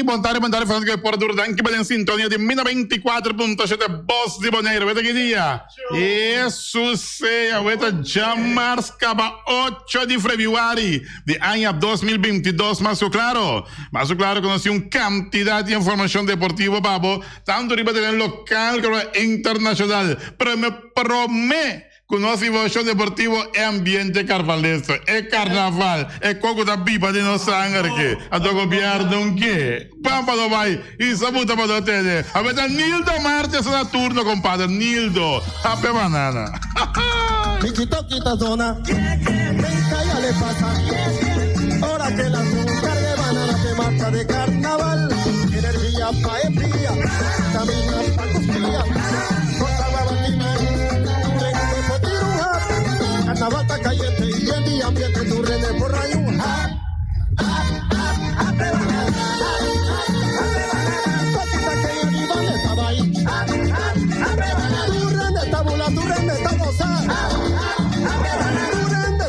Bon tardi, bon tardi, Francisco de Porto Duro. Danki pa den sintonia di mi 94.7 Bos di Bonaire. Weta ki dia? Jesus sea, weta djamars kaba 8 di febrüari di aña 2022. Mas ku klaro, mas ku klaro ku nos tin un kantidat di informashon deportivo pa bo, tantu riba tereno lokal komo internashonal. Pero mi promé Ku nos involushon deportivo e ambiente karvalesto, e karnaval, e kos ku ta biba den nos sanger ke anto gobièrnu ke pan pa no bai i sa buta pa no tene. A beta Nildo Martes ta na turno kompadre Nildo hape banana.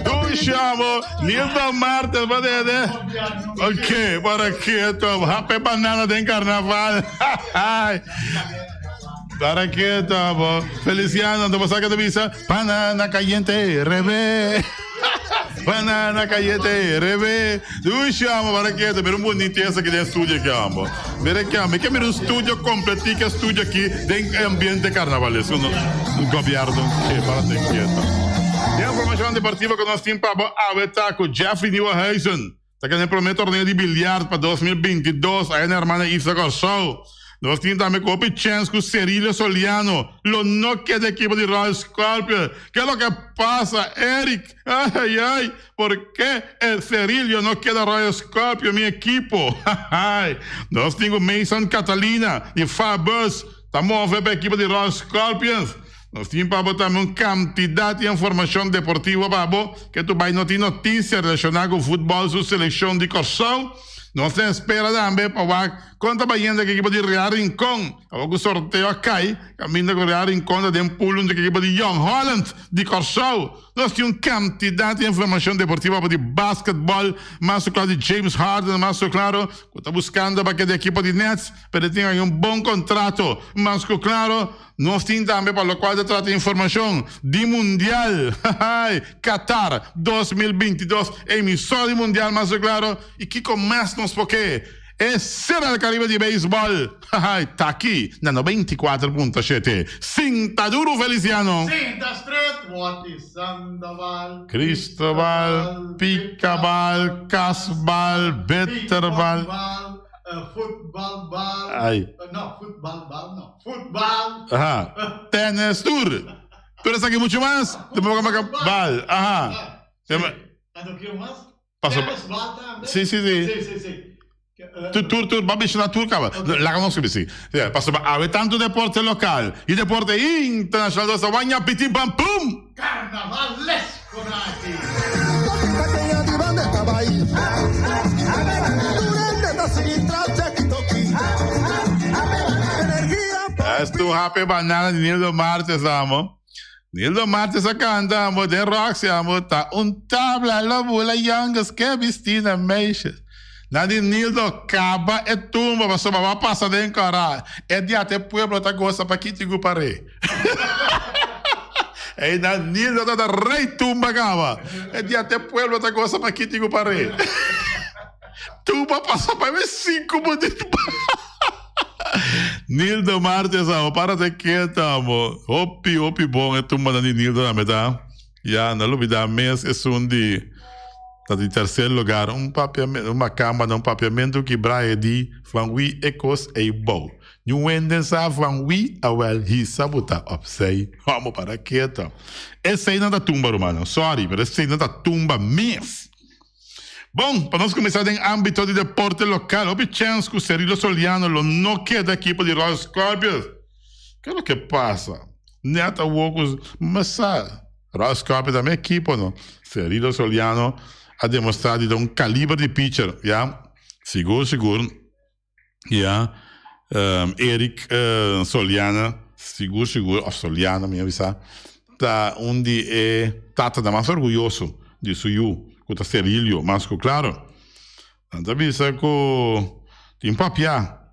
Dushamo, Nildo Martes, pa dede. Ok, para keto, hape banana den carnaval. Para keto, bo. Feliciano, anto bo sa ke ta bisa? Banana cayente, rebe. Banana cayente, rebe. Dushi amo, para keto. Mira un boniteza aki den studio aki amo. Mira aki amo. Mi ke mira un studio completiko e studio aki den ambiente carnavalesco. No, gobierno ke, para te keto. Den informacion deportivo ku nos tin pa bo awe ta ku Jeffrey Nieuwenhuizen Ta kende promé torneo di bilyard pa 2022 aya na Hermana Isla Kòrsou. Nos tin tambe ku hopi chèns ku Cerilio Soliano lo no keda ekipo di Royal Scorpions. Ke loke pasa Eric? Ay ay por ke el Cerilio no keda Royal Scorpion mi ekipo? Hahay. Nos tin ku Mason Catalina di Fabus ta move pa ekipo di Royal Scorpions. Nos tin pa bo tambe un kantidat di informashon deportivo pa bo ke tu bai no tin notisia relashoná ku futbòl su selekshon di Kòrsou. Nos ta espera tambe pa wak kon ta bayendo ku ekipo di Real Rincon. Awor ku sorteo a kai, kaminda ku Real Rincon ta den pool huntu ku ekipo di Jong Holland di Kòrsou. Nos tin un kantidat di informashon deportivo pa bo di basketbòl, mas ku klaro di James Harden, mas ku klaro ku ta buskando pa keda ekipo di Nets, pero e tin un bon kontrato, mas ku klaro. Nos tin tambe pa locual ta trata informacion di Mundial Qatar 2022, emisor di Mundial mas claro y kico mas nos por ke e Sera del Caribe di Beisbol ta aki na 94.7. Sinta duro Feliciano! Sinta stret, what is Sandoval? Cristobal, Picabal, Casbal, Beterbal. Futbal bal. Ay. No, futbal bal no. Futbal. Aha. Tennis tur. Tur esaki mucho mas. Te boca maca bal. Aha. Sí. Anto kio mas? Paso. Tennis bal tambe. Sí, sí, sí. Sí, sí, sí. Tur, tur, tur. Ba mencioná tur caba. Laga nos kibi sí. Paso ba awe tanto deporte local y deporte internacional nos ta waña pitin pam pum. Carnavalesco na aki. Es tu happy banana di Nildo Martes amo. Nildo Martes a canta amo den Roxy amo ta un tabla lo bula jongens ke bistina meisjes. Na di Nildo caba e tumba pasobra bo a pasa den cora. E dia te pueblo ta goza pa kiti cu pare. Ei na Nildo ta rey tumba caba. E dia te pueblo ta goza pa kiti cu pare. Tumba pasa pa e 5 minuut. Nildo Martes amo, para te keto amo. Hopi, hopi bon e tumba di Nildo tambe ta. Ya, no lubida mes esun di ta di tercer lugar. Un papiamento, un macamba un papiamento ki brahe di van wie e kos ei bou. Ñu wenden sa van wie awel hisa buta opzij. Amo para keto. Esei no ta tumba rumannan, sorry, pero esei no ta tumba mes. Bon, pa nos kuminsá den ámbito di deporte lokal, hopi chèns ku Cerilo Soliano lo no keda ekipo di Royal Scorpions. Ke loke pasa? Nèt awor ku mesa Royal Scorpions ta mi ekipo no. Cerilo Soliano a demostrá di ta un kaliber di pitcher, ya. Sigur sigur, ya. Eric Soliana, sigur sigur, òf Soliano mi a bisa, ta un di e tatanan mas orguyoso di su yu, ku ta Cerilio, mas ku klaro. Nan ta bisa ku. Tin papia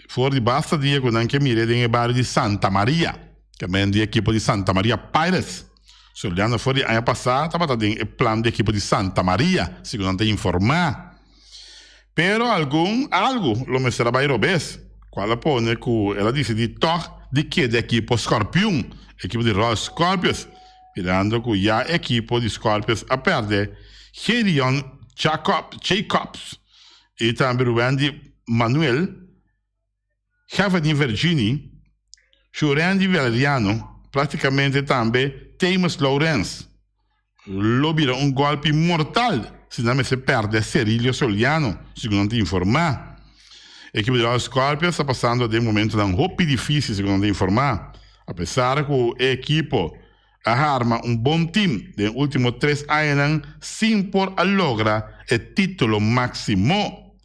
for di basta dia ku nan ke mir'é den e bario di Santa Maria, kamen di ekipo di Santa Maria Pirates. Soliano for di aña pasá tabata den e plan di ekipo di Santa Maria, segun nan ta informá. Pero algun algu lo mester a bai robes, kual a pone ku el a disidí tòg di keda ekipo Scorpion, ekipo di Royal Scorpions, mirando ku ya ekipo di Scorpions a pèrdè Gedion Jacob, Jacobs i tambe Ruwendy Manuel, Geverdin Vergini, Shurendy Valeriano, praktikamente tambe Thames Lawrence. Lo bira un gòlpi mortal si nan mester pèrdè Cerilio Soliano, segun nan ta informá. Ekipo di Royal Scorpions ta pasando den momentonan hopi difísil, segun nan ta informá. Apesar ku e ekipo a harma un bon tim den último tres añanan sin por a logra e título máksimo.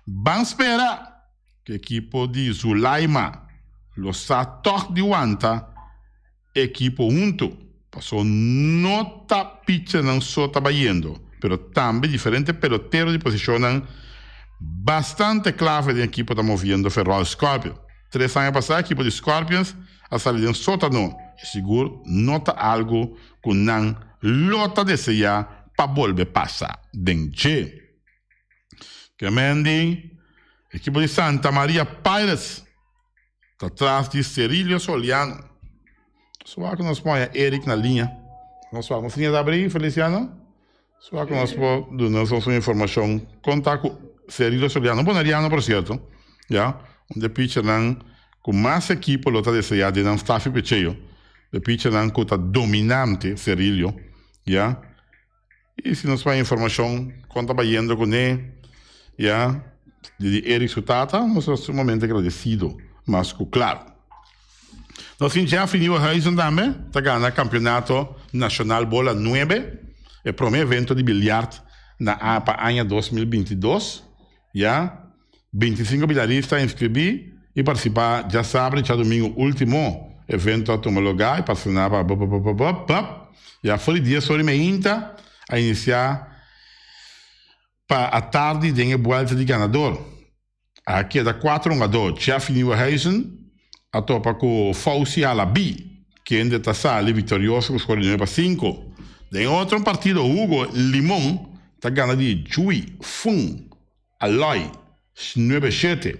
Ban spera ku ekipo di Zulaima lo sa tòg di wanta ekipo huntu, paso no ta pichernan so ta bayendo, pero tambe diferente pelotero di posishonnan bastante klave den ekipo ta moviendo fe Royal Scorpions. Tres aña pasá ekipo di Scorpions a sali den sótano i sigur no ta algu ku nan lo ta deseá pa bolbe pasa den dje. Kemendi, ekipo di Santa Maria Pirates ta tras di Cerilio Soliano. Suak ku nos pon Eric na liña. Nos suak nos liña ta abrí, Feliciano? Suak ku nos por duna nos un informashon kon ta ku Cerilio Soliano, un boneriano por sierto, ya, un di e pichernan ku mas ekipo lo ta deseá den nan staf i pecheo, e pichernan ku ta dominante, Cerilio, ya. I si nos bay informashon kon ta bayendo kuné, ya, di Eric su tata, nos ta sumamente agradesido, mas ku klaro. Nos tin Jeffrey Nieuwenhuizen tambe ta gana Kampeonato Nashonal Bola Nuebe, e prome evento di bilyart na a pa aña 2022, ya. 25 bilyarista a inskribí i partisipá djasabra i djadumingu último. Evento a tuma lugá i patroná pa bpbpbpb. Ya for di dies ora i meinta a inisiá pa atardi den e buelta di ganador. A keda kuater hungadó, Jeffrey Nieuwenhuizen a topa ku Fauzi Halabi, kende ta sali viktorioso ku skor di 9-5. Den otro partido Hugo Limon ta gana di Jui Fung Aloy, 9-7.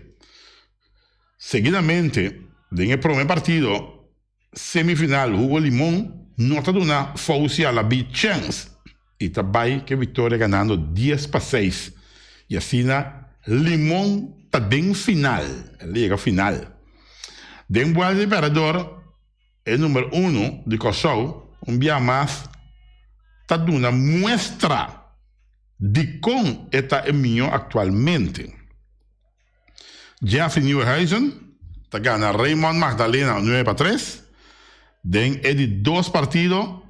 Seguidamente, den e prome partido semifinal Hugo Limon no ta duna Fauzi Alabi chèns i ta bai ku e viktoria ganando 10-6 i asina Limon ta den final, el a yega final. Den buelta di pèrdedor e number uno di Kòrsou un bia mas ta duna muestra Dikon e ta e mihó aktualmente? Jeffrey Nieuwenhuizen ta gana Raymond Magdalena 9-3 den e di dos partido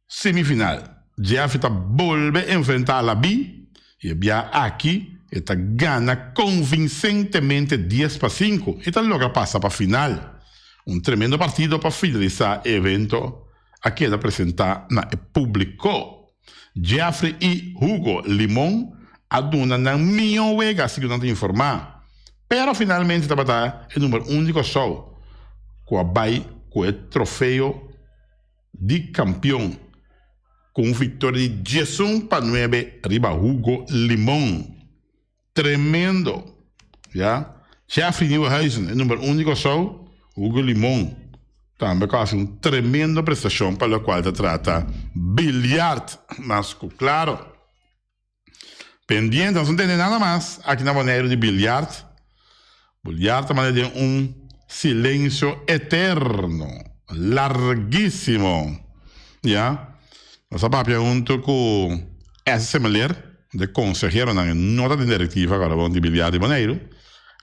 semifinal. Jeffrey ta bolbe enfrentá Labi i e bia aki e ta gana konvinsentemente 10-5 i ta logra pasa pa final. Un tremendo partido pa finalisá e evento a keda presentá na e públiko. Jeffrey i Hugo Limon a duna nan mihó wega, segun nan ta informá. Pero finalmente tabata e number un di Kòrsou ku a bai ku e trofeo di kampion ku un viktoria di 11-9 riba Hugo Limon. Tremendo! Ya. Jeffrey Nieuwenhuizen, e number un di Kòrsou, Hugo Limon tambe ku a hasi un tremendo prestashon pa lokual ta trata biljart. Mas ku klaro. Pendiente, nos no tende nada mas aki na Boneiru di biljart. Biljart ta manda den un silensio eterno, largisimo. Ya. Nos a papia huntu ku S. Semeleer, de konseheronan, e no ta den direktiva awor bon di biljart di Boneiru.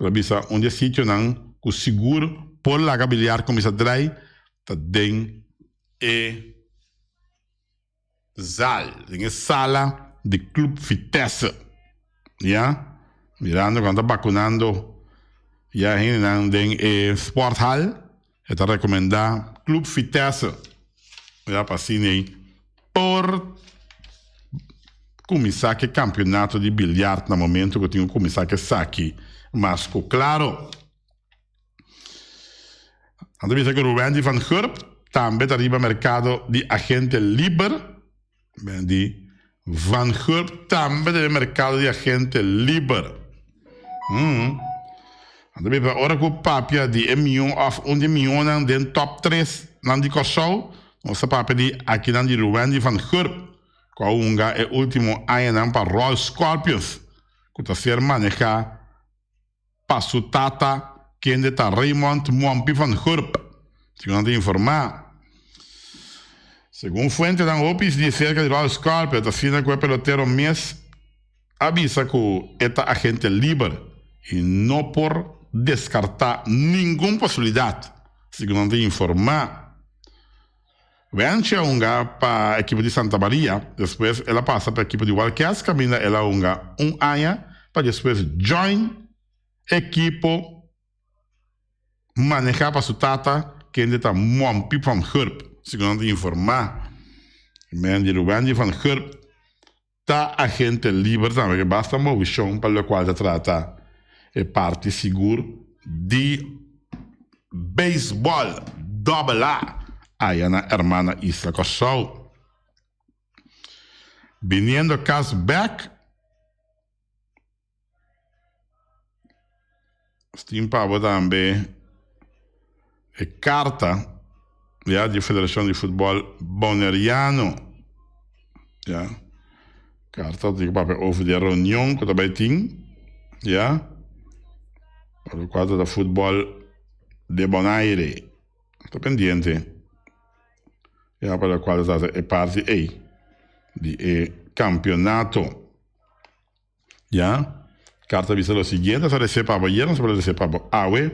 El a bisa un di e sitionan ku sigur por laga biljart kuminsá drai ta den e Zaal, den e sala di Club Vitesse. Ya, mirando cu nan ta vacunando ya hendenan den e sporthal, e ta recomenda Club Vitesse, ya, pa asina ei por. kuminsá ku e kampionato di biljart na momento ku tin ku kuminsá ku esaki mas ku klaro. Nan ta bisa ku Ruwendy van Gurp tambe ta riba merkado di agente liber. Wendy van Gurp tambe ta riba merkado di agente liber. Nan ta bisa ora ku papia di e mion òf un di e mionnan den tòp tres nan di Kòrsou, nos ta papia di akinan di Ruwendy van Gurp ku a hunga e último añanan pa Royal Scorpions ku ta ser manehá pa su tata kende ta Raymond Mompi van Gurp, segun nan ta informá. Segun fuentenan hopi di serka di Royal Scorpions ta asina ku e pelotero mes a bisa ku e ta agente liber i no por deskartá ningun posibilidat, segun nan ta informá. Wenchi a hunga pa ekipo di Santa Maria, despues el a pasa pa ekipo di Wildcats kaminda el a hunga un aña pa despues join ekipo maneha pa su tata kende ta Mompy van Gurp, segun nan ta informa. Mendy Ruwendy van Gurp ta agente liber tambe ke basta movishon pa lokual ta trata e parti sigur di beisbòl dòbel A aya na hermana isla Kòrsou. Biniendo kas bèk Tin pa bo tambe e karta ya di Federashon di Futbòl Boneriano. Ya. Karta tin ku papia over di e reunion ku ta bai tin. Ya. Pa lokual ta futbòl de Bonaire. Ta pendiente. Ya pa lokual ta e parti ei di e kampionato. Ya. Karta bisa lo siguiente, nos a recibe pa bo ayer, nos a por recibe pa bo awe.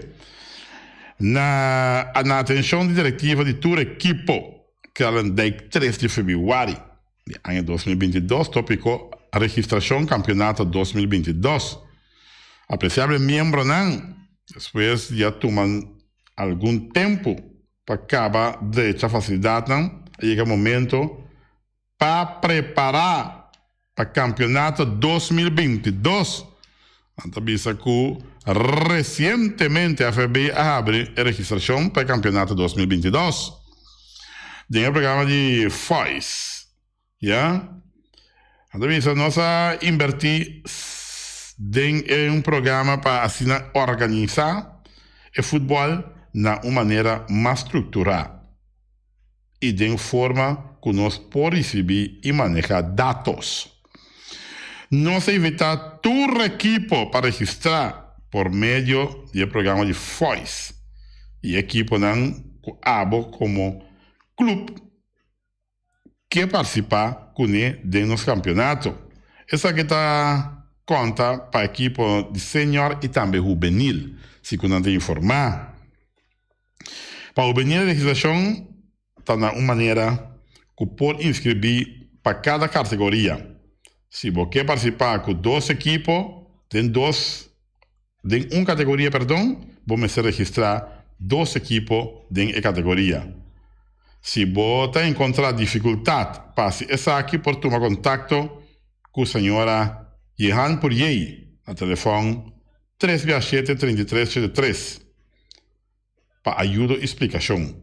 Na na atencion di directiva di tur ekipo, Kralendijk tres di februari di aña 2022, topico registracion campeonato 2022. Apreciable miembronan, despues di a tuma algun tempo pa caba drecha facilidadnan, a yega momento Pa prepará pa kampionato 2022, nan ta bisa ku resientemente FFB a habri e registrashon pa e kampionato 2022. Den e programa di Voice, ya, nan ta bisa nos a inbertí den e un programa pa asina organisá e futbòl na un manera mas strukturá. i den forma ku nos por risibí i manehá datos. Nos a invitá tur ekipo pa registrá por medio di e programa di Voice i ekiponan ku abo komo klup ke partisipá kuné den nos kampionato. Esaki ta konta pa ekipo di senior i tambe hubenil, si ku nan ta informá. Pa obtene registrashon ta na un manera ku por inskribí pa kada kategoria. Si bo ke partisipá ku dos ekipo den dos den un kategoria perdon, bo mester registrá dos ekipo den e kategoria. Si bo ta enkontrá difikultat pa hasi esaki por tuma kontakto ku señora Jehan Puriey na telefòn tres bia shete 33 73. Pa ayudo i splikashon.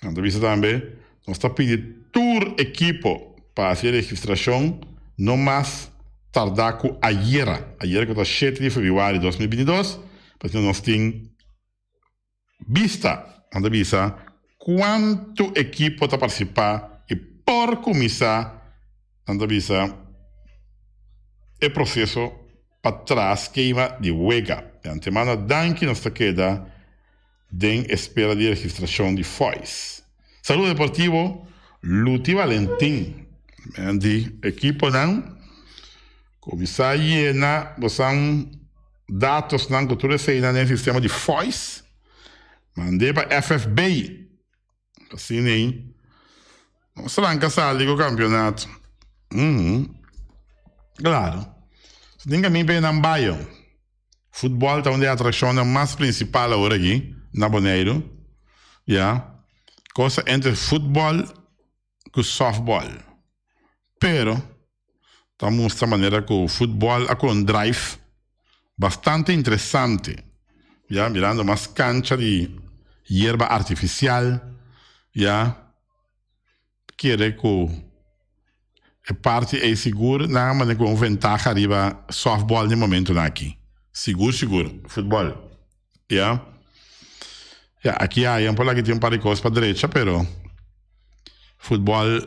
Nan ta bisa tambe, Nos ta pidi tur ekipo pa hasi e registrashon no mas tardá ku ayera, ayera ku ta shete di febrüari 2022, pasobra nos tin bista, nan ta bisa, kuantu ekipo ta partisipá i por kuminsá, nan ta bisa, e proseso pa traha skema di wega. Di antemano danki nos ta keda den espera di registrashon di Fois. Saludo Deportivo Luti Valentin di ekiponan kuminsá yena bosan datosnan ku tur eseinan den sistema di Fois. Mand'é pa FFB. Asina ei nos ranka sali ku kampionato. Klaro. Si tin kaminda pa e nan bai. Futbòl ta un di e atrakshonnan mas prinsipal awor aki na Boneiru. Ya. Kosa entre futbòl ku sòftbòl. Pero. Ta mustra manera ku futbòl a kon drive bastante interesante, ya, mirando mas kancha di yerba artifisial, ya, kere ku e parti ei sigur nan a manda ku un ventaha riba sòftbòl den momentunan aki. Sigur sigur futbòl, ya. Ya, aki aya por laki tin un par di kos pa drecha pero futbòl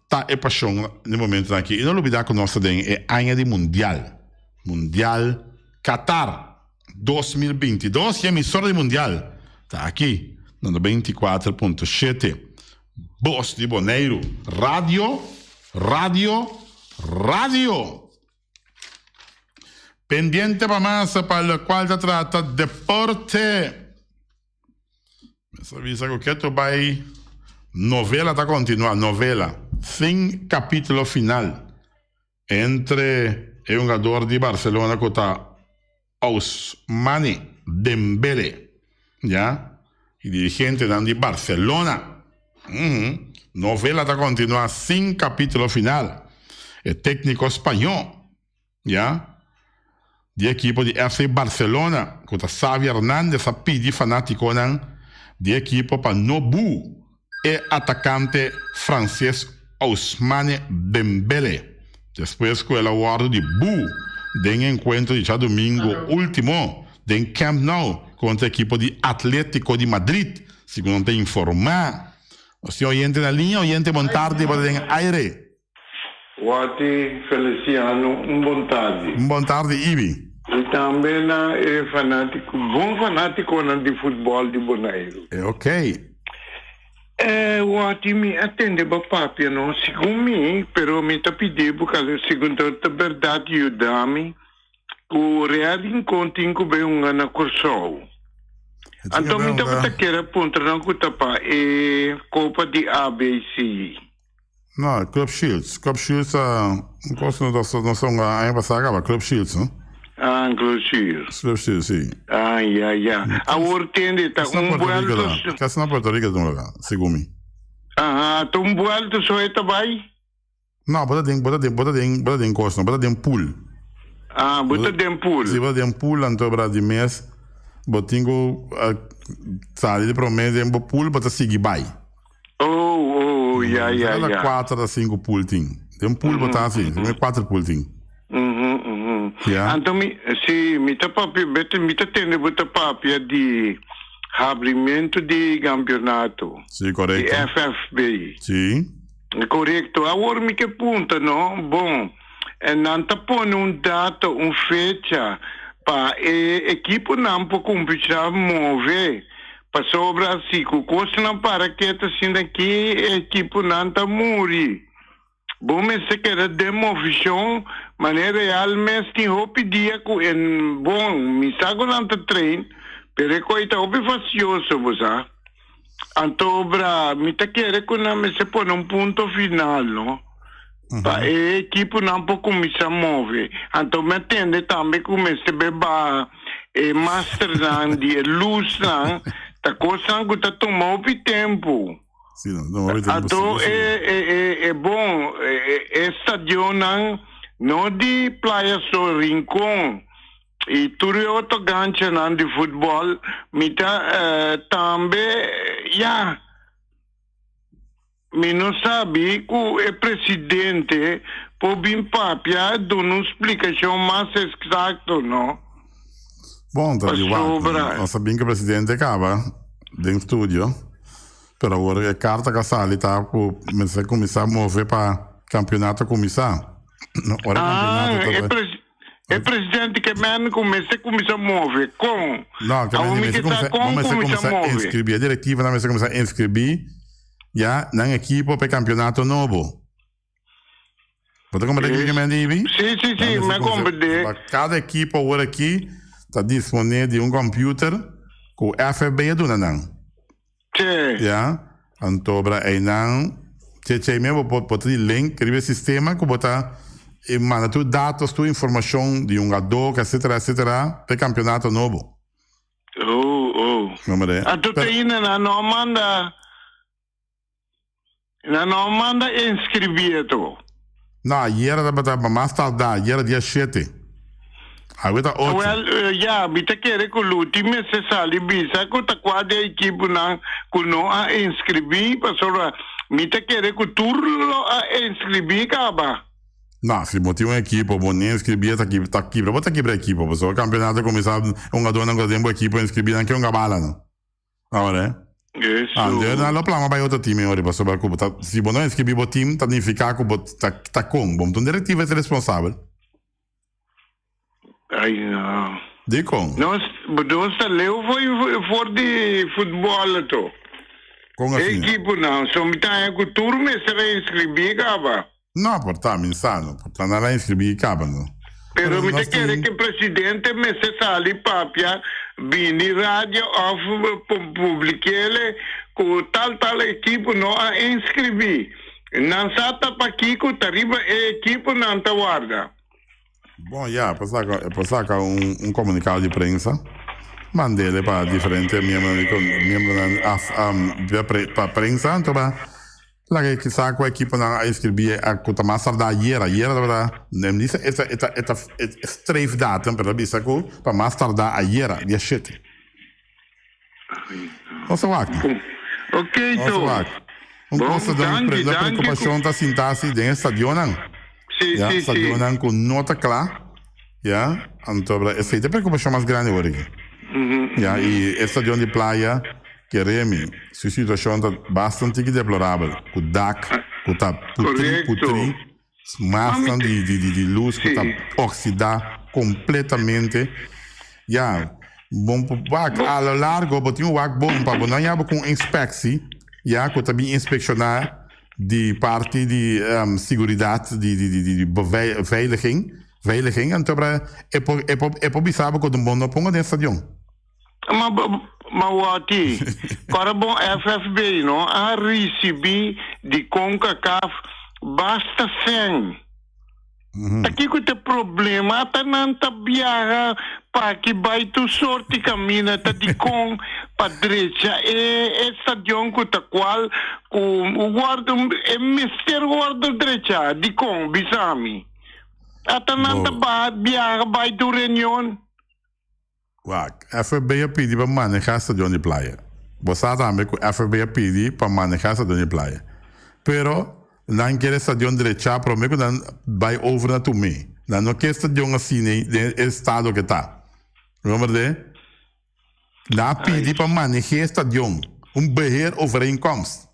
ta e pashon den momentunan aki. I no lubida ku nos ta den e aña di mundial, Mundial Qatar 2022 i emisora di mundial ta aki na 94.7 Bos di Boneiru, Radio, Radio, Radio! Pendiente pa mas pa lokual ta trata deporte. Mester bisa ku ketu bai novela ta kontinuá, novela sin kapítulo final entre e hungador di Barcelona ku ta Ousmane Dembele, ya, i dirigentenan di Barcelona. Novela ta kontinuá sin kapítulo final. E tékniko spañó Ya. Di ekipo di FC Barcelona ku ta Xavi Hernandez a pidi fanátikonan di ekipo pa no bu e atakante franses Ousmane Dembele despues ku el a wòrdu di bu den e enkuentro di djadumingu último den Camp Nou kontra ekipo di Atlético di Madrid, segun nan ta informá. Nos tin oyente na liña, oyente bon tardi, bo ta den aire. Wati Feliciano un bon tardi. Un bon tardi Ibi. I tambe na e fanatico, bon fanaticonan di futbol di Boneiru. E ok. E Wati mi a tende bo papia no, segun mi, pero mi ta pidi bo kal segun ta ta berdad yuda mi ku Real Rincon tin ku bay hunga na Kòrsou. Anto mi tabata kere puntra nan ku ta pa e kopa di ABC. No, Club Shields. Club Shields ta un kos nos nos nos a hunga aña pasá kaba, Club Shields, no? Ah, Club Shields. Club Shields, sí. Ah, ya, ya. Awor tende, ta Kasi na un Puerto Rico buelto ta. so. Kasi na Puerto Rico ta un lugá, segun mi. Aha, ta un buelto so e ta bai? No, bo ta den, bo ta den, bo ta den, bo ta den kos no, bo ta den pool. Ah, bo ta den pool. Si, bo ta den pool, anto bra di mes bo tin ku sali di promé den bo pool, bo ta sigui bai. Oh, oh, ya, ya, Cada ya. cuatro ta cinco pool tin. Den pool bo ta así, mm cuatro pool tin. Mhm, mhm. Ya. Anto mi, si, mi ta papia, bete, mi ta tende bo ta papia di habrimento di campeonato. Sí, Di correcto. FFB. Sí. Correcto. Awor mi ke punta, no? Bon, en nan ta pone un data, un fecha pa e equiponan por cumpisa move. Pasobra si ku kosnan para ketu asina ki e ekiponan ta muri. Bo mester keda den movishon manera real mes tin hopi dia ku e bon mi sa ku nan ta train pero e koi ta hopi fastioso bo sa. Anto bra mi ta kere ku nan mester pone un punto final no pa e ekiponan por kuminsá move. Anto mi a tende tambe ku mester be baha. E masternan di e lusnan ta kosnan ku ta tuma hopi tempu. Sí, no, tuma hopi tempu. Anto e e e e bon e e stadionnan no di Playa so Rincon i tur e otro ganchanan di futbòl mi ta tambe ya. Mi no sabi ku e presidente por bin papia duna un splikashon mas eksakto, no. Bon, ta di wak. Pasobra. Nos a bin ku e presidente kaba den studio, pero awor e karta ku a sali ta ku mester kuminsá move pa kampionato kuminsá. Ora e Ah, kampionato e ta. pres e presidente ke men ku mester kuminsá move. Kon? No, ke Awor men mi mester ke sa kuminsá, bo kon mester kuminsá kuminsá move. inskribí. E direktivanan mester kuminsá inskribí. Ya nan ekipo pa e campeonato nobo. Bo ta comprende kico mi a dibi? Sí, sí, sí, mi a comprende. Pa cada ekipo awor aki ta dispone di un computer cu FFB a duna nan. Sí. Ya, anto bra eynan che che me bo por bo ta di link riba e sistema cu bo ta manda tur datos, tur informacion di hungador, etcetera, etcetera, pa e campeonato nobo. Oh, oh. Nombre. Anto te ainda nan no manda, nan no manda inscribie to. No, ayera tabata pa mas tardá, ayera dia shete. Awe ta ocho. Wel, ya, mi ta kere ku Luti mester sali bisa ku ta kua di e ekiponan ku no a inskribí, pasobra mi ta kere ku tur lo a inskribí kaba. No, si bo tin un ekipo, bo ni inskribí e ta ta kibra, bo ta kibra e ekipo, pasobra kampeonato a kuminsá, hungadónan ku ta den bo ekipo inskribí nan ke hunga bala no. Ahora, Eso. Ah, de nan lo plama bai otro team ori pasobra ku bo ta si bo no inskribí bo team ta nifiká ku bo ta ta kon bo un direktiva es responsabel. Ai no. Dikon? Nos nos ta leu for for di futbòl ato. Kon E asina? ekiponan so mi ta haña ku tur mester a inskribí kaba. No, por ta mi sa no. Por ta nan a inskribí kaba no. Pero Pero mi ta nos kere tin. ku e presidente mester sali papia bini radio òf publik'ele ku tal tal ekipo no a inskribí. Nan sa ta pakiko ta riba e ekipo nan ta warda. Bon, ya, por saca, por saca un, un comunicado di prensa, mandele pa diferente miembronan di miembronan af, um, di pre, pa prensa, anto pa laga e sa ku ekiponan a inscribi a ku ta mas tarda ayera, ayera tabata, nem di sa e ta, e ta, e ta e streefdatum, pero ta bisa ku pa mas tarda ayera, dia shete. Nos a wak. Ok, Nos a to. wak. Un Bon, cosa den danki, la danki ku. preocupacion ta sinta si den e stadionnan. Sí, Ya, sí, sí. stadionnan ku no ta kla. Ya, anto bra esei ta e preocupacion mas grandi awor aki. Ya, i e stadion di Playa, keremi, su situacion ta basta tiki deplorabel, ku dak ku ta putri Correcto. putri, Ma mi masnan te. di di di lus ku ta Sí. oxida completamente. Ya, bon por wak Bo. a lo largo bo tin un wak bon pa bo no yaba ku un inspectie, ya, ku ta bin inspecciona di parti di siguridat di di di di beveiliging, veiliging, anto bra e por e por e por bisa bo ku bo no ponga den stadion. Ma ma wati, para bon FFB no a ricibi di Concacaf basta cen. Ta kico ta e problema? Ata nan ta biaha paki bay tur sorti camina ta dicon pa drecha e e stadion cu ta cual cu wordo e mester wordo drecha dicon bisami? Ata nan ta baha biaha bay tur reunion. Wak, FFB a pidi pa maneha stadion di Playa. Bo sa tambe ku FFB a pidi pa maneha stadion di Playa. Pero nan kier e stadion drechá promé ku nan bai over na Tumé. Nan no kier stadion asina den e estado ke ta. Remember de? Nan a pidi pa maneh'é e stadion, un beheerovereenkomst.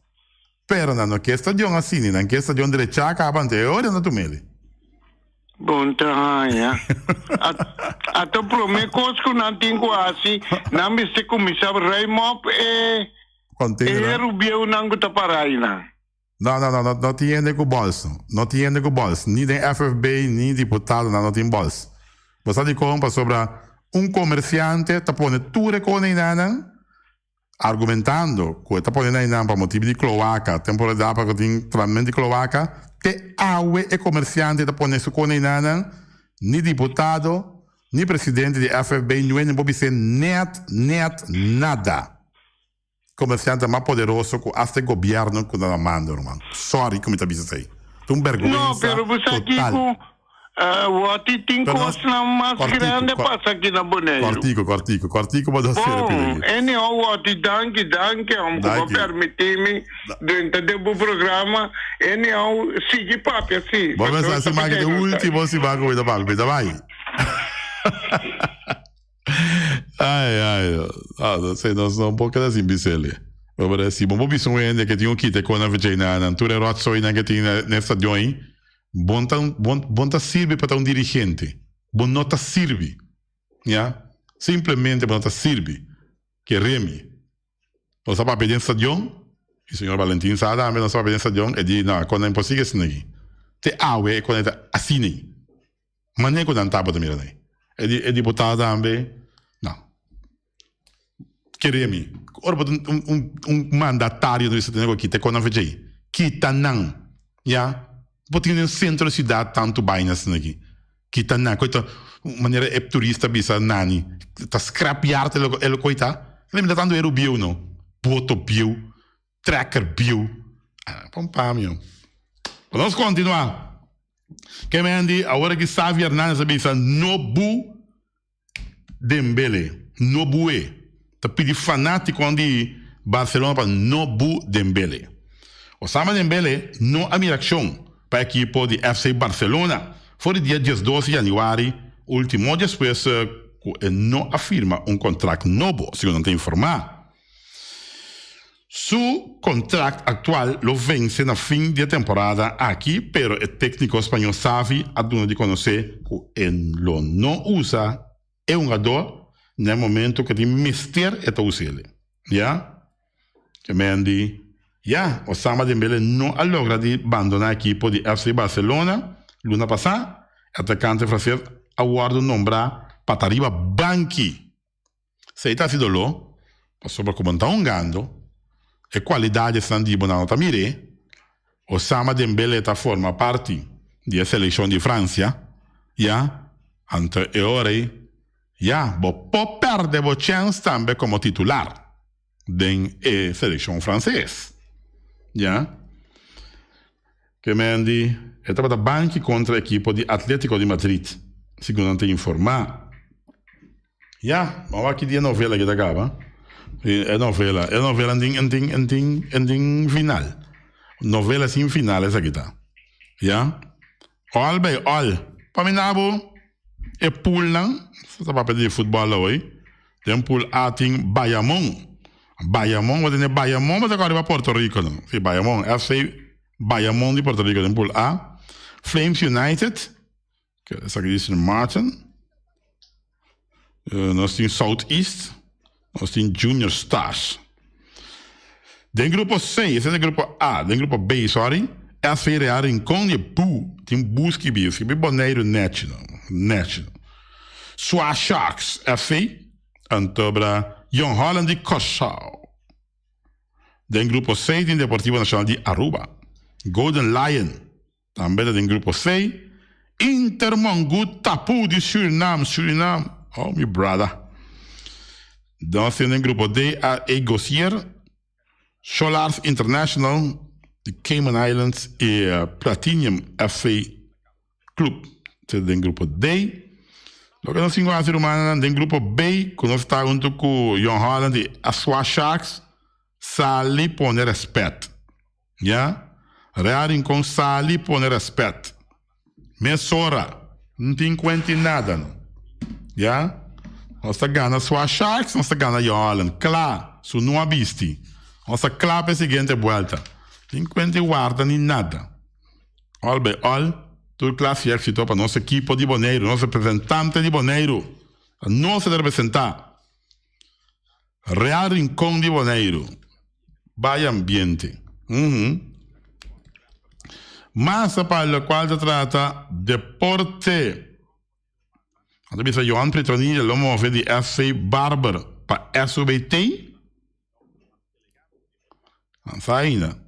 Pero nan no kier stadion asina, nan kier stadion drechá kaba anto e ora nan tum'el. Bon ta haña. Ato prome kos ku nan tin ku hasi, nan mester kuminsá ruim op e e heru bieunan ku ta pará einan. No, no, no, no, no tin hende ku bòls. No tin hende ku bòls. Ni den FFB, ni diputadonan no tin bòls. Bo sa dikon? Pasobra un komersiante ta pone tur e koneinannan Argumentando cu e ta pone na einan pa motibu di cloaca, temporada pa cu tin tratament di cloaca, te awe e comerciante ta pone su con einanan, ni diputado, ni presidente di FFB nue no por bis'é net, net nada. Comerciante ta mas poderoso cu hasta e gobierno cu ta na mando, ruman. Sorry cu mi ta bisa esey. Ta un No, berguensa pero bo sa total. kico, Wòti tin Pero nos kosnan mas kòrtiku, grande kò, pasa aki na Boneiru. kòrtiku, kòrtiku, kòrtiku bo ta sera pida Bon, aki. anyhow Wòti, danki, danki om ku bo Danki. permití mi drenta den bo programa. Anyhow, sigui papia si, Bo pasobra pensa ta si maki p'esei ta nos ta. último siman ku mi ta papia, mi ta bai. Ai, ai, ah, no sé, nos no por keda sin bis'el. Pasobra si bo por bisa un hende ke tin un kita e kos nan fechei na nan tur e ròtsoinan ke tin na e stadion ei, Bon ta bon bon ta sirbi pa ta un dirigente. Bo no ta sirbi. Ya. Simplemente bo no ta sirbi. Ke Remy. Nos a papia den stadion, y señor Valentin sa tambe nos a papia den stadion, e di no, kon a imposible asina aki. Te awe e kon e ta asina ei. Manera ku nan tabata mira nei. E di e diputado tambe, no. Kere mi, ora bo ta un un un mandatario no bisa tene ku kita e kos nan fechei. Kita nan, ya. Bo tin den sentro di siudat tantu baina asina aki. Kita nan, koe ta manera e turista bisa nani, ta scrapyard e lo koe ta. Mi ta tantu eru bieu no. Boto bieu, trekker bieu. Ah, pon pa mi. Nos kontinua. Ke men di awor aki Xavi Hernandez a bisa no bu Dembele, no bu'e. Ta pidi fanatikonan di Barcelona pa no bu Dembele. Osama Dembele no a mira akshon pa ekipo di FC Barcelona for di dia diesdos di yanüari ultimo despues ku e no a firma un kontrakt nobo, segun nan ta informá. Su kontrakt aktual lo vense na fin di e temporada aki, pero e tékniko spañó Xavi a duna di konosé ku e lo no usa e hungadó na e momento ku tin mester e ta us'el. Ya ke men di ya, Osama Dembele no a logra di bandoná ekipo di FC Barcelona luna pasá, e atakante franses a wòrdu nombrá pa ta riba banki. Esei ta hasi doló, pasobra ku bo no ta hungando, e kualidat esnan di bo nan no ta mir'é. Osama Dembele ta forma parti di e selekshon di Fransia, ya, anto e ora ei, ya, bo por pèrdè bo chèns tambe komo titular den e selekshon franses, ya. Ke men di e tabata banki kontra ekipo di Atletico di Madrid, segun nan ta informá. Ya, ban wak ki dia novela aki ta kaba. E novela, e novela no tin, tin, tin, tin final. Novela sin final esaki ta. Ya. All by all. Pa mi na bo e poolnan, sa ta papia di futbol awe. Den pool A tin Bayamon. Bayamon, bo tene Bayamon bo ta kòrda riba Puerto Rico no. Si, Bayamon, FC Bayamon di Puerto Rico den pool A. Flames United. Esaki di Sint Maarten. Nos tin South East, nos tin Junior Stars. Den grupo C, ese ta grupo A, den grupo B, sorry, SV Real Rincon di Bu, tin Bu skibi, skibi Boneiru nechi no, nechi no. Swa Sharks FC, antobra Jong Holland di Kòrsou. Den grupo C tin Deportivo Nacional di Aruba, Golden Lion. Tambe ta den grupo C, Inter Mongu Tapu di Surinam, Surinam, oh mi brother. Nos tin den grupo D, AE Gosier, Sholars International di Cayman Islands y Platinum FC Club ta den grupo D. Loke nos tin ku hasi rumannan den grupo B ku nos ta huntu ku Jong Holland y Aswa Sharks, sali pone respet. Ya, Real Rincon sali pone respet. Mesora, N tin cuenti nada no. Ya, nos ta gana Swa Sharks, nos ta gana Yolan. Cla, su no a bisti. Nos ta cla pa e siguiente buelta. Tin cuenti warda ni nada. All by all, tur clase y exito pa nos equipo di Boneiru, nos representante di Boneiru. Ta nos ta representa. Real Rincon di Boneiru. Bai ambiente. Uhum. Masa pa locual ta trata deporte. Nan ta bisa Johan Petronilla lo move di FC Barber pa SUBT. Nan sa ainda.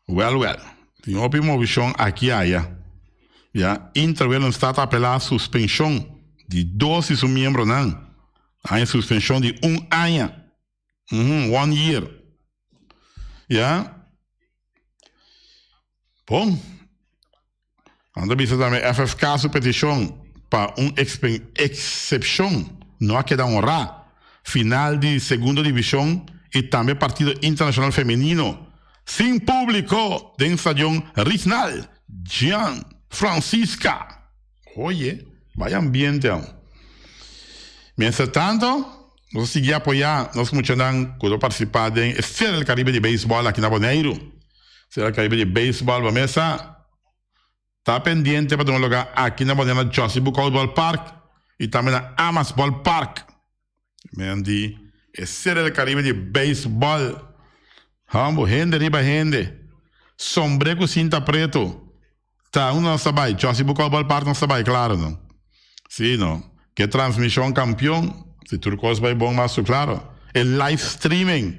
Wel wel, tin hopi movishon aki aya. Ya, Inter Willemstad a apelá suspenshon di dos di su miembronan. Haña suspenshon di un aña. Uhum, one year. Ya. Bon. Nan ta bisa tambe FFK su petishon pa un eksepshon no a keda honrá. Final di segundo divishon i tambe partido internashonal femenino sin públiko den stadion Rignal Jean Francisca. Oye, bai ambiente aun. Mientrastanto nos a sigui apoyá nos muchanan ku lo partisipá den e Serie del Caribe di beisbòl aki na Boneiru. Serie del Caribe di beisbòl bo mesa. Ta pendiente pa tuma lugar aki na Boneiru na Josie Boekhout Ballpark y tambe na Amas Ballpark. Men di e Serie del Caribe di beisbòl. Hombo, hende riba hende. Sombré ku sinta preto. Ta unda nos ta bai? Josie Boekhout Ballpark nos ta bai, klaro no? Sí no. Ke transmishon kampion, si tur kos bai bon mas su klaro. E live streaming.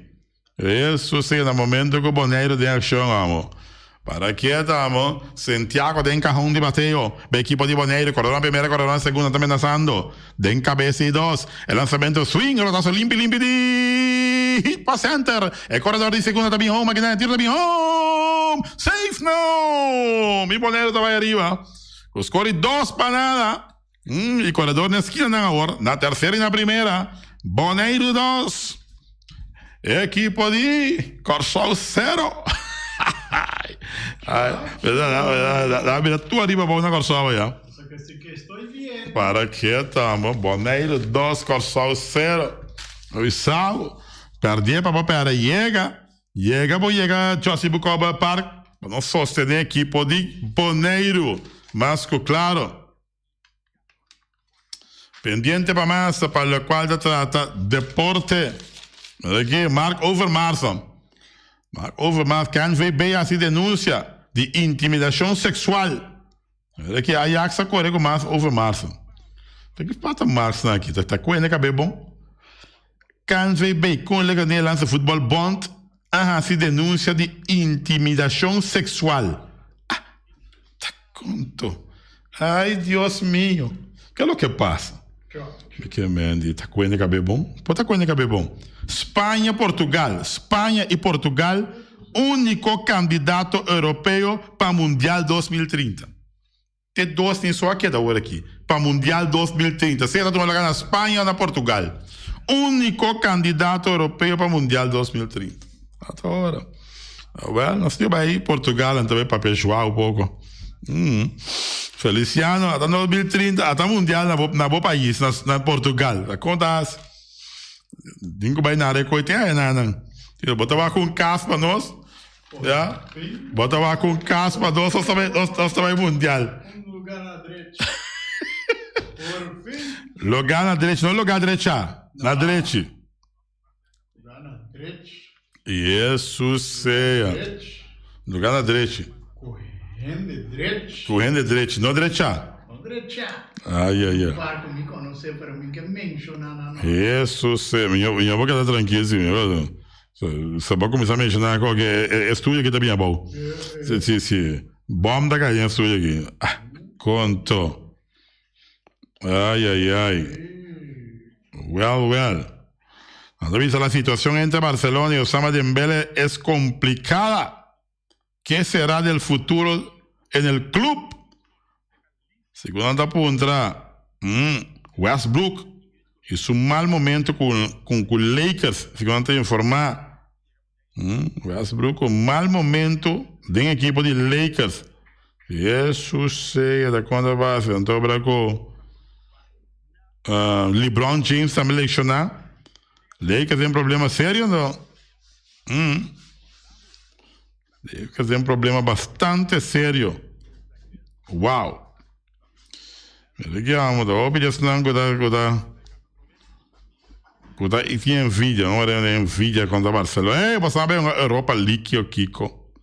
Eso si, na momento ku Boneiru den akshon, amo. Para kiet, amo. Santiago den kahon di bateo. Be ekipo di Boneiru, koredor na primera, koredor na segunda ta menasando. Den kabesa i dos. E lansamentu swing, rotaso limpi limpi di hit pa center. E koredor di segunda ta bin home, aki nan e tiro ta bin home. Safe no! Mi Boneiru ta bai ariba. Ku skor di dos pa nada. Mm, i koredor na eskina nan awor. Na tersera i na primera. Boneiru dos. Ekipo di Kòrsou sero. Ai, da mira tu ariba abou na Kòrsou ya. Para ke tambo. Boneiru dos, Kòrsou sero. Avisabo. Pèrdè pa bo pèrdè yega. Yega bo yega Jossy Bukoba Park pa nos sostené ekipo di Boneiru. Mas ku klaro. Pendiente pa mas pa lokual ta trata deporte. Mira aki Mark Overmars. Mark Overmars KNVB hasi denunsia di intimidashon seksual. Mira aki Ajax a kore ku mas Overmars. Ta ki pasa Marks nan aki? Ta kuende kabe bon? KNVB, Koninklijke Nederlandse Voetbal Bond, a hasi denunsia di intimidashon seksual. Ah, ta konto. Ai, Dios mio. Ke loke pasa? Mi ke mendi, ta kuende kabe bon? Por ta kuende kabe bon? Spaña, Portugal. Spaña i Portugal úniko kandidato europeo pa Mundial 2030. Te dos tin so a keda awor aki pa Mundial 2030. Sea ta tuma lugar na Spaña o na Portugal. Úniko kandidato europeo pa Mundial 2030. Ata ora. Wel, nos tin bai Portugal anto bai papia Joao poko. Mm. Feliciano, ata 2030, ata Mundial na bo, na bo pais, na, na Portugal. Ta konta as. Tin ku bai na rekoi te añanan. Bo ta wak un kas pa nos. Ya. Bo ta wak un kas pa nos, nos ta bai, nos, nos ta bai mundial. Un lugar na drechi. Por fin. Lugar na drechi, no lugar drecha, na drechi. Lugar na drechi. Jesus sea. Drechi. Lugar na drechi. Ku hende drechi. Ku hende drechi, no drecha. No drecha. Ay, ay, ay. Un par ku mi konosé, pero mi ke menshoná nan no. Jesus sea. Mi no, mi no por keda trankil si. Mi no. Se bo kuminsá menshoná koke e estudio aki ta bin abou. Si, si, si. Bòm ta kai den estudio aki. Ah, konto. Ai, ai, ai. Wèl, wèl. Nan ta bisa la situashon entre Barcelona i Osama Dembele es komplikada. Ke será del futuro en el club? Segun nan ta puntra, mm, Westbrook y su mal momento cu cu cu Lakers, segun nan ta informa, mm, Westbrook cu mal momento den ekipo di Lakers. Jesus sea, ta conta base, nan ta obra cu uh, LeBron James tambe lecciona. Lakers den problema serio, no? Mm. Lakers den problema bastante serio. Wow. Mira ki amo ta hopi esnan ku ta ku ta ku ta i tin envidia, no wak envidia kontra Barcelona. Ey, bo sabe un Europa League o kiko.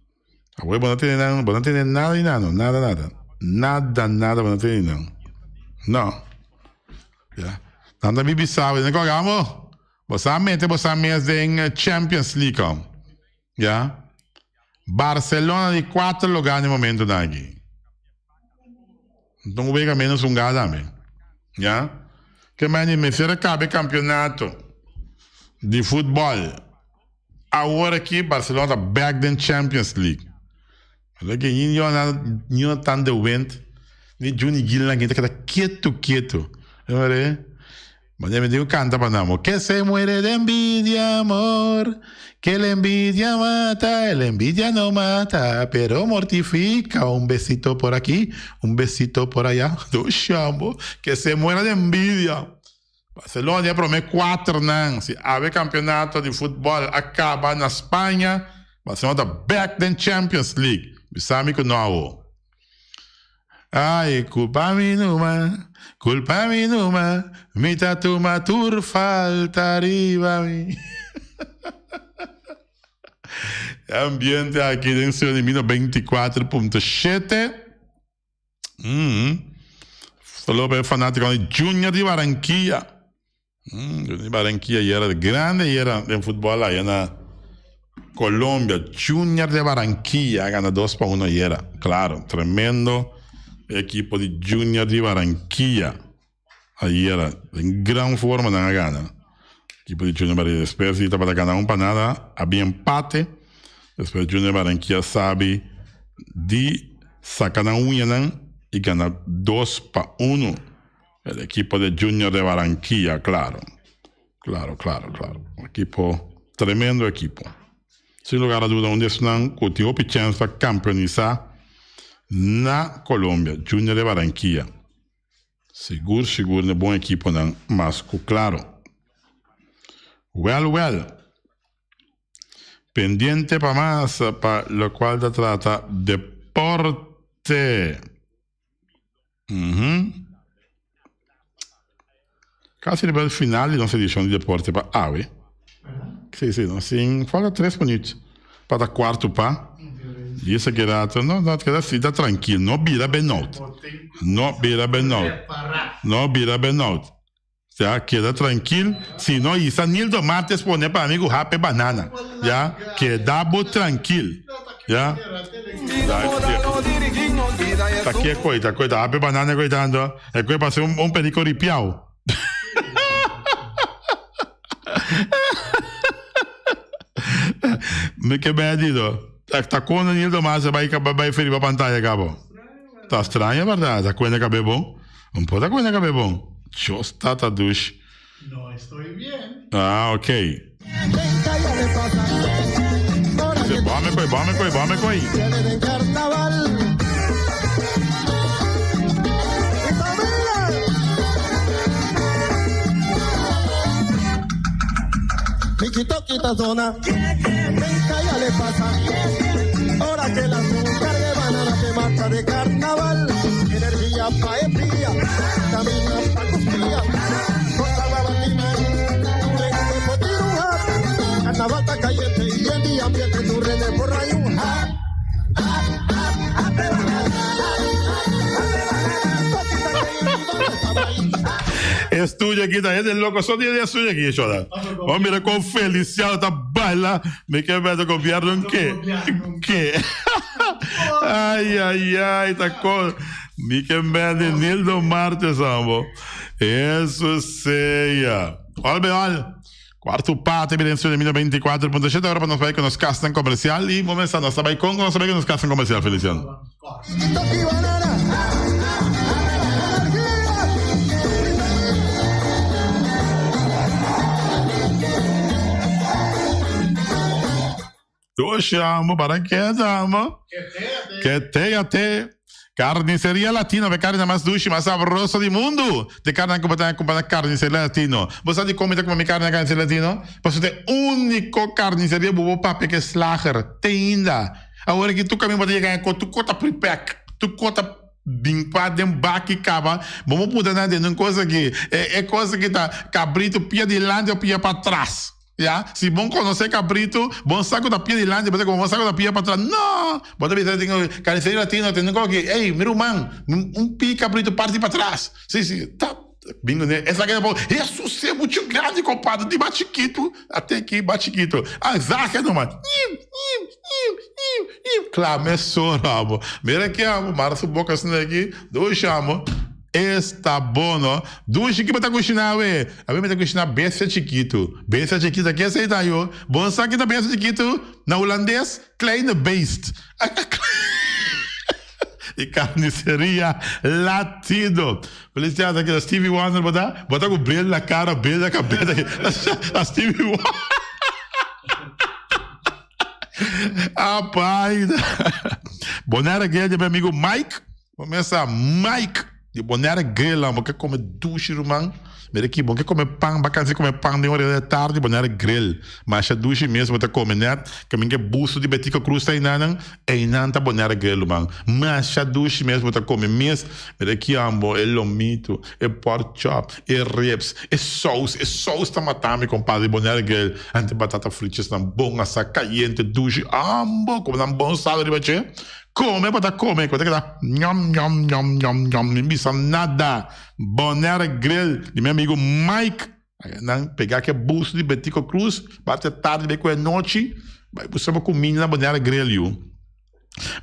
Awor bo no tene nan, bo no tene nada di nan, no, nada nada. Nada nada bo no tene di nan. No. Ya. Nan ta bibi sabi, nan ko amo. Bo sa mete bo sa mes den Champions League. Ya. Barcelona di cuatro lugar na e momentonan aki. Nton wega menos un ga tambe. Ya. Ke mani mester a caba e campeonato di futbol. Awor aki Barcelona ta back den Champions League. Lo ke Jonathan de Wind ni Juni Gil nan ta keda ketu ketu. Mane mi digo canta pa nan. Que se muere de envidia, amor. Que la envidia mata, la envidia no mata, pero mortifica. Un besito por aquí, un besito por allá. Dushi amor. Que se muera de envidia. Barcelona den e prome kuaternan. Si awe kampeonato di futbòl a kaba na Spaña, Barcelona ta bèk den Champions League. Bisa mi ku no awo. Ai, kulpa mi numa, kulpa mi numa, mi ta tuma tur falta riba mi. E ambiente aki den Surinamino 24.7. Mm. Saludo pa e fanátiko di Junior di Barranquilla. Mm, Junior di Barranquilla yera grande yera den futbòl aya na Colombia. Junior de Barranquilla a gana 2-1 yera. Claro, tremendo ekipo di Junior di Barranquilla ayera. Den gran forma nan a gana. Ekipo di Junior Barranquilla despues di tabata gana un pa nada a bin empate. Despues Junior Barranquilla sabi di. saca nan uñanan y gana 2-1. El equipo de Junior de Barranquilla, claro. Claro, claro, claro. Equipo, tremendo equipo. Sin lugar a duda, un di esnan cu tin hopi chens pa campeonisa na Colombia, Junior de Barranquilla. Sigur, sigur, ne bon equiponan mas cu claro. Well, well. Pendiente pa mas pa locual ta trata deporte. Mhm. Casi riba el final di nos edicion di deporte pa awe. Sí, sí, nos tin falta tres minuut pa ta cuarto pa. Y esaki rato, no, no, keda así, ta tranquil, no bira benout. No bira benout. No bira benout. Ya, keda trankil, si no isa Nildo Martes pone pa mi ku hape banana. Ya, keda bo trankil. Ya. Ta ke koi, ta koi, ta hape banana koi tanto. E koi parse un, un perico ripiao. Mi ke bedido. Ta, ta kono Nildo Martes bai, bai feriba pantalla kabo. Ta straño berdad, ta cuenta cabe bon? Un por ta cuenta cabe bon. Dios tata dush. No estoy bien. Ah, ok. Dice, bame coi, bame coi, bame coi. Estudio aki ta hende loko so dia di estudio aki shora. Bo mira kon Feliciano ta baila mi ke mete gobierno ke ke ay ay ay ta kon mi ke mete Nildo Martes ambo Hesus sea. Ol be ol. Cuarto parte bira en Mino 24.7 ora pa nos bai con nos casnan comercial y momento nos ta bai con nos ta bai con nos casnan comercial Feliciano. Doshi amo, para keda amo. Que te te. Carniceria Latino, e carne mas dushi, mas sabroso di mundo. De carne ku bo ta kumpra na Carniceria Latino. Bo sa di kon mi ta kumpra mi carne na Carniceria Latino? Pasobra ta e úniko carniceria bo bo papia ku e slager te ainda. Awor aki tur kaminda bo ta yega ku tur kos ta prepack, tur kos ta bin pa den baki kaba. Bo por puntra nan den un kos aki, e kos aki ta kabritu pia dilanti o pia patras. Ya, si bon konosé kabritu, bon sa ku ta pia dilanti, bo ta komo bon sa ku ta pia patras. No! Bo ta bisa tin Carniceria Latino tin un koki, ey, mi ruman, un pia kabritu parti patras. Si, si, ta bin kuné. Esaki ta por, Hesus e muchu grandi kompadre, di mas chikitu, ate aki mas chikitu. Ah, zag e numa. Ñim, ñim, ñim, ñim, ñim. Kla mesora amo. Mira ki amo, mara su boka asina aki, dushi amo. Esta bon no. Dushi ki bo ta kushina awe? Awe mi ta kushina bestia chikitu. Bestia chikitu ke esei ta yo? Bon sa ki ta bestia chikitu? Na hulandes, kleine beest. Di carniceria Latino. Feliciano aki ta Stevie Wonder bo ta? Bo ta ku bril na kara, bril na kabes aki. Ta Stevie Wonder. Apai. Bonaire Grill di mi amigo Mike. Bo mesa Mike di Bonaire Grill bo ke come dushi ruman. Mira aki bo ke come pan ba cansa di come pan den ora di tardi Bonaire Grill masha dushi mes bo ta come net caminda ke busto di Betico Cruz ta einanan einan ta Bonaire Grill ruman masha dushi mes bo ta come mes mira aki ambo e lomito e pork chop e ribs e saus e saus ta mata mi compadre di Bonaire Grill ante batata frietjes nan bon asa cayente dushi ambo como nan bon sal riba dje. Come bo ta come cu ta keda ñom ñom ñom ñom ñom mi bisa nada. Bonaire Grill di mi amigo Mike. Nan pega ke bus di Betico Cruz bate tardi bay cu e nochi bay busca bo cuminda na Bonaire Grill yu.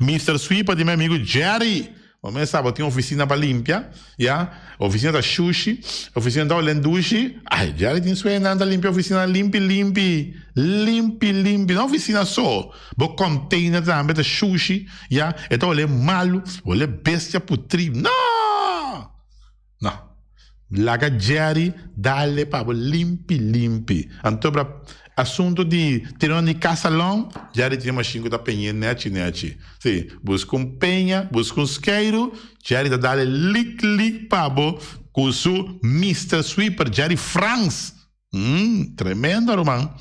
Mister Sweeper di mi amigo Jerry. Bo mes sa bo tin oficina pa limpia, ya. Oficina ta shushi, oficina ta olen dushi. Ay, Jerry tin sueño nan ta limpia oficina limpi limpi, limpi limpi. No oficina so, bo container tambe ta shushi, ya. E ta ole malu, ole bestia putri. No! No. Laga Jerry dale pa bo limpi limpi. Anto bra asunto di tereno di casa long, Jerry tin e machine cu ta peñ'e nechi nechi. Si, busca un peña, busca un skeiru, Jerry ta dale lik lik pa bo cu su Mister Sweeper, Jerry Frans. Umm, tremendo ruman.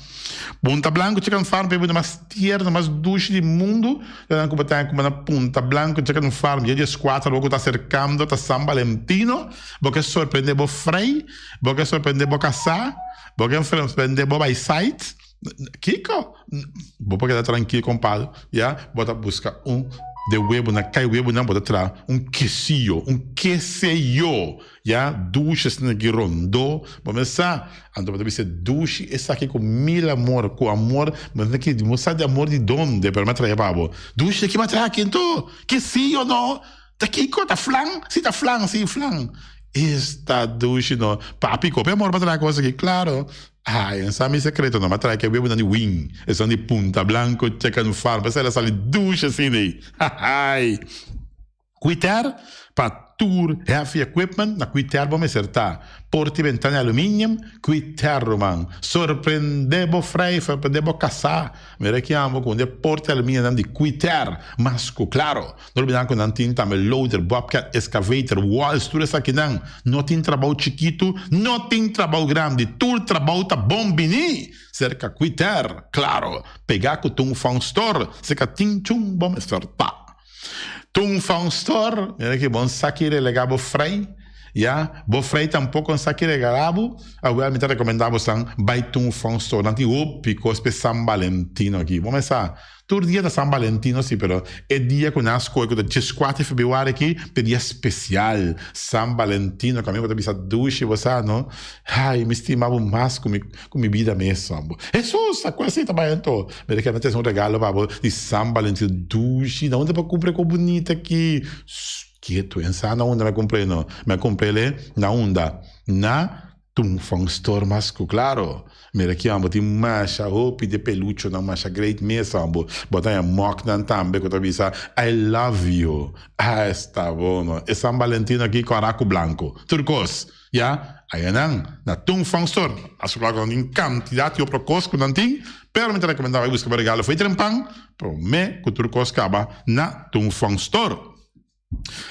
Punta Blanco Chicken Farm pa e bunda mas tierno, mas dushi di mundu. Ta nan ku bo ta kuma na Punta Blanco Chicken Farm dia dieskuater bo ku ta aserkando ta San Valentino. Bo ke sorprende bo frei, bo ke sorprende bo kasá, bo ke sorprende bo bai site. Kiko? Bo por keda trankil kompal, ya. Bo ta buska un de webunan, kai webunan bo ta traha un kesillo, un keseyo. Ya dushi asina ki rondó bo mes sa. Anto bo ta bisa dushi esaki ku mil amor, ku amor, bo no ki bo sa di amor di donde, pero mi a trae pa bo. Dushi aki bo a trae aki anto? Ke si o no? Ta kiko? Ta flan? Si ta flan, si flan. Esta dushi no. Papi kopi amor pa trae kos aki? Klaro. Ai, en sa mi sekreto no. Mi a trae ke webunan di wing, esun di Punta Blanco Chicken Farm. P'esei el a sali dushi asina ei. Hahaai. Kwiter pa tur heavy equipment na kwiter bo mester ta. Porta y bentana aluminium, kwiter ruman. Sorprende bo frei, sorprende bo kasá. Mira ki amo ku un di e porta aluminium nan di kwiter mas ku klaro. No olbida ku nan tin tambe loader, bobcat, excavator, walls, tur esakinan. No tin trabou chikitu, no tin trabou grandi, tur trabou ta bon bini serka kwiter. Klaro, pega ku Tung Fong Store, serka Ting Chung bo mester ta. Tung Fong Store, mira ki bon saki relega bo frei, ya, bo frei tampoco un saki regala bo, awel mi ta recomenda bo san bai Tung Fong Store, nan tin hopi cos p'e San Valentino aki, bo mesa tur dia ta San Valentino si, pero e dia cu nan a scoge cu ta diescuatro di februari aki ta e dia special, San Valentino, cu ami bo ta bisa dushi bo sa no, hay mi stima bo mas cu mi. Ku mi bida mes hombo. Hesus! A kual ta bai anto? Mi ta kere trese un regalo pa bo di San Valentin. Dushi, na unda bo a kumpra e kos bunita aki? Sst, ketu, e sa na unda mi a kumpr'e no. Mi a kumpr'e na unda? Na Tung Fong Store mas ku klaro. Mira aki hombo, tin masha hopi di e peluchonan masha great mes hombo. Bo ta haña mòknan tambe ku ta bisa I love you. Ah, esta bon. E San Valentino aki kòrá ku blanko. Tur kos. Ya, ayanan na Tung Fong Store. A sukla ku nan tin kantidat di otro kos ku nan tin, pero mi ta rekomendá bai buska bo regalo for e trempan promé ku tur kos kaba na Tung Fong Store.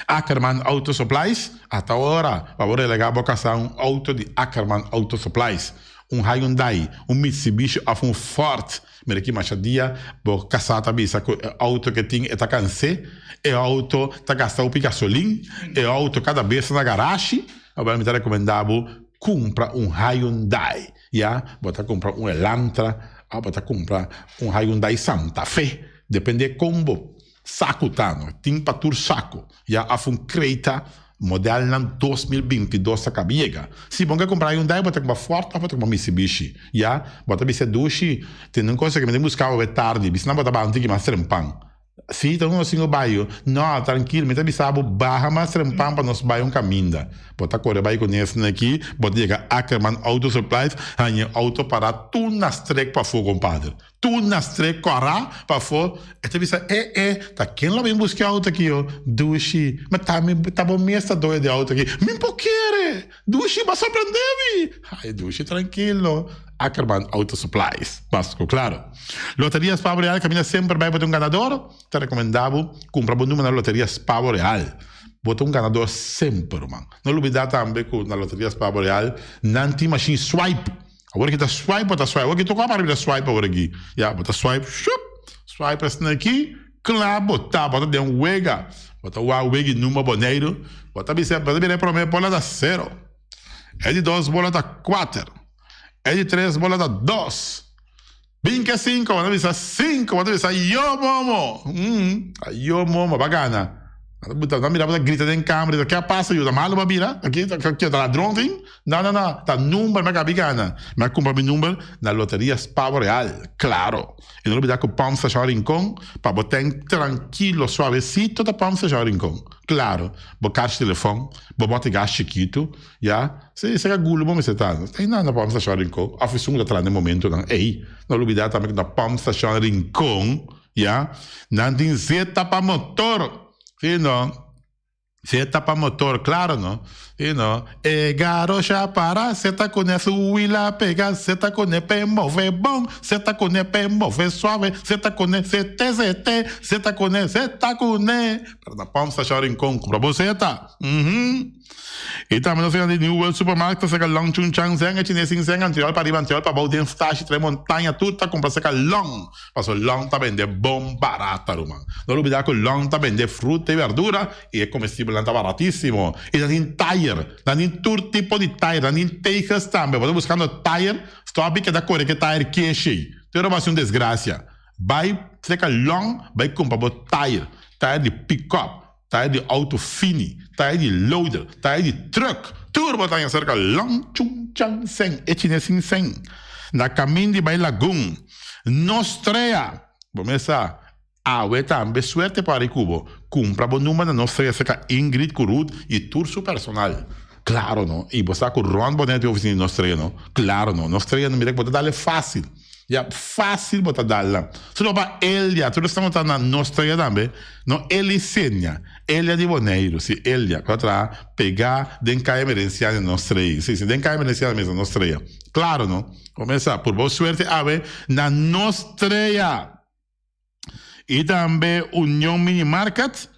Ackerman Auto Supplies, Ata ora pa bo relegá bo kasá un outo di Ackerman Auto Supplies, un Hyundai, un Mitsubishi òf un Ford. Mira ki masha dia bo kasá ta bisa ku e outo ke tin e ta kans'é, e outo ta gasta hopi gasolin, e outo kada bes ta na garashi. Awel mi ta rekomendá bo kumpra un Hyundai, ya. Bo ta kumpra un Elantra òf bo ta kumpra un Hyundai Santa Fe, depende kon bo saku ta no. Tin pa tur saku, ya, òf un Creta modelnan 2022 ta kaba yega. Si bo ke kumpra Hyundai bo ta kumpra Ford òf bo ta kumpra Mitsubishi, ya. Bo ta bisa dushi, tin un kos ku mi ta buska awe tardi, bisa nan bo ta baha un tiki mas trempan. Si, ta un singo bayo. No, trankil, mi ta bisa bo baha mas trempan pa nos bai un kaminda. Bo ta kore bai ku nesnan aki, bo ta yega Ackerman Auto Supplies, haña e outo pará tur na strek pafó, kompadre. Tur na strek kòrá pafó. E ta bisa, E, e, ta ken lo bin buska e outo aki yo? Dushi, ma ta mi, ta bo mes ta doño di e outo aki. Mi por kere! Dushi, bo a sorprendé mi! Ai, Dushi, trankil no. Ackerman Auto Supplies. Mas ku klaro. Loterias Pavo Real kaminda semper bai bo ta un ganador. Ta rekomendá bo kumpra bo number na Loterias Pavo Real. Bo ta un ganador semper, ruman. No lubidá tambe ku na Loterias Pavo Real nan tin mashin swipe. Awor ki ta swipe bo ta swipe. Awor ki tokò para bira swipe awor aki. Ya, bo ta swipe, shup! Swipe esnan aki, kla bo ta. Bo ta den wega. Bo ta wak wega i number Boneiru. Bo ta bisa, bo ta bira e promé bola ta sero. E di dos bola ta kuater. E di tres bola ta dos. Binke sinku, bo ta bisa sinku, bo ta bisa yo momo. Mm, yo momo, bo a gana. Bo ta mira bo ta grita den kamer, ke a pasa yu? Ta malu bo a bira? Aki, ke ta ladron tin? No, no, no, ta number mi a kabi gana. Mi a kumpra mi number na Loterias Pavo Real, klaro. I no lubida ku Pump Station Rincon, pa bo ten trankilo, suavesito ta Pump Station Rincon. Claro, bo kashi telefon, bo bote gas chikitu, ya. Si, seka gulo bo mester ta. Ei nan na Pump Station Rincon, of esun ku ta traha na e momentonan ei. No lubida tambe ku na Pump Station Rincon, ya, nan tin zeta pa motor. Si no. Zeta pa motor, claro no. Si no. E garosha para, zeta kune su wila pega, zeta kune pe move bon, zeta kune pe move suave, zeta kune zete zete, zeta kune zeta kune. Pero na Pump Station Rincon cumpra bo zeta. Uhum. Y tambe nos di New World Supermarket ta seka Long Chun Chang Zeng e chines sin zeng antriol pa riba antriol pa bou den stashi tre montaña tur ta cumpra seka Long. Paso Long ta bende bon barata ruman. No lubida cu Long ta bende fruta y verdura y e comestibelnan ta baratisimo. Y nan tin tayer. Nan tin tur tipo di tayer. Nan tin tegels tambe. Bo ta buscando tayer? Stop y keda core ke tayer keshi. Tur a basi un desgracia. Bay seka Long bay cumpra bo tayer. Tayer di pick up. Tayer di auto fini, tayer di loader, tayer di truck, tur bo ta haña serka Long Chung Chang Seng, e chines sin seng. Na kamin di bai Lagun, no strea! Bo mes sa, awe tambe suerte por ari ku bo. Kumpra bo number na no strea serka Ingrid ku Ruth i tur su personal. Klaro no, i bo sa ku rònt bo nèt e ofisina di no strea no. Klaro no, no strea no mira ku bo ta dal e fásil. Ya fácil bo ta dal nan. Solo pa Elia, tur esnan ku ta na nos tarea tambe, no Elisenia, Elia di Boneiru, si Elia, ku ta traha pegá den Kaya Emerenciana na nos trea. Si, si, den Kaya Emerenciana mes na nos trea. Klaro, no? Bo mester sa, por bo suerte awe na nos trea. I tambe Union Mini Market,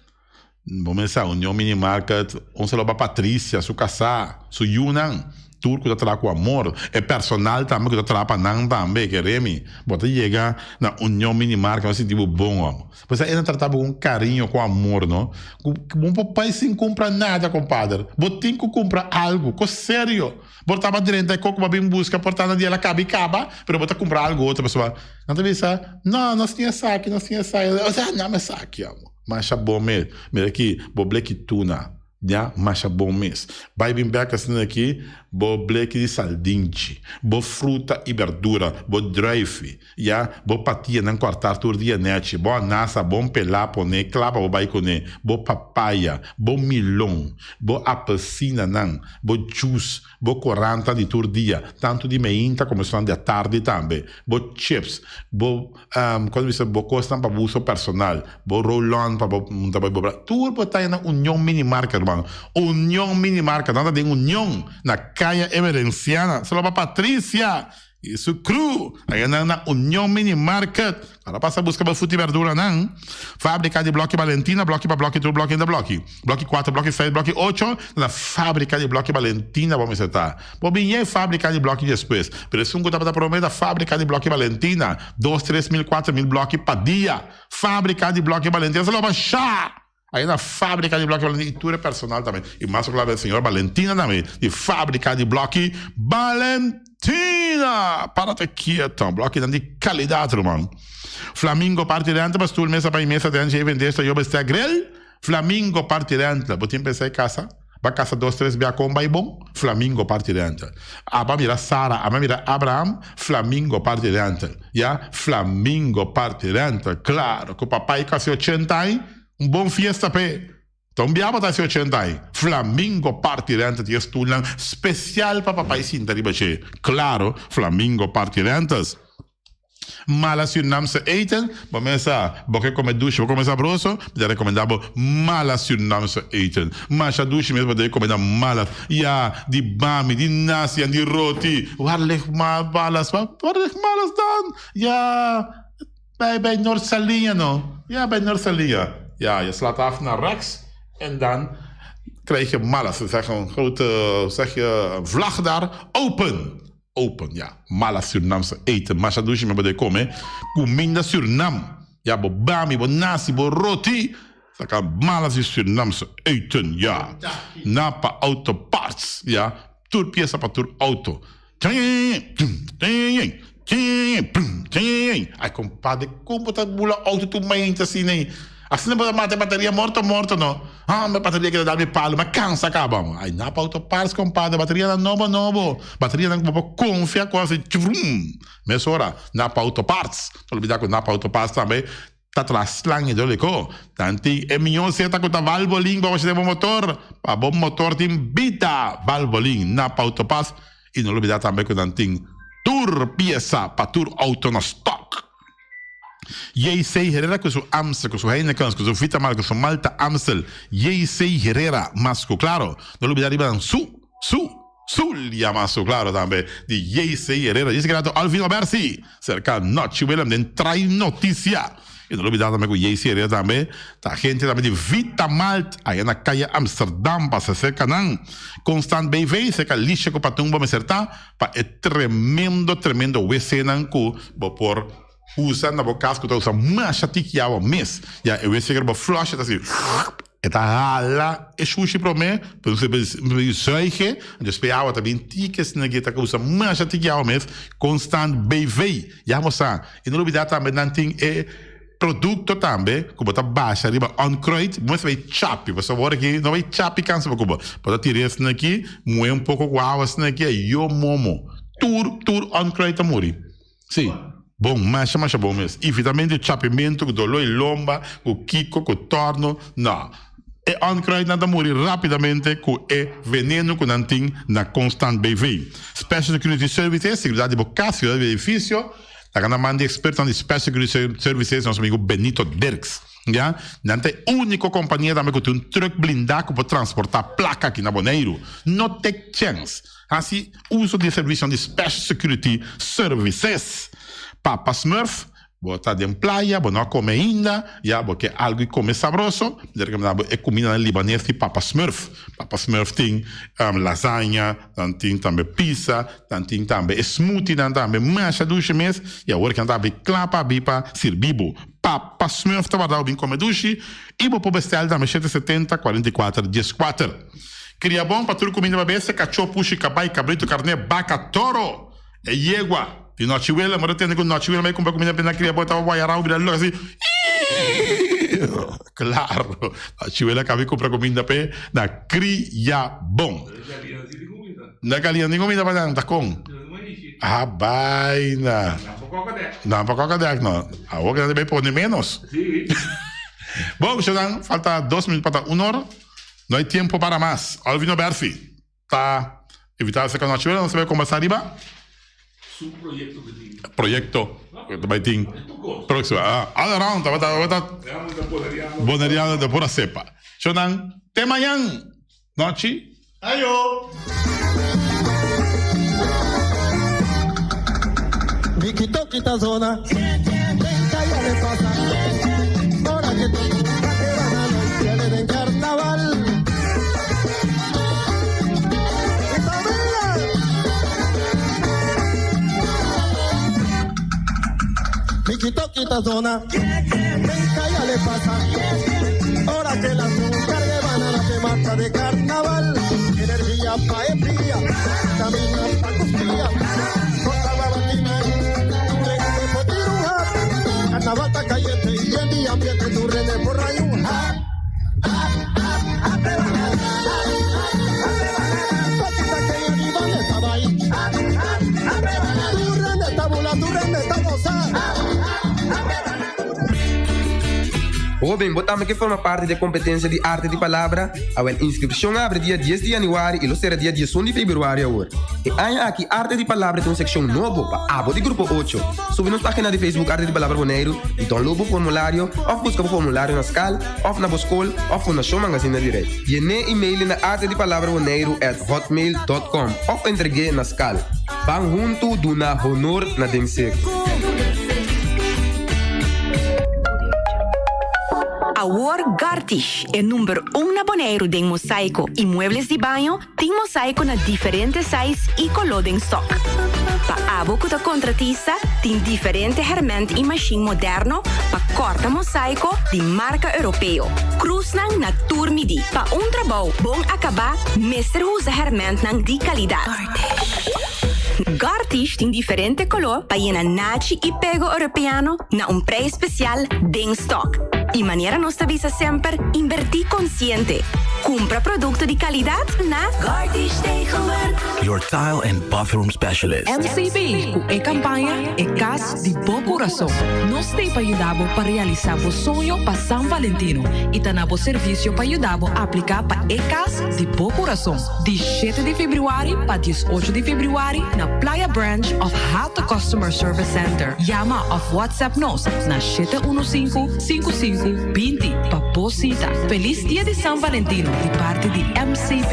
bo mester sa Union Mini Market, un saludo pa Patricia, su kasá, su yunan, tur ku ta traha ku amor, e personal tambe ku ta traha pa nan tambe, kere mi, bo ta yega na Union Mini Market, bo ta sinti bo bon amo. Pasobra e ta trata bo ku kariño, ku amor, no? Ku bo por bai sin kumpra nada, kompader. Bo tin ku kumpra algu, kos serio. Bo taba drenta e koko bo a bin buska por ta na di el a kaba i kaba, pero bo ta kumpra algu otro pasobra nan ta bisa, no, nos tin esaki, nos tin esaki, osea nan esaki amo. Masha bon mes. Mira aki, bo bleki tuna, ya, masha bon mes. Bai bin bek asina aki, bo bleki di saldinchi, bo fruta i berdura, bo druifi. Ya, bo patianan kòrtá tur dia nèchi, bo anasa bon pelá poné kla pa bo bai kuné, bo papaya, bo milon, bo apelsinanan, bo djus, bo koranta di tur dia, tantu di meinta komo esnan di atardi tambe, bo chips, bo, kon ta bisa, bo kosnan pa bo uso personal, bo roll-on pa bo munta bai bo bra, tur bo ta na Union Mini Market, ruman. Union Mini Market, nan ta den Union, na Kaya Emerenciana. Solo pa Patricia! I su crew a yega na Union Mini Market. Ora pasa buska bo fruta i berduranan. Fabrika di Bloki Balentina, bloki pa bloki tur bloki inda bloki. Bloki kuater, bloki seis, bloki ocho, na fabrika di Bloki Balentina bo mester ta. Bo bin yei fabrika di bloki despues. Pero esun ku tabata prome ta fabrika di Bloki Balentina. Dos, tres mil, kuater mil bloki pa dia. Fabrika di Bloki Balentina sa lo basha! Ahí na fábrica di Bloki Valentina y tur e personal tambe. Y mas claro e señora Valentina tambe di fábrica di Bloki Valentina. Párate quieto. Blokinan di calidad, ruman. Flamingo Party Rental pa stoel, mesa pa y mesa den dje vende esta yoba estea grill. Flamingo Party Rental. Bo tin pensa e casa? Ba casa dos tres bia con bay bon? Flamingo Party Rental. Aba mira Sara, aba mira Abraham, Flamingo Party Rental. Ya, Flamingo Party Rental. Claro, cu papay casi ochenta aña. Un bon fiesta p'e. Ta un biaba ta hasi ochenta ai. Flamingo Party Rental tin e stulnan special pa papay sinta riba dje. Claro, Flamingo Party Rentals. Mala Surinaamse eten, bo mesa bo ke come dushi, bo come sabroso, mi ta recomenda bo Mala Surinaamse eten. Masha dushi mes bo debe come na Mala. Ya, di bami, di nasi en di roti. Waar ligt Malas? Waar ligt Malas dan? Ya. Bij bij Noord-Saliña no. Ja, bij Noord-Saliña. Ja, je slaat af naar rechts en dan krijg je Malas. Ze zeggen een grote, zeg je, vlag daar. Open! Open, ja. Malas Surinaamse eten. Masha dushi me bo de come. Kuminda Surinam. Ja, bo bami, bo nasi, bo roti. Saka Malas di Surinaamse eten, ja. Napa Auto Parts, ja. Tur pieza pa tur auto. Ay compadre, con bo ta bula auto tur mainta asina ei? Asina bo ta mata e bateria morto morto no. Ah, mi bateria keda dal mi palo, mi a cansa caba. Ay napa auto parts compadre, baterianan nobo nobo, baterianan cu bo por confia cu haci chvrum. Mesora, napa auto parts. No olbida cu napa auto parts tambe. Ta tras slang hidroliko. Nan tin e mion seta ku ta valvolin pa wash'e den bo motor. Pa bo motor tin bida valvolin na Pautopas. I no lubida tambe ku nan tin tur piesa pa tur outo na stock. JC Herrera ku su Amstel, ku su Heinekens, ku su Vitamal, ku su Malta Amstel. JC Herrera mas ku klaro. No lubida riba nan su, su. Sul yama su claro tambe di JC Herrera. JC Herrera ta Alvin Obersi cerca Nochi Willem den Trai Noticia. Y no lubida tambe cu JC Herrera tambe ta agente tambe di Vita Malt aya na Calle Amsterdam pasa cerca nan. Constant BV cerca Lisha cu Patumbo mester ta pa e tremendo tremendo wc nan cu bo por usa na bo cas cu ta usa masha tiki awa mes. Ya e wc cu bo flush ta haci. E ta hala e shushi promé, pero nos mester zuige, despues awa ta bin tiki asina ki ta usa masha tiki awa mes, Constant BV. Ya bo sa. I no lubida tambe nan tin e produkto tambe ku bo ta basha riba onkruid, bo mester bai chapi, pasobra awor aki no bai chapi kansa pa ku bo. Bo ta tira esaki aki, muhe un poko ku awa asina aki, ayo momo. Tur tur onkruid ta muri. Sí, bon, masha masha bon mes. I vitamina di chapimentu ku doló i lomba, ku kiko, ku tòrno, no. E onkruidnan ta muri rápidamente ku e veneno ku nan tin na Constant BV. Special Security Services, seguridat di bo kas, seguridat di bo edifisio, ta gana man di ekspertonan di Special Security Services, nos amigu Benito Dirks. Ya, nan ta e úniko kompania tambe ku tin un trùk blindá ku por transportá plaka aki na Boneiru. No take chèns. Hasi uso di e servisionan di Special Security Services. Papa Smurf, bo ta den playa, bo no a kome ainda, ya bo ke algu i kome sabroso, mi ta rekomendá bo e kumindanan libanes di Papa Smurf. Papa Smurf tin lasaña, nan tin tambe pizza, nan tin tambe e smoothienan tambe masha dushi mes, i awor ke nan ta abri kla pa abi pa sirbi bo. Papa Smurf ta warda bo bin kome dushi i bo por bestèl tambe 770 44 14. Cria bon pa tur cuminda pa bestia, cachó, pushi, cabai, cabrito, carné, baca, toro e yegua. Di nochiwela, mi ta tende cu nochiwela mi a cumpra cuminda pa na cria bon, taba waya rao bira loco asi, iiiiiiiiiiii. Claro, nochiwela caba di cumpra cuminda p'e na cria bon. Na galia tin cuminda pa nan, ta con? Ah, baina. Nan pa coca dek no. Awor nan ta bay pone menos. Bon, shonan, falta dos minuut pa ta un ora. No hay tiempo para mas. Alvino Berfi ta invitado esta nochi. Nos ta bay conversa riba Su proyecto que tin. Proyecto que ta bay tin próximo. Ah, all around tabata tabata Boneriano de pura cepa. Shonan, te mañan. Nochi. Ayo. Hoben, bo tambe ke forma parti di e kompetensia di Arte di Palabra? Awel, inskripshon a abri dia dies di yanüari i lo sera dia diesun di februari awor. E aña aki Arte di Palabra ta un sekshon nobo pa abo di Grupo Ocho. Subi nos página di Facebook Arte di Palabra Boneiru i download bo formulario òf buska bo formulario na skal òf na bo skol òf Fundashon Mangazina di Rei. Yen'é i mail'é na artediPalabraBoneiru at hotmail dot com òf entreg'é na skal. Ban huntu duna honor na den seku. Awor Gartish, e number un na Boneiru den mosaiko i muebles di baño, tin mosaiko na diferente size i koló den stock. Pa abo ku ta kontratista, tin diferente hèrmènt i mashin moderno pa kòrta mosaiko di marka europeo. Krusnan na tur midí. Pa un trabou bon akabá mester usa hèrmèntnan di kalidat. Gartish tin diferente koló pa yena nachi i pego europeano na un prei spesial den stock. I manera nos ta bisa semper, inbertí konsiente. Kumpra produkto di kalidat na Gartish Tegelwerk. Your tile and bathroom specialist. MCB ku e kampaña E Kas di Bo Kurason. Nos t'ei pa yuda bo pa realisá bo soño pa San Valentino i ta na bo servisio pa yuda bo apliká pa e kas di bo kurason. Di shete di febrüari pa diesocho di febrüari na Playa Branch òf Hato Customer Service Center. Yama òf WhatsApp nos na shete unu sinku, sinku sinku, 20 pa bo sita. Felis Dia di San Valentino di parti di MCB.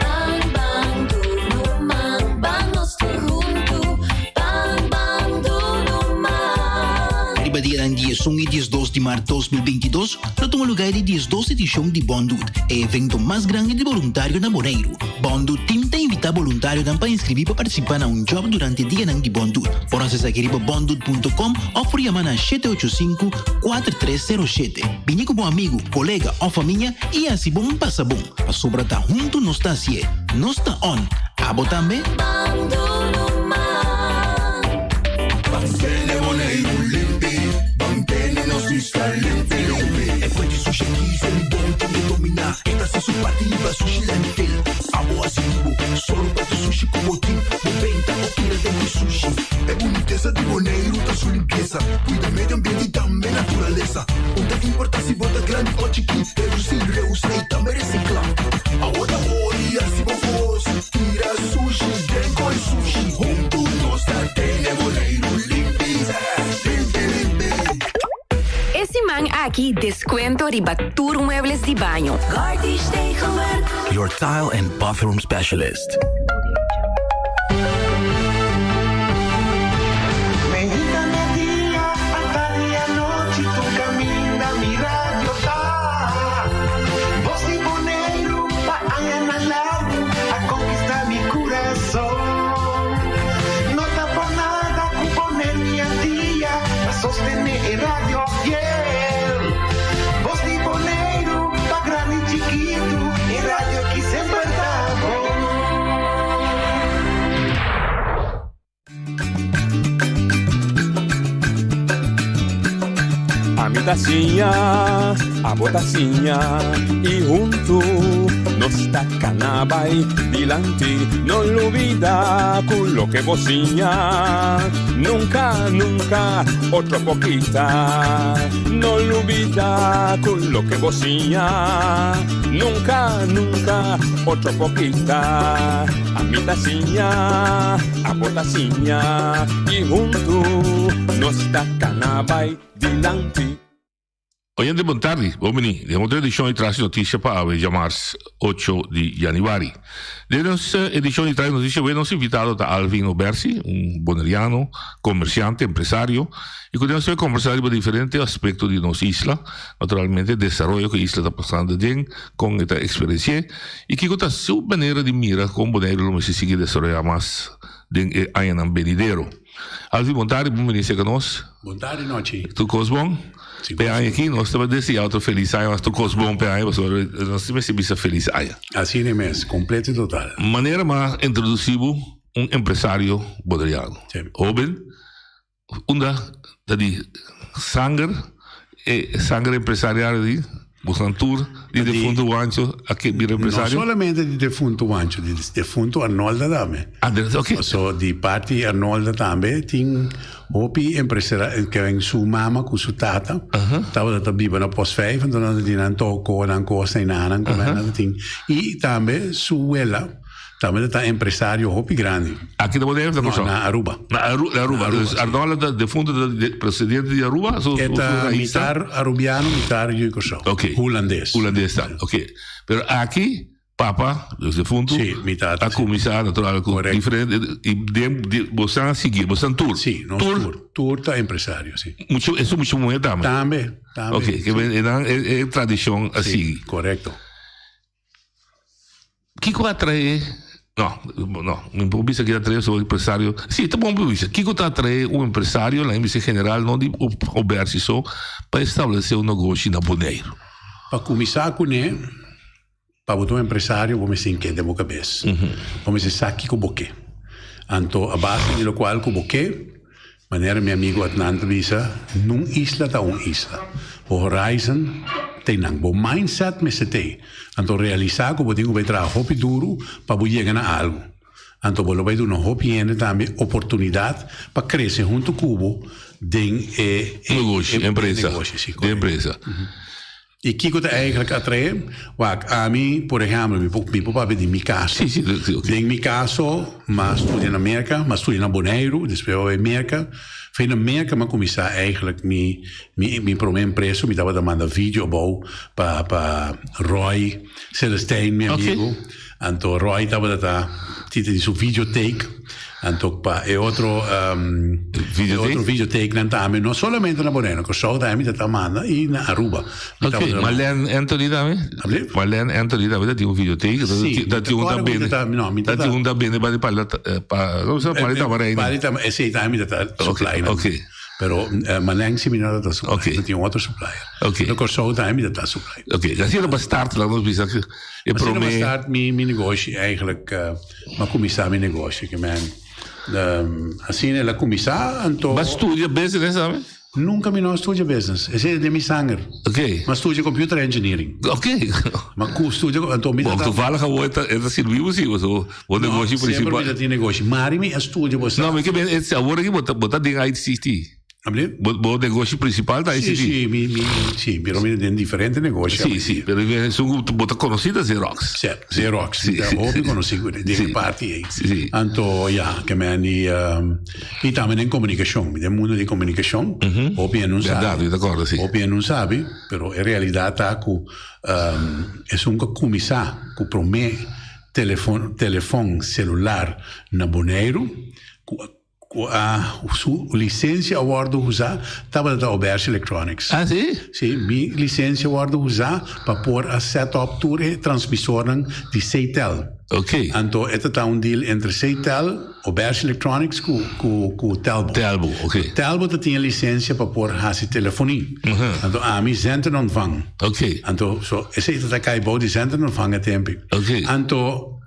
Ban ban dunu man, ban nos tur huntu, ban ban dunu man. Riba dianan diesun i diesdos di mart 2022 lo tuma lugar e di diesdos edishon di Bondud, e evento mas grandi di boluntario na Boneiru. Bondud Team ta invitá boluntarionan pa inskribí pa partisipá na un djòb durante e dianan di Bondud. Por hasi esaki riba bondud.com òf por yama na shete ocho sinku, kuater tres sero shete. Bini ku bo amigu, kolega òf famia i hasi bon pasa bon, pasobra ta huntu nos ta hasié. Nos ta on! Abo tambe? E siman aki descuento riba tur muebles di baño. Gartish Tegelwerk. Your tile and bathroom specialist. Ami ta siña, abo ta siña i huntu nos ta kana bai dilanti. No lubida ku loke bo siña nunka, nunka otro por kita. No lubida ku loke bo siña nunka, nunka otro por kita. Ami ta siña, abo ta siña i huntu nos ta kana bai dilanti. Oyente bon tardi, bon bini den otro edishon di Tras di Notisia pa awe djamars ocho di januari. Den nos edishon di Tras di Notisia awe nos invitado ta Alvin Obersi, un boneriano, komersiante, empresario i ku nos ta kombersá riba diferente aspekto di nos isla, naturalmente desaroyo ku e isla ta pasando aden, kon e ta eksperensi'é i kiko ta su manera di mira kon Boneiru lo mester sigui desaroyá mas den e añanan benidero. Alvin bon tardi, bon bini serka nos. Bon tardi Nochi. Tur kos bon? P'e aña aki nos ta deseá otro felis aña, mas tur kos bon p'e aña pasobra nos tin mester bisa felis aña. Asina mes, kompleto i total. Manera m'a introdusí bo un empresario boneriano, hoben, Unda ta di sanger, e sanger empresarial di bosan tur di defunto Juancho a ke bira empresario? No solamente di defunto Juancho, di defunto Arnolda tambe. Ah, ok. So di parti Arnolda tambe tin hopi empresarial ken su mama ku su tata tabata ta biba na Post 5, enton nan ta tin nan toko, nan kos, nan nan nan tin. I tambe su wela. Tambe ta empresario hopi grandi. Aki na Bonaire of na Kòrsou? No, na Aruba. Na Aruba. Na Aruba, Dus Arnold ta defunto ta presidente di Aruba? Su, E su, ta su raíz ta? mitar Arubiano, mitar yu Kòrsou. Ok. Hulandes. Hulandes ta, ok. Pero aki papa, dus defunto, Sí, mi tata, a sí. kuminsá natural ku Correcto. diferente i den di bosan a sigui, bosan tur. Sí, nos Tur. tur. Tur ta empresario, sí. Mucho, esun mucho muhé tambe. Tambe, tambe. Ok, ke men e nan e e tradishon a Sí, sigui. korekto. Kiko a trae, no, no, mi por bisa ki a trae un empresario, si ta bon pa bisa, kiko ta trae un empresario, laga mi bisa general, no di Obersi so, pa establece un negoshi na Boneiru? Pa kuminsá kuné, pa bo ta un empresario bo mester tin ke den bo kabes. Bo mester sa kiko bo ke. Anto a base di lokual ku bo ke, manera mi amigu Adnan ta bisa, nun isla ta un isla. Bo horizon. Teinan bo mindset mester tei. Anto realisá ku bo tin ku bai traha hopi duru pa bo yega na algu. Anto bo lo bai duna hopi hende tambe oportunidat pa krese huntu ku bo den e Negoshi, empresa. negoshi, si, Den korekto. empresa. I kiko ta eigenlijk atraé? Wak, ami, por ehèmpel, mi por mi por papia di mi kaso. Si, si, si, ok. Den mi kaso, m'a studia na Merka, m'a studia na Boneiru, despues m'a bai Merka. Fei na Merka m'a kuminsá eigenlijk mi mi mi promé empresa, mi tabata manda video abou pa pa Roy Celestijn, mi Ok. amigu. Anto Roy tabata ta tita di su videotheek. Anto pa e otro e otro videotheeknan tambe, no solamente na Boneiru, na Kòrsou tambe mi ta ta manda i na Aruba. Mi Ok, tabata Marlene Anthony tambe? Alblief? Marlene Anthony tambe ta tin un videotheek. Sí, Ta tin un ta mi bende. ta no, mi ta Ta tin un ta bende pa di pala pa, ¿cómo se llama? Pali Tamarijn. Pali Tam, esei tambe mi ta ta supply nan. Ok. Pero Marlene si mi no ta ta supply. Ok. Mi tin un otro supplier. Ok. Na Kòrsou tambe mi ta ta supply. Ok, asina pa start laat nos bisa. E Asina prome. pa start mi mi negoshi eigenlijk m'a kuminsá mi negoshi ke men asina el a kuminsá anto. B'a studia business tambe? Nunka mi no a studia business, esei ta den mi sanger. Ok. M'a studia computer engineering. Ok. M'a ku studia anto mi Bon ta. toevallig awor e ta e ta sirbi bo si pasobra bo negoshi No, semper principal. mi ta tin negoshi. Mari mi a studia bo sa. No mi ke men awor aki bo ta bo ta den ICT. Abli? Bo, bo negoshi principal ta Sí, ICT? sí, mi, mi, sí, pero mi den diferente negoshi. Sí, sí, pero esun ku bo ta konosí ta Xerox. Sí, Xerox. Sí, Ta sí. hopi konosí ku den Sí. e parti ei. Sí, sí. Anto, ya, ke men di, um, i tambe den komunikashon. Mi den mundo di komunikashon, hopi hende no sabi. Bèrdat, mi ta kòrda, sí. Hopi hende no sabi, pero e realidat ta ku, um, esun ku a kuminsá ku promé telefon, telefòn selular na Boneiru, ku a Ku a su lisensia a wòrdu usá tabata ta Oberge Electronics. Ah, sí? Sí, mi lisensia a wòrdu usá pa por a set up tur e transmisornan di Ctel. Ok. Anto e ta ta un deal entre Ctel, Oberge Electronics ku ku ku Telbo. Telbo, ok. Telbo ta tin e lisensia pa por hasi telefonie. Anto ami zend en ontvang. Ok. Anto so esei ta ta kai bou di zend en ontvang e tempi. Ok. Anto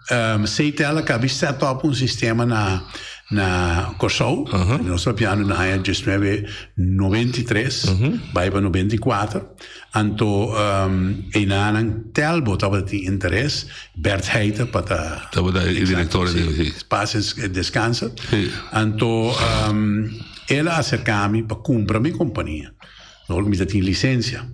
Ctel a kabi set up un sistema na Na Kòrsou, nos ta papiando na aña diesnuebe noventa i tres, bai pa noventa i kuater, anto einanan Telbo tabata tin interes, Bert Heiter pa ta. Tabata e direktor di si. Pas en deskansa. Anto el a aserká mi pa kumpra mi kompania, dor ku mi ta tin lisensia.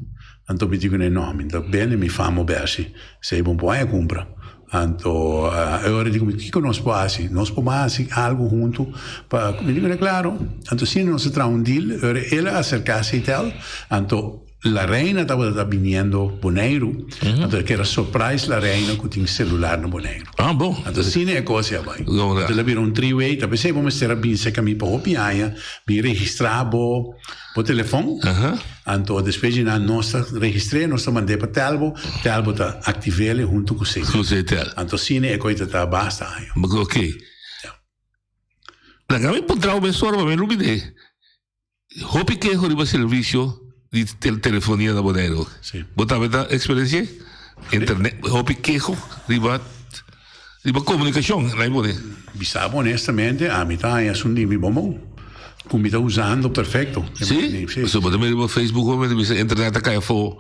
Anto mi di kuné, no, mi ta bende mi fama bèshi, esei bo por a kumpra. Anto e ora di mi, kiko nos por hasi? Nos por hasi algu huntu pa mi di kuné klaro. Anto asina nos a traha un deal, e ora el a aserká Seitel, anto La Reina tabata ta biniendo Boneiru, anto e kere surprise La Reina ku tin selular na Boneiru. Ah, bon. Anto asina e kos a bai. Anto el a bira un three way, ta p'esei bo mester a bin serka mi pa hopi aña, bin registrá bo. Bo telefon, anto despues di nan nos ta registr'é, nos ta mand'é pa Telbo, Telbo ta aktiv'é huntu ku Ctel. Ku Ctel. Anto asina e koi ta ta basta aña. Ok. Ya. Laga mi puntra bo mesora pa mi lubid'é. Hopi keho riba servisio di telefonia na Boneiru. Si. Bo tambe ta eksperensi'é? Internet, hopi keho riba riba komunikashon, laga mi pone. Bisa bo honestamente, ami ta haña esun di mi bon bon. Ku mi ta usando perfecto. Sí? Sí. Pasobra bo ta mira riba Facebook hopi ta bisa internet ta kai afó.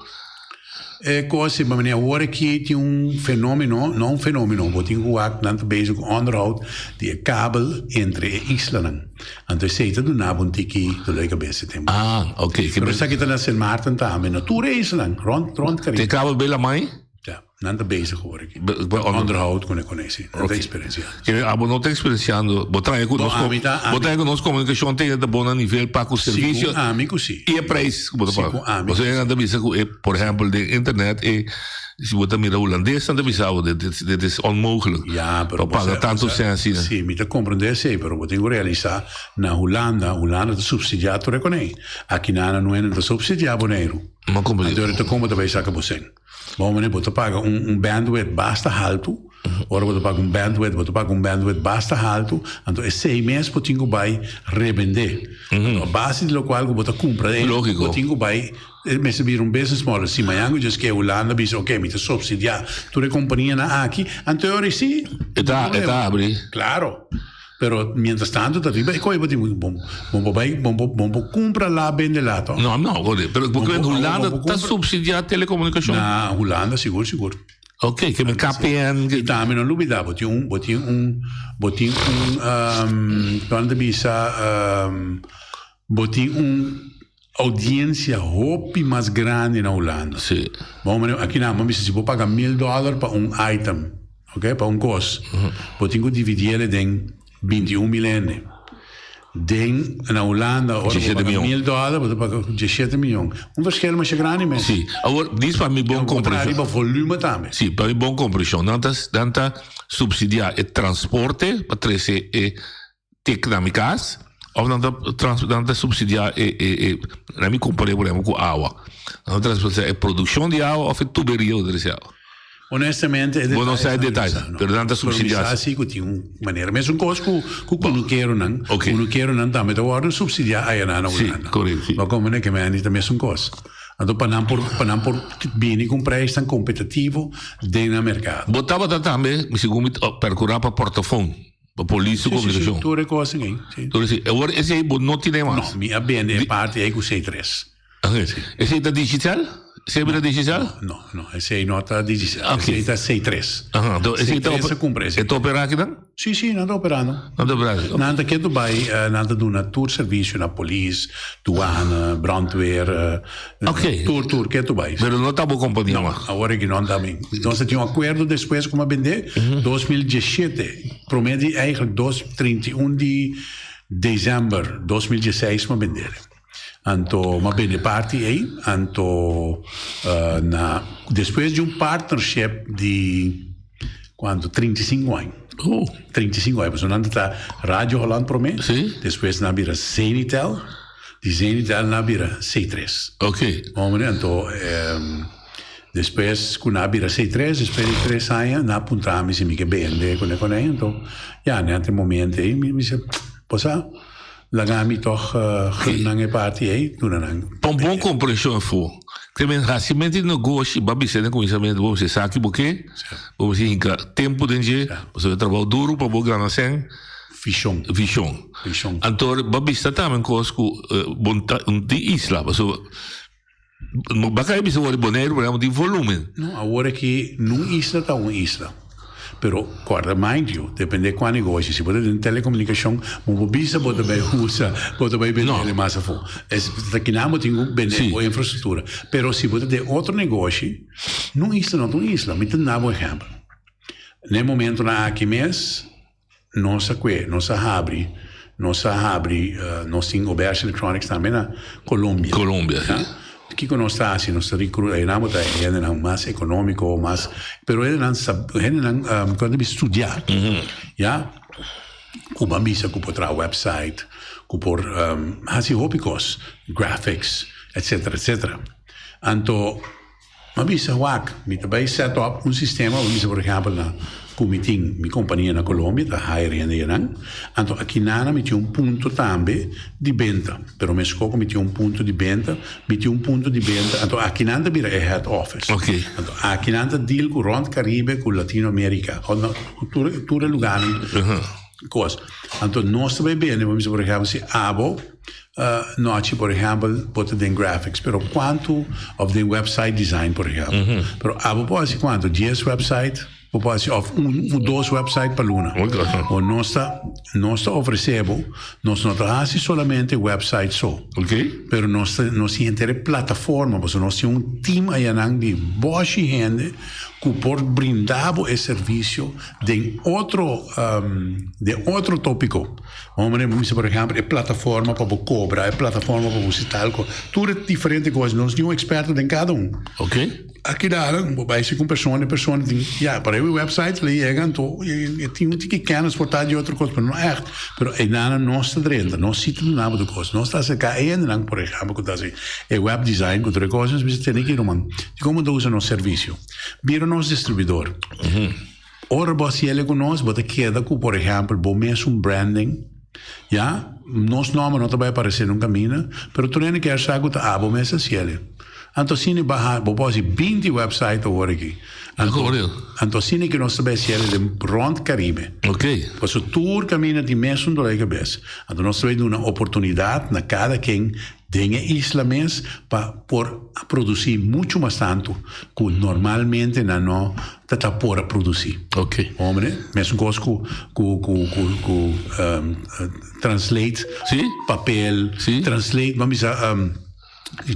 E kos si, ma awor aki tin un fenomeno, no un fenomeno, bo tin ku wak nan ta bezig ku onderhoud di e kabel entre e islanan. Anto esei ta duna bo un tiki dolor di kabes e tempu. Ah, ok. Pero esaki ta na Sint Maarten tambe, na tur e islanan, rond rond Caribe. Te kabel bay lamai? Ja, nan ta bezig awor aki. Onderhoud ku e si, nan ta eksperensiando. Ke abo no ta eksperensiando, bo trae ku nos, bo trae ku nos komunikashon te ta bon na nivel pa ku servisio. Sigun ami ku si. I e prijs ku bo ta paga. Sigun ami ku si. Pasobra nan ta bisa ku e, por ehèmpel den internet e, si bo ta mira hulandes nan ta bisa bo dit is dit is onmogelijk. Ja, pero Pa paga tantu sèn asina. Si, mi ta komprendé esei, pero bo tin ku realisá na Hulanda, Hulanda ta supsidiá tur e konei. Aki nan no hende ta supsidiá Boneiru. Ma komprendé. Anto ta komo ta bai saka bo sèn. Bon manera bo ta paga un un bandwidth basta haltu, ora bo ta paga un bandwidth, bo ta paga un bandwidth basta haltu, anto esei mes bo tin ku bai rebendé. Anto a base di lokual ku bo ta kumpra e, Lógiko. bo tin ku bai, e mester bira un business model. Si mañan ku djes ke Hulanda bisa oke mi ta supsidiá tur e kompanianan aki, anto e ora ei si, E ta, e ta abri. Klaro. Pero mientras tanto ta riba e koe bo tin bo bo bai bo bo bo kumpra la bende la to. No, no, correcto. Pero porque en Hulanda ta subsidia telecomunicacion. Na Hulanda sigur sigur. Ok, ke men KPN. I tambe no lubida bo tin un bo tin un bo tin un um, ta bisa um, bo tin un audiencia hopi mas grandi na Hulanda. Sí. Bon, meneer, aki na, bo bisa si bo paga $1000 pa un item, ok, pa un kos, bo tin ku dividiele den 21.000 hende. Den na Hulanda, ora bo paga $1000, bo ta paga 17 miyon. Un verschil masha grandi mes. Sí. Awor, dis pa mi bon comprension. Riba volume tambe. Sí, pa mi bon comprension. Nan ta, nan ta subsidia e transporte pa trece e tek na mi cas, of nan ta trans, nan ta subsidia e, e, e, na mi compare por ehempel cu awa. Nan ta subsidia e produccion di awa of e tuberia cu ta trece awa. Honestamente, e Bo no sa e detaye detaye, no. pero nan ta Pero mi subsidia. sa si cu tin un manera. Mesun cos cu cu cunukeronan. Ok. Cunukeronan tambe ta wordo subsidia aya na na Sí, Hulanda. correcto, sí. Bo comprende que men ta mesun cos. Anto pa nan por pa nan por bini cu un prijs tan competitivo den nan mercado. Bo tabata tambe, segun mi ta percura pa portafon, pa polis su Sí, sí, sí, comunicacion. tur e cosnan ey, sí. Tur esey. Awor esey bo no tine mas. No, mi a bende e parti ey cu C3. Ok. Esey ta digital? Esey bira digital? No, no, esey no ta digital. Ok. Esey ta C3. Aha, entonces esey ta C3 a cumpra esey. E ta opera akinan? Sí, sí, nan ta operando. Nan ta operando. Nan ta ketu bai, nan ta duna tur servicio na polis, douane, brandweer, Ok. tur, tur, ketu bai. Pero no ta bo compania No, mas? awor aki no ta mi. Nos a tin un acuerdo despues cu mi a bende, 2017, prome di eigenlijk dos, 31 di december 2016 mi a bende. Anto m'a bende parti ei, anto na despues di un partnership di cuanto 35 aña. Oh. 35 aña, pasobra nan ta Radio Holland prome, Sí. despues nan a bira Zenitel, di Zenitel nan a bira C3. Ok. Hombre, anto despues cu nan a bira C3, despues di tres aña, nan a puntra mi si mi ke bende cune cune, anto ya, net e momento ei mi bisa, bo sa? Laga mi tog gun nan e parti ei, duna nan. Pa un bon komprenshon afó, te men hasimentu di negoshi bo a bisa den kuminsamentu bo mester sa ki bo ke, bo mester hinka tempu den dje, pasobra e trabou duru pa bo gana sèn. Vishon. Vishon. Vishon. Anto bo a bisa tambe un kos ku bo ta di isla, pasobra bo a bisa wòrdu Boneiru por ehempel tin volumen. No, awor aki nun isla ta un isla. Pero kòrda mind you, depende kua negoshi. Si bo ta den telekomunikashon, bo por bisa bo ta bai usa, bo ta bai bende el mas afó. Es ta kinan bo tin ku bende bo infrastruktura. Pero si bo ta den otro negoshi, nun isla no ta un isla. Mi ta duna bo ehèmpel. Na e momentonan aki mes, Nos a kue, nos a habri, nos a habri, nos tin Oberge Electronics tambe na Colombia. Colombia, si. Ya. Kiko nos ta hasi? Nos ta recruta, einan bo ta e hendenan mas economico, mas, pero hendenan sab, hendenan ku a debe studia, ya, ku bo a bisa ku por traha website, ku por hasi hopi kos, graphics, etcetera, etcetera. Anto. M'a bisa, Wak, mi ta bai set up un sistema, bo bisa por ehempel na ku mi tin mi kompania na Colombia ta hire hende einan, anto akinana mi tin un punto tambe di benta, pero meskos ku mi tin un punto di benta, mi tin un punto di benta, anto akinan ta bira e head office. Anto akinan ta deal ku rònt Karibe ku Latino Amerika, òf no, ku tur tur e lugarnan kos. Anto nos ta bai bende, bo bisa por ehempel si abo. Nochi por ehempel bo ta den graphics pero cuanto of den website design por ehempel pero abo por haci cuanto dies website bo por haci of un o dos website pa luna o nos ta nos ta ofrece bo nos no ta haci solamente website so pero nos ta nos tin henter e plataforma pasobra nos tin un team ayanan di boshi hende cu por brinda bo e servicio den otro den otro topico. Hombre, bo mester por ehempel e plataforma pa bo cobra, e plataforma pa bo si tal cos. Tur e diferente cos. Nos tin un experto den cada un. Ok. Aki dara, bo bai si cu un persona, e persona tin, ya, por e website le yega, anto e tin un tiki kennis por ta di otro cos, pero no echt. Pero einan nos ta drenta, nos si ta duna bo tur cos. Nos ta acerca e hendenan, por ehempel, cu ta haci e web design cu tur e cos, nos bisa tene aki ruman, di como bo ta usa nos servicio? Bira nos distribuidor. Ora bo hasi el ku nos, bo ta keda ku, por ehèmpel, bo mesun branding, ya. Nos nòmber no ta bai aparesé nunka mina, pero tur hende kier sa ku ta abo mes hasi el. Anto asina e baha, bo por hasi 20 website awor aki. Anto, anto asina ke nos ta bai hasiel den rond Caribe. Ok. Paso tur kaminda tin mesun dolor di kabes. Anto nos ta bai duna oportunidat na kada ken den e isla mes pa por produsi muchu mas tantu ku normalmente nan no ta ta por a produsi. Ok. Hombre, mesun kos ku ku ku ku ku translate papel, translate, ban bisa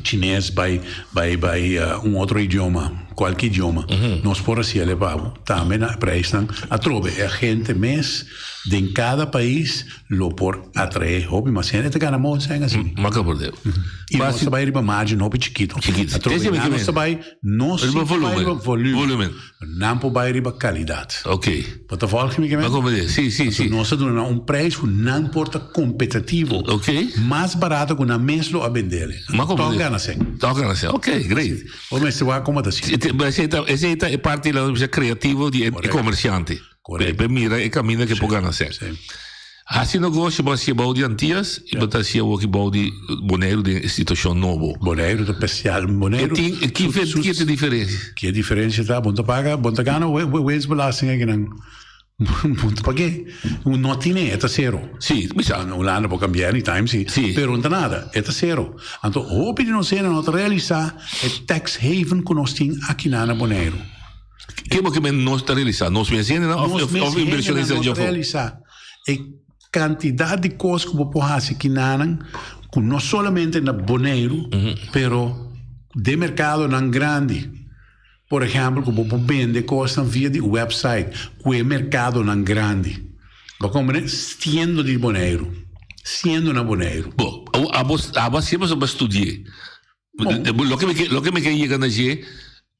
chines bai bai bai un otro idioma, kualke idioma, nos por hasiel e pa bo. Tambe na prijsnan atrobe e agente mes den kada pais lo por atrae hopi mas hende ta gana mooi sèn asina. Maka por Deo. I nos ta bai riba margin hopi chikito. Chikito. Atrobe nan nos ta bai nos Riba si ta bai volumen. riba volumen. Volumen. Nan por bai riba kalidat. Ok. Bo ta volg mi ke men? Bo comprende. Si, si, si. Nos ta duna nan un prijs ku nan por ta kompetitivo. Ok. Mas barato ku nan mes lo a bendele. Ma comprende. Tòg gana sèn. Tòg gana sèn. Ok, great. Bo mester wak komo ta Si, te- esei ta, esei ta e parti la bisa kreativo di e Correcto. komersiante. Correcto. Pe mira e kaminda ke por gana sèn. Si. Hasi negoshi bo hasié bou di Antias i bo ta hasié awoki bou di Boneiru den e situashon nobo. Boneiru ta spesial. Boneiru. E tin, e ki su, ki ta diferensia? Ki e diferensia ta? Bo no ta paga, bo no ta gana winstbelasting akinan. Bo no ta pag'é. No tine, e ta sero. Si, bisa. Hulanda por kambia anytime, si. Si. Pero no ta nada, e ta sero. Anto hopi di nos hende no ta realisá e tax haven ku nos tin akinan na Boneiru. Ke bo ke men nos ta realisá? Nos mes hendenan òf Nos mes òf hendenan invershonista no dje ta afó? realisá e kantidat di kos ku bo por hasi kinanan ku no solamente na Boneiru, pero den merkadonan grandi. Por ehèmpel ku bo por bende kosnan via di wèpsait ku e merkadonan grandi. Bo komprende? Siendo di Boneiru. Siendo na Boneiru. Bo, abo abo a siempre bo a studi'é. Loke mi ke loke mi ke yega na dje,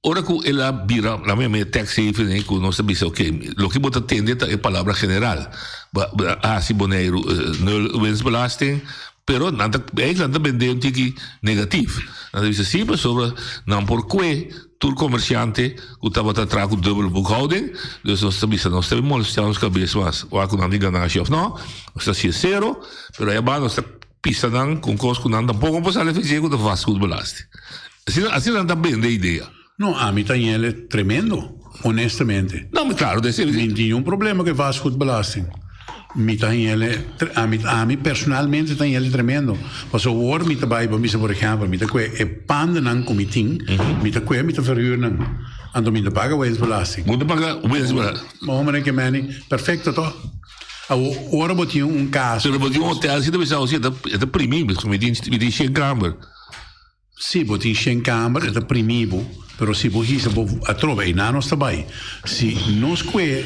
ora ku el a bira la mi mi tax haven ei ku nos ta bisa oke loke bo ta tende ta e palabra general ba a hasi Boneiru nul winstbelasting pero nan ta eigenlijk nan ta bende un tiki negatief nan ta bisa si pasobra nan por kue tur komersiante ku tabata traha ku dubbele boekhouding dus nos ta bisa nos ta molestia nos kabes mas wak ku nan tin ganashi of no nos ta hasi e sero pero ayabanda nos ta Pisa nan con cos cu nan tampoco por sali eficiente cu ta vastgoedbelasting. Asina, asina nan ta bende idea. No, ami ta ñele tremendo, honestamente. No, claro, de Mi tin un problema cu e vastgoedbelasting. Mi ta ñele, ami, ami personalmente ta ñele tremendo. Pasobra awor mi ta bay, bo bisa por ehempel, mi ta cue e pandanan cu mi tin, mi ta cue, mi ta verhuur nan. Anto mi ta paga winstbelasting. Bo ta paga winstbelasting. Bo hombre ke meni, perfecto toch? Awor, ora bo tin un kas. Pero bo tin un hotel si ta bisa si e ta primi bo, mi tin mi tin shen kamber. Si bo tin shen kamber e ta primi bo, pero si bo hisa bo atrobe einan nos ta bai. Si nos kue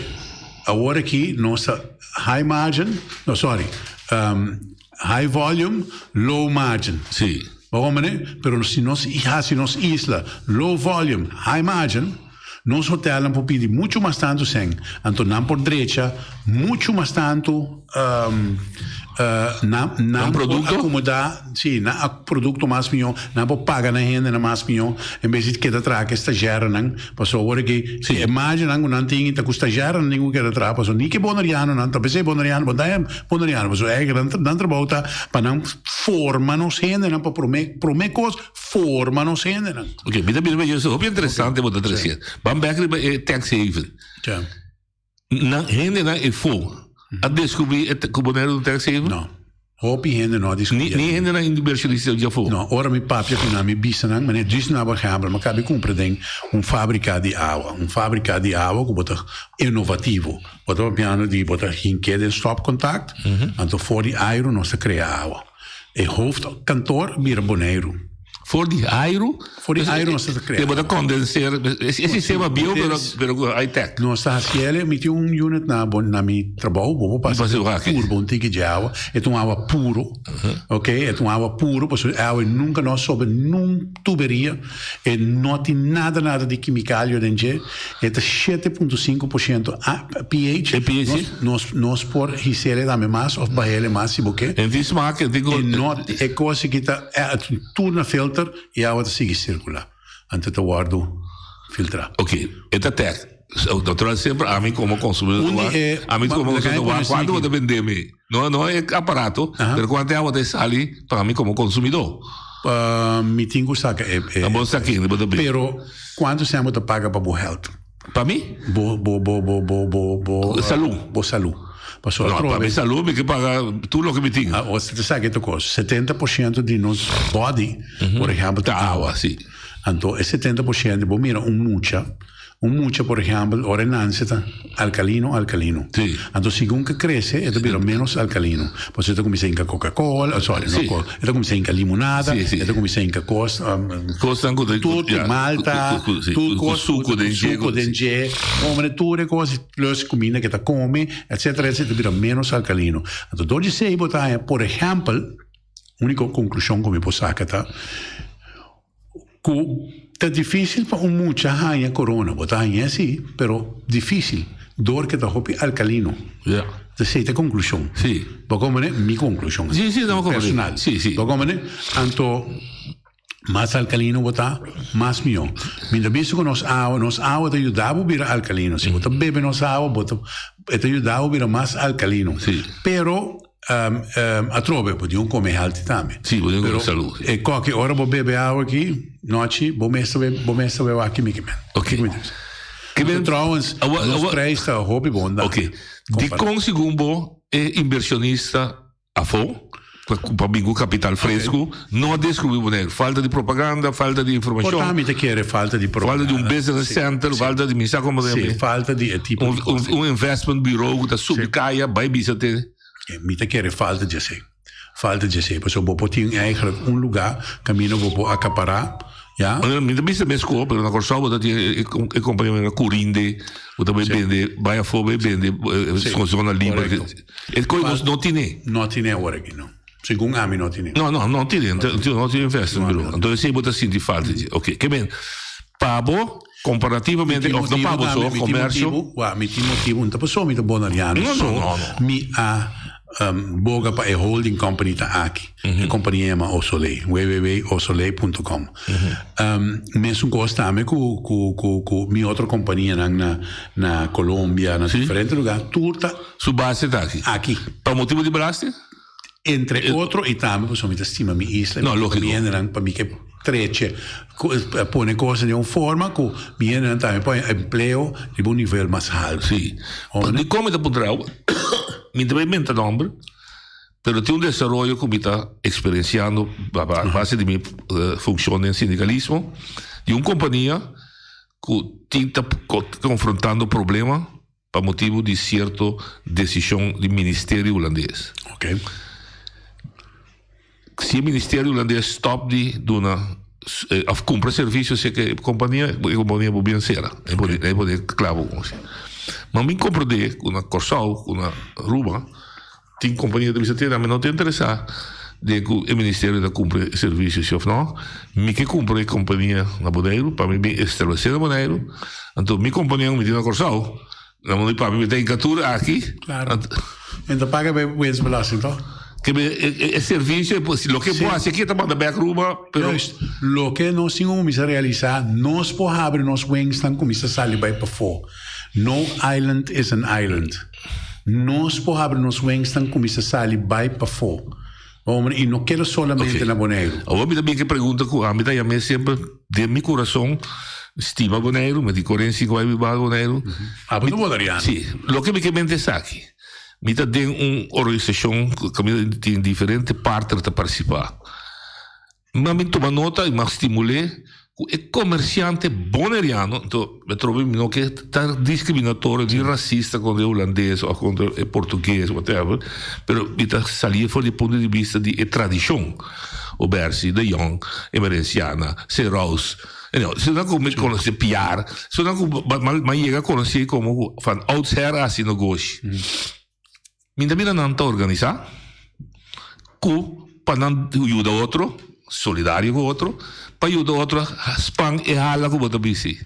awor aki nos ta high margin, no sorry, high volume, low margin. Si. Bo komprende? Pero si nos hasi nos isla low volume, high margin. Nos hotelnan por pidi muchu mas tantu sèn, anto nan por drecha muchu mas tantu nan nan por akomodá, sí, nan produkto mas mihó, nan por paga nan hendenan mas mihó en bes di keda traha ku e stazjèrenan, pasobra awor aki e margennan ku nan tin ta ku stazjèrenan tin ku keda traha, pasobra ni ku e bonerianonan ta p'esei boneriano bo ta boneriano pasobra eigen nan trabou ta pa nan forma nos hendenan pa promé promé kos. Forma nos hendenan. Ok, mi ta bira bay hopi interesante bo ta trece. Ban bek riba e tax haven. Ja. Nan hendenan e fo a descubri e cu Bonaire un tax haven? No. Hopi hende no a descubri. Ni, ni hendenan inversionista dja fo? No, ora mi papia cu nan mi bisa nan, meneer dus na por ehempel, mi a cabi cumpra den un fabrica di awa, un fabrica di awa cu bo ta innovativo. Bo ta papiando di bo ta hinke den stopcontact, anto for di airo nos ta crea awa. E hoofdkantoor bira Boneiru. For di airu? For di airu nos ta krea. Te bo ta condenser, e sistema bieu pero pero ku high tech. Nos ta hasi el, mi tin un unit na na mi trabou, bo por pasa purba un tiki dje awa, e ta un awa puro, ok, e ta un awa puro pasobra e awa nunka no a sobe nun tuberia, e no tin nada nada di kimikalio den dje. E ta 7.5% pH. E pH, si. Nos, nos por hisele tambe mas of bahele mas si bo ke. En tin smaak, en tin E no, e kos aki ta tur na filter i awa ta sigui sirkulá. Anto ta wòrdu filtrá. Ok, e ta tèk. Natural semper ami komo konsumidó ta wak, ami komo konsumidó ta wak kuantu bo ta bende mi. No, no e aparato, pero kuantu e awa ta sali pa ami komo konsumidó. Mi tin ku saka e. Bo sa ken bo ta bin. Pero kuantu sèn bo ta paga pa bo health? Pa mi? Bo bo bo bo bo bo bo Salú. Bo salú. Pasobra No, pa mi salú mi ke paga tur loke mi tin. Bo ta sa ke ta kos. 70% di nos body, por ehèmpel, ta awa. Si. Anto e 70% bo mira un mucha. Un mucha, por ehèmpel, ora e nanse ta alkalino, alkalino. Sí. Anto segun ke krese e ta bira ménos alkalino. Pasobra e ta kuminsá hinka Coca-Cola, sorry, no Sí. Coca, e ta kuminsá hinka limonada, Sí, sí. e ta kuminsá hinka kos, Kosnan ku ta, tur ya, malta, ku, ku, sí, tur ku kos suku den dje, suku den dje, hombre, tur e kos, plus kuminda ke ta kome, etcetera, etcetera, ta bira ménos alkalino. Anto dor di esei bo ta haña, por ehèmpel, úniko konklushon ku mi por saka ta, Ku ta difísil pa un mucha haña korona. Bo ta hañ'é sí, pero difísil, dor ke ta hopi alkalino. Ja. Esei ta konklushon. Sí. Bo komprendé? Mi konklushon. Sí, sí, no, komprendé. Personal. Sí, sí. Bo komprendé? Anto, mas alkalino bo ta, mas mihó. Mi ta bisa ku nos awa, nos awa ta yuda bo bira alkalino. Si bo ta bebe nos awa, bo ta, e ta yuda bo bira mas alkalino. Sí. Pero, Atrobe, bo tin un come healthy tambe. Sí, bo tin un Pero, come salud. E koki, ora bo bebe awa aki, nochi, bo mes ta bo mes ta bebe aki miki men. Ok. Ke men trouwens, nos prijs ta hopi bon dan. Ok. Dikon segun bo e inversionista afo, pa bin ku kapital fresku, no a deskubri Boneiru? Falta di propaganda, falta di informashon. Por ta mi ta kere falta di propaganda. Falta di un business center, falta di mi sa komo ta Sí, falta di e tipo di kos. Un investment bureau ku ta subi kaya bai bisa te. Mi ta kere falta di esei. Falta di esei, pasobra bo por tin eigenlijk un luga kaminda bo por akapará, ya. Mi ta bisa mes ku, pero na Kòrsou bo ta tin e kompania manera Curinde, bo ta bai bende, bai afó bai bende zona liber. E koe nos no tine. No tine awor aki, no. Segun ami no tine. No, no, no tine. No tine investment bureau. Anto esei bo ta sinti falta dje. Ok, ke men, pa bo, comparativamente, of no pa bo so, comercio. Wak, mi tin motibu, no ta pasobra mi ta boneriano No, so, no, no, no. mi a boga pa e holding company ta aki. E compania yama Osoley, www.osoley.com. Mesun kos tambe ku, ku, ku, ku mi otro companianan na, na Colombia, na diferente lugar, tur ta. Su base ta aki? Aki. Pa motibu di belasting? Entre otro y tambe pasobra mi ta stima mi isla, No, mi lógico. mi hendenan pa mi ke treche, pone cosnan den un forma cu mi hendenan tambe por haña empleo riba un nivel mas halto. Sí. Dikon mi ta puntra awo? Mi ta bay menta nomber, pero tin un desaroyo cu mi ta experienciando a base di mi funcion den sindicalismo, di un compania cu tin ta confrontando problema pa motibu di sierto desishon di ministerio hulandes. Ok. Si e ministerio hulandes stòp di duna òf kumpra servisio serka e kompania, e kompania por bien sera. E por e por klabo kon asina. Ma mi komprendé ku na Kòrsou, ku na Aruba tin kompania ta bisa te mi no ta interesá den ku e ministerio ta kumpra e servisio si òf no. Mi ke kumpra e kompania na Boneiru pa mi bin establesé na Boneiru. Anto mi kompania ku mi tin na Kòrsou, na mundu di papia mi ta hinka tur aki. Klaro. En ta paga e winstbelasting tòg? Ke mi e servisio loke bo hasi aki e ta manda bèk Aruba pero. Juist. Loke nos tin ku kuminsá realisá, nos por habri nos wingsnan kuminsá sali bai pafó. No island is an island. Nos por habri nos wensnan kuminsá sali bai pafó. Hombre, i no keda solamente na Boneiru. Awor mi ta bin ku e pregunta ku ami ta yam'é semper den mi kurason, stima Boneiru, mi tin korensia ku bai biba Boneiru. Abo ta boneriano. Sí. Loke mi ke mente esaki, mi ta den un organisashon ku kaminda tin diferente partner ta partisipá. Mi a bin tuma nota i mi a stimul'é ku e komersiante boneriano, anto mi a trobe mi no ke ta diskriminatorio ni rasista kontra e hulandes òf kontra e portugues whatever, pero mi ta sali for di e punto di bista di e tradishon, Obersi, De Jong, Emerenciana, Seraus, anyhow, esnan ku mi konosé, Piar, esnan ku mi a yega a konosé komo van oudsher a hasi negoshi. Mi ta mira nan ta organisá ku pa nan yuda otro, solidario ku otro, pa yuda otro span e hala ku bo ta bisi.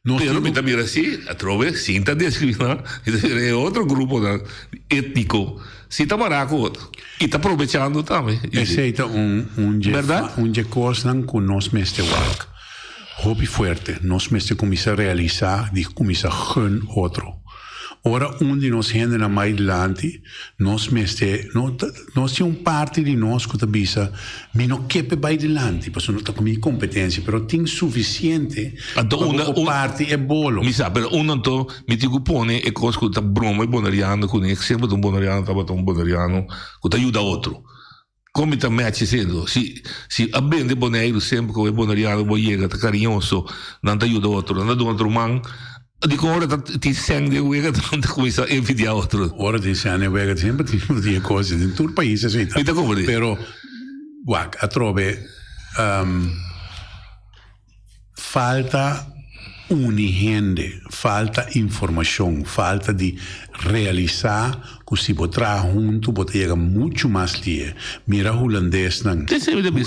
Pero mi ta mira si, atrobe, sin ta diskriminá, mi ta mira e otro gruponan étniko si ta mará ku otro i ta probechando tambe. Esei ta un un dje un dje kosnan ku nos mester wak hopi fuerte. Nos mester kuminsá realisá di kuminsá gun otro. Ora un di nos hendenan bai dilanti, nos mester, no ta, nos tin un parti di nos ku ta bisa, mi no ke p'e bai dilanti, pasobra no ta ku mi kompetensia, pero tin sufisiente pa Anto bo unda por un parti e bolo. Mi sa, pero unda anto mi tin ku pone e kos ku ta broma e boneriano kuné, semper ta un boneriano tabata un boneriano ku ta yuda otro. Kon mi ta match esei anto? Si si a bende Boneiru semper ku e boneriano bo yega ta kariñoso, nan ta yuda otro, nan ta duna otro man, dikon ora ta tin sèn den wega nan ta kuminsá envidiá otro? Ora tin sèn den wega semper tin tin e kos den tur pais esei ta. Mi ta komprendé. Pero wak atrobe Falta uni hende, falta informashon, falta di realisá ku si bo traha huntu bo ta yega muchu mas lie. Mira hulandesnan,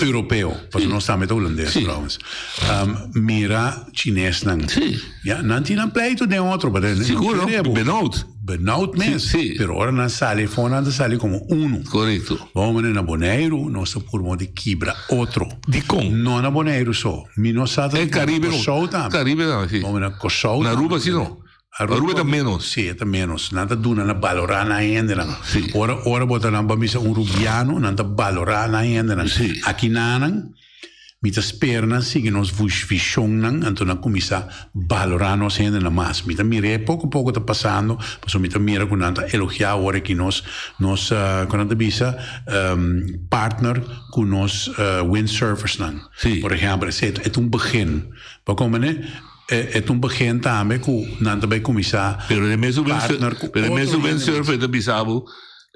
europeo, pasobra nos tambe ta hulandes trouwens, mira chinesnan, ya, nan tin nan pleitu den otro, Siguro, benout. Benout mes, pero ora nan sali afó nan ta sali komo unu. Korekto. Bon manera na Boneiru nos ta purba di kibra otro. Dikon? No na Boneiru so. Mi no sa ta E Caribe Kòrsou tambe. Caribe tambe, si. Bon manera Kòrsou Na Aruba si no. Aruba ta menos. Si, e ta menos. Nan ta duna na balorá nan hendenan. Si. Ora ora bo ta nan bo a misa un Rubiano, nan ta balorá nan hendenan. Si. Aki nanan. Mi ta spera nan sigui nos vishonnan, anto nan kuminsá balorá nos hendenan mas. Mi ta mira e poko poko ta pasando, pasobra mi ta mira ku nan ta elogiá awor aki nos nos kon nan ta bisa partner ku nos windsurfersnan. Por ehèmpel, esei e ta un begin. Bo komprendé? E ta un begin tambe ku nan ta bai kuminsá Pero e mesun partner ku pero e otro mesun hende. windsurfer ta bisa bo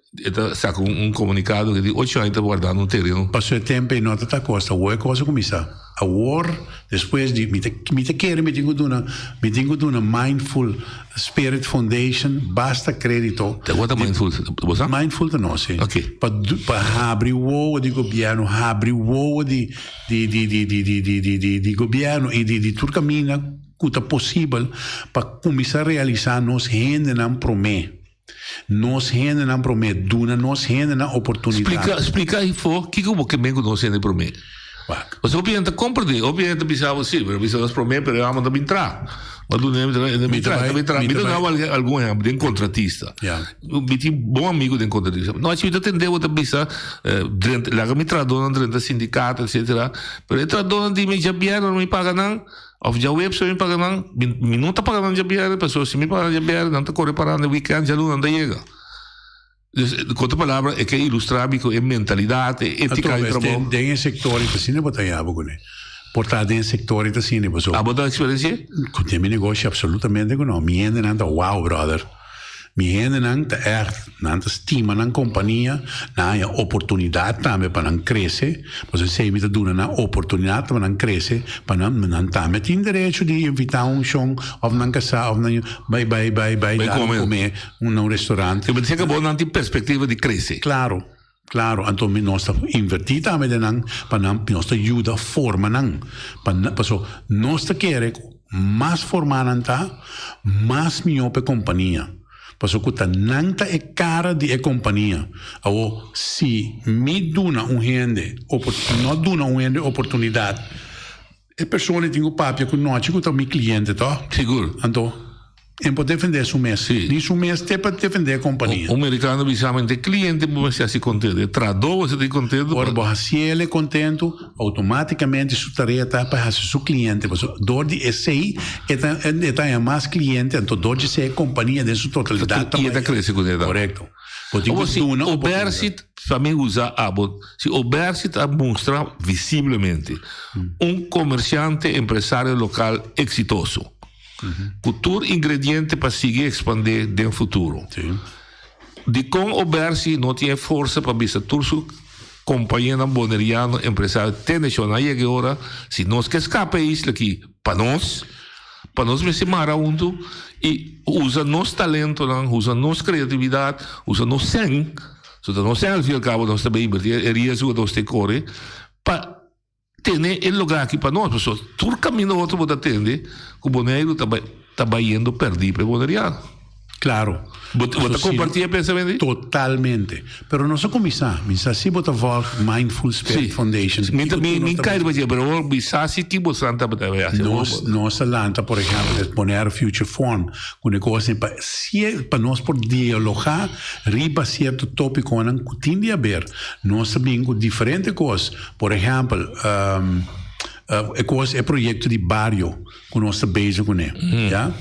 E ta saka un komunikado ku di ocho aña ta wardando un tereno. Paso e tempo ei no ta ta kosta, awor e kos a kuminsá. Awor, despues di, mi ta mi ta kere mi tin ku duna, mi tin ku duna Mindful Spirit Foundation basta kredito. Ta wak ta Mindful, bo sa? Mindful ta nos, si. Oké. Pa pa habri wowo di gobièrnu, habri wowo di di di di di di di di di di gobièrnu i di di tur kaminda ku ta posibel pa kuminsá realisá nos hendenan promé. Nos hendenan promé, duna nos hendenan oportunidat. Splika, splika hifo kiko bo ke men ku nos hende promé. Wak. Pasobra hopi hende ta komprendé, hopi hende ta bisa bo si, pero bisa nos promé, pero e amo ta bin traha. Bo duna e ta bin traha, e ta bin traha. Mi ta duna bo algun ehèmpel den kontratista. Ya. Mi tin bon amigu den kontratista. No, si mi ta tende bo ta bisa, drenta, laga mi trahadónan drenta sindikato, etsetera, pero e trahadónan di mi djabièrnè no mi paga nan. Of djaweps mi paga nan, mi no ta paga nan djabièrnè pasobra si mi paga nan djabièrnè nan ta kore para na weekend djaluna nan ta yega. Dus ku otro palabra e ke ilustra mi ku e mentalidat, e etika di trabou. Den e sektor i ta asina bo ta yaba kuné. Por ta den e sektor i ta asina pasobra. Abo ta eksperensi'é? Ku den mi negoshi absolutamente ku no. Mi hendenan ta wow brother. Mi hendenan ta ègt, nan ta stima nan kompania, nan haña oportunidat tambe pa nan krese, pasobra esei mi ta duna nan oportunidat pa nan krese, pa nan nan tambe tin derecho di invitá un shon òf nan kasá òf nan yu bai bai bai bai Bai dar kome. kome na un restaurant. Te bo ku nan tin perspektiva di krese. Klaro, klaro. Anto mi nos ta invertí tambe den nan pa nan nos ta yuda forma nan pa nan pasobra nos ta kere ku Mas formá nan ta, mas mihó pa e kompania. Pasobra ku ta nan ta e kara di e kompania. Awor, si mi duna un hende no duna un hende oportunidat, e persona ei tin ku papia ku nochi ku ta mi kliente, tòg? Sigur. Anto. E por defendé su mes. Sí. Ni su mes te pa defendé e kompania. Un merikano bisa mi, e kliente bo mester hasi kontentu, e trahadó bo mester tin kontentu. Ora bo hasi el kontentu, outomátikamente su tarea ta pa hasi su kliente. Pasobra dor di esei e ta e ta haña mas kliente, anto dor di esei e kompania den su totalidat ta I e ta krese ku e. Korekto. Bo tin ku duna oportunidat. Obersit, pa mi usa abo, si Obersit a mustra visiblemente un komersiante, empresario lokal eksitoso. Ku tur ingrediente pa sigui ekspandé den futuro. Dikon Obersi no tin e forsa pa bisa tur su kompañenan boneriano empresario tene shon a yega e ora si nos ke skapa e isla aki pa nos, pa nos mester mara huntu i usa nos talentonan, usa nos kreatividat, usa nos sèn, so ta nos sèn al fin i al kabo nos ta bay invertí e riesgo ku nos ta kore pa Tene e lugá aki pa nos, pasobra tur kaminda otro bo ta tende ku Boneiru ta bai ta bayendo pèrdí pa e boneriano. Claro. Bo bo ta comparti e pensamento? Totalmente. Pero nos a cuminsa. Mi sa si bo ta volg Mindful Spirit Foundation. Mi ta mi mi kai riba dje, pero awor mi sa si ki bo san tabata bai hasi. Nos nos a lanta por ehempel e Bonaire Future Forum ku e kos pa sie pa nos por dialoga riba sierto topiconan ku tin di haber. Nos ta bin ku diferente kos. Por ehempel e kos e proyecto di bario. Ku nos ta bezig kuné, ya.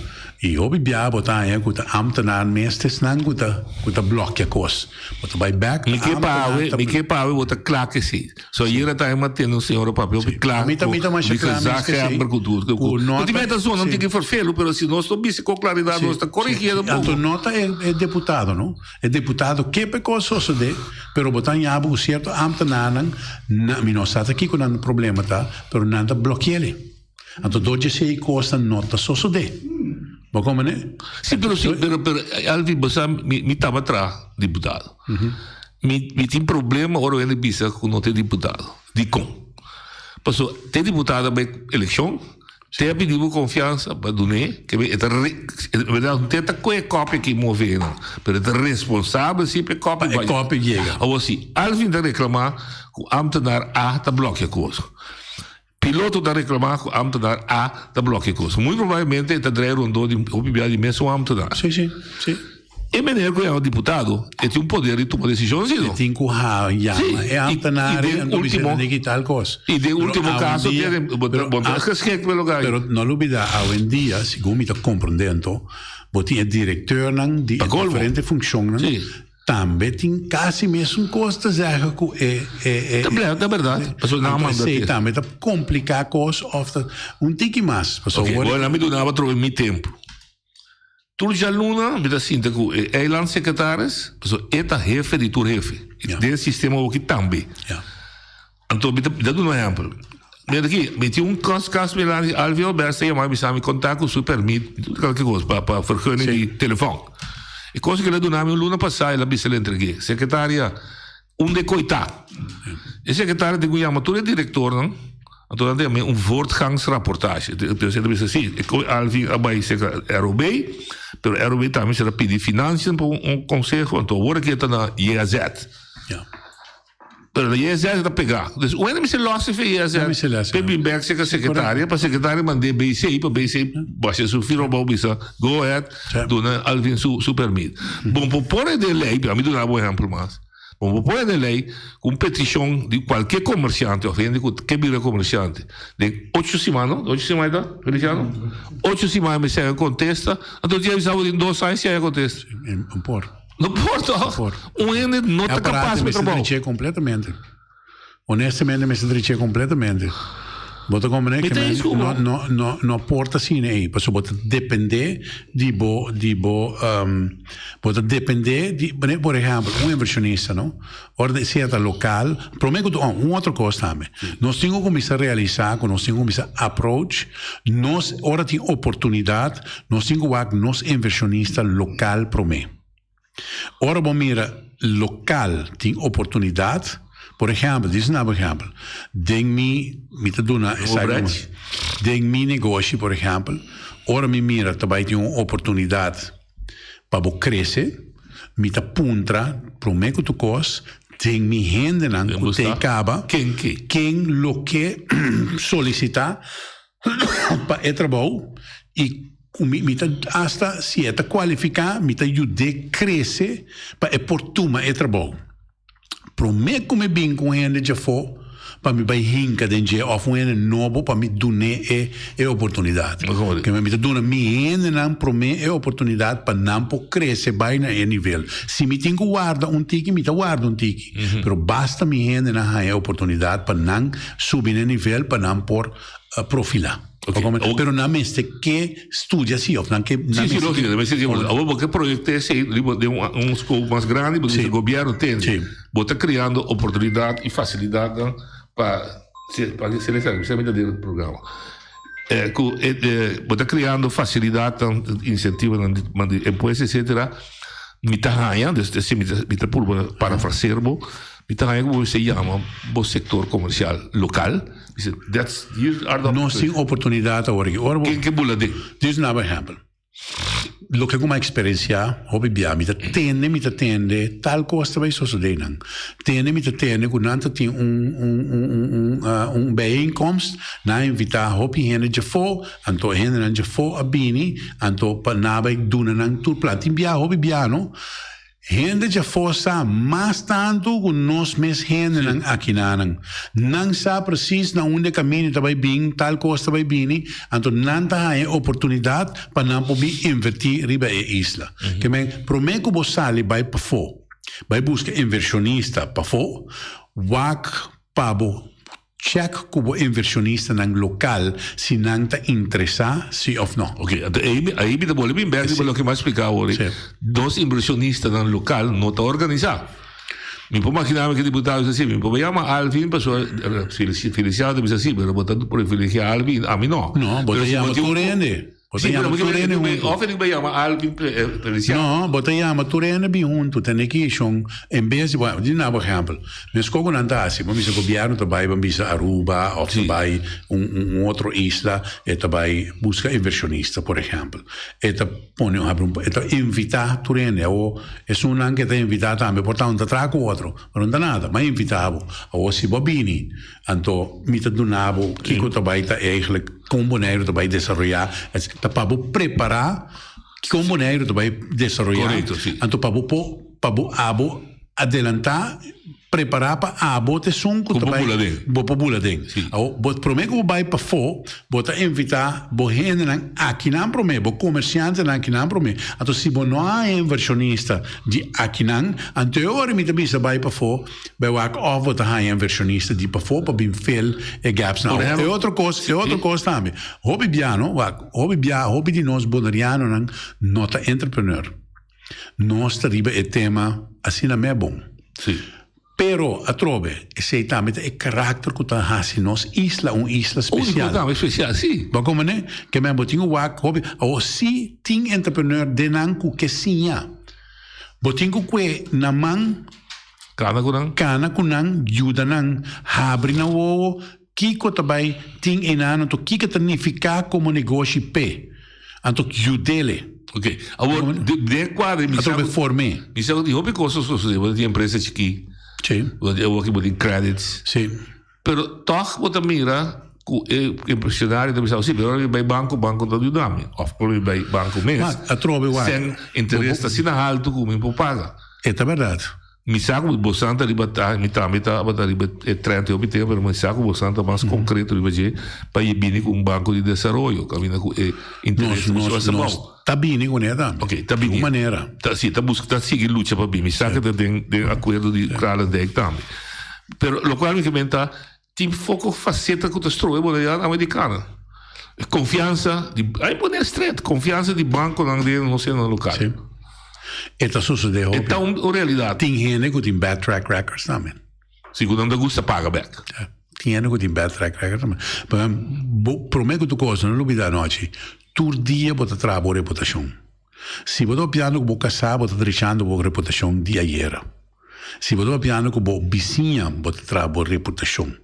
I hopi bia bo ta haña ku ta ámtenar mes ta esnan ku ta ku ta blòkia kos. Bo ta bai bèk, Mi ta ke ámtenar pawe, ta mi ke pawe bo ta kla ke si. So ayera ta haña tende un señora papia hopi kla Mi ta ku mi ta masha di kla mes ke si gezaghebber ku tur ku ku no ku tin ta meta zona un si. tiki ferfelu pero si nos no bisa ku klaridat Si, nos ta si, korigiendo si. un Anto poko. no ta e e deputado no. E deputado ke pa e kos sosodé, pero bo ta haña bo ku sierto ámtenarnan na mi no sa ta kiko nan problema ta, pero nan ta blòki'el. Anto dor dje sei kosnan no ta sosodé. Bo komprendé? Sí, pero sí, pero, pero Alvin, bo sa, mi, mi tabata diputado. Mi, mi tin problema ora hende bisa ku no ta diputado. Dikon? Paso, te diputado bai elekshon, te a pidi bo konfiansa pa dun'é, ke e ta re, bèrdat, te ta kohe kòpi aki move nan, pero e ta responsabel si pa e kòpi Pa e kòpi yega. Awor si Alvin ta reklamá ku ámtenar A ta blòkia kos. Piloto ta reclama cu ambtenaar A ta blokia cos. Muy probablemente e ta draai rondó di hopi bia di mesun ambtenaar. Sí, sí, sí. E meneer cu yama diputado, e tin un poder di tuma decision, si no? E tin cu ha yama Sí, e ambtenaar y y den anto bisa ultimo, tene ki tal cos. y den Pero ultimo caso awendia, tiene, bo pero bo a ta geschikt pa e lugar. Pero no lubida, awendia, segun mi ta comprende anto, bo tin e directeurnan di Pa e colmo. diferente funccionnan. Sí. Tambe tin casi mesun cos ta zeggen cu e e e Ta ble, ta berdad. Pasobra nan a Anto manda esey te. tambe ta complica cos of ta un tiki mas. Pasobra Ok, ora bueno, mi dunaba trobe mi tempo. Tur djaluna mi ta sinta cu e eilandsecretaris, pasobra e ta hefe di tur hefe. Ja. Den sistema hoki tambe. Ja. Anto mi ta mi ta duna un ehempel. Mira aki, mi tin un kos kas mi landi Alvin Alberts ta yama mi bisa mi konta ku su permit kalke kos pa pa vergunning di telefòn. E kos ku el a duna mi un luna pasá el a bisa el a entreg'é. Sekretaria, unda e koi ta? E sekretaria tin ku yama tur e direktornan, anto nan ta yama un voortgangsrapportage. Entonces e ta bisa si, e koi Alvin a bai serka ROB, pero ROB tambe mester a pidi financiën pa un konseho, anto awor aki e ta na JAZ. Pero na JSS ta pegá. Dus un hende mester lòs efe JSS p'e bin bèk serka sekretaria, pa sekretaria mand'é BC, pa BC basha su firma abou bisa go ahead, duna Alvin su su permit. Bon por pone den lei, ami duna bo ehèmpel mas, bon por pone den lei ku un petishon di kualke komersiante òf hende ku ke bira komersiante den ocho siman, no? Ocho siman e ta, Feliciano? Ocho siman mester haña kontesta, anto dje bisa bo den dos aña si haña kontesta. Por. No por toch? Por. Un hende no ta capaz pa trabou. Mi triché completamente. Honestamente mi triché completamente. Bo ta comprende Mi que ta men eens cu no bo. no no no por ta asina ei, pasobra bo ta depende di bo di bo um, bo ta depende di por ehempel un inversionista no, ora di sea ta local, prome cu tu oh, un otro cos tambe. Nos tin cu cuminsa realisa cu nos tin cu cuminsa approach nos ora tin oportunidad nos tin cu wak nos inversionista local prome. Ora bo mira lokal tin oportunidat, por ehèmpel, dis un ehèmpel, den mi, mi ta duna esaki, den mi negoshi, por ehèmpel, ora mi mira ta bai tin un oportunidat pa bo krese, mi ta puntra promé ku tur kos den mi hendenan ku te kaba, ken lo ke solisitá pa e trabou i ku mi mi ta asta si e ta kualifiká mi ta yud'é krese pa e por tuma e trabou. Promé ku mi bin ku un hende djafó pa mi bai hinka den dje òf un hende nobo pa mi dun'é e e oportunidat. Ke mi ta duna mi hendenan promé e oportunidat pa nan por krese bai na e nivel. Si mi tin ku warda un tiki mi ta warda un tiki, pero basta mi hendenan haña e oportunidat pa nan subi na e nivel pa nan por profilá. Okay. Pero nan mester ke studia si of nan ke nan sí, sí, lógico, mester ke awor bo ke proyecto esei riba den un, un scope mas grandi, bo dice gobierno tende. Sí. Bo ta creando oportunidad y facilidadnan pa pa se les se meta den el programa. Eh, ku eh, eh, bo ta creando facilidadnan, incentivonan di, di impuesto, etcétera. Mi ta haña, dus si mi ta, mi ta purba parafraseer bo, Mi ta haña ku bo mester yama bo sektor komersial lokal. Bisa, that's, here are the Nos tin opportunities. oportunidat awor aki. Ora bo. Ken ke bula den? Dis na bo ehèmpel. Loke ku mi a eksperensiá hopi bia, mi ta tende, mi ta tende tal kos ta bai sosodé nan. Tende mi ta tende ku nan ta tin un un un un un un bijeenkomst, nan a invitá hopi hende djafó, anto e hendenan djafó a bini, anto pa nan a bai duna nan tur plan. Tin bia, hopi bia no. Hende djafó sa mas tantu ku nos mes hendenan akinanan. Nan sa presis na unda e kaminda ta bai bin, tal kos ta bai bini, anto nan ta haña e oportunidat pa nan por bin invertí riba e isla. Ke men, promé ku bo sali bai pafó, bai buska invershonista pafó, wak pa bo Check ku bo invershonistanan lokal si nan ta interesá si òf no. Ok, anto ei ei mi ta bolbe bin bek riba loke mi a splika awor ei. Nos invershonistanan lokal no ta organisá. Mi por maginá mi ke diputado bisa si, mi por yama Alvin pasobra Feliciano ta bisa si, pero bo ta privilegiá Alvin, ami no. No, bo ta yama tur hende. Bo ta yama tur hende huntu. Of e bai yama Alvin Feliciano. No, bo ta yama tur hende bin huntu. Tende ki shon, en bes di, bueno, di na bo ehempel. Meskos ku nan ta hasi, bo bisa gobièrnu ta bai, bo bisa Aruba of ta bai un un otro isla, e ta bai buska invershonista, por ehempel. E ta pone un habri un, e ta invitá tur hende. Awor, esunnan ke ta invitá tambe por ta un ta traha ku otro, pero no ta nada, m'a invitá bo. Awor, si bo bini, anto mi ta duna bo kiko ta bai ta eigenlijk. Kon Boneiru ta bai desaroyá, ta pa bo prepará kon Boneiru ta bai desaroyá. Korekto, si. Anto pa bo por, pa bo abo adelantá, prepará pa abo ta esun ku ta bai. Ku bo bula den. Bo por bula den. Si. Awor, bo promé ku bo bai pafó, bo ta invitá bo hendenan akinan promé, bo komersiantenan akinan promé. Anto si bo no a haña invershonista di akinan, anto e ora mi ta bisa bai pafó, Bai wak of bo ta haña inversionista di pafó pa bin fill e gaps nan. E otro kos, e otro kos tambe. Hopi bia no, wak, hopi bia, hopi di nos bonerianonan no ta entrepreneur. Nos ta riba e tema asina mé bon. Sí. Pero, atrobe, esei tambe ta e karakter ku ta hasi nos isla un isla spesial. Úniko tambe spesial, sí. Bo komprendé? Ke men bo tin ku wak hopi, awor si tin entrepreneur den nan ku ke siña. Bo tin ku kue nan man. Kana ku nan. Kana ku nan, yuda nan habri nan wowo kiko ta bai tin einan anto kiko ta nifiká komo negoshi p'e. Anto yud'ele. Ok, awor den e kuadro mi sa ku form'é. Mi sa ku tin hopi kos ta sosodé, bo ta tin empresa chikí. Sí. Bo tin awor ki bo tin credits. Sí. Pero tòg bo ta mira ku e empresionario ta bisa, si, pero ora mi bai banko, banko no ta yuda mi. Òf ora mi bai banko mes, Atrobe wak. sen interes ta asina haltu ku mi por paga. E ta bèrdat. Mi sa ku bosan ta riba ta, mi tambe tabata riba e trend hopi tempu, pero mi sa ku bosan ta mas konkreto riba dje pa e bini ku un banko di desaroyo kaminda ku e interes ta mucho mas abou. Nos ta bini kuné tambe. Ok, ta bini. Di un manera. Ta, si, ta buska, ta sigui lucha pa bini. Mi sa ku ta den den akuerdo di Kralendijk tambe. Pero lokual mi ke men ta, tin poko faseta ku ta strobe bo na amerikana. E konfiansa di, ai pone stret, konfiansa di bankonan den nos sena lokal. Sí. E ta sosodé hopi. E ta un realidat. Tin hende ku tin bad track records tambe. Si ku nan ta gusta paga bek. Ja. Tin hende ku tin bad track records tambe. Pero bo promé ku tur kos, no lubidá anochi, tur dia bo ta traha bo reputashon. Si bo ta papiando ku bo kasá, bo ta drechando bo reputashon di ayera. Si bo ta papiando ku bo bisiña, bo ta traha bo reputashon.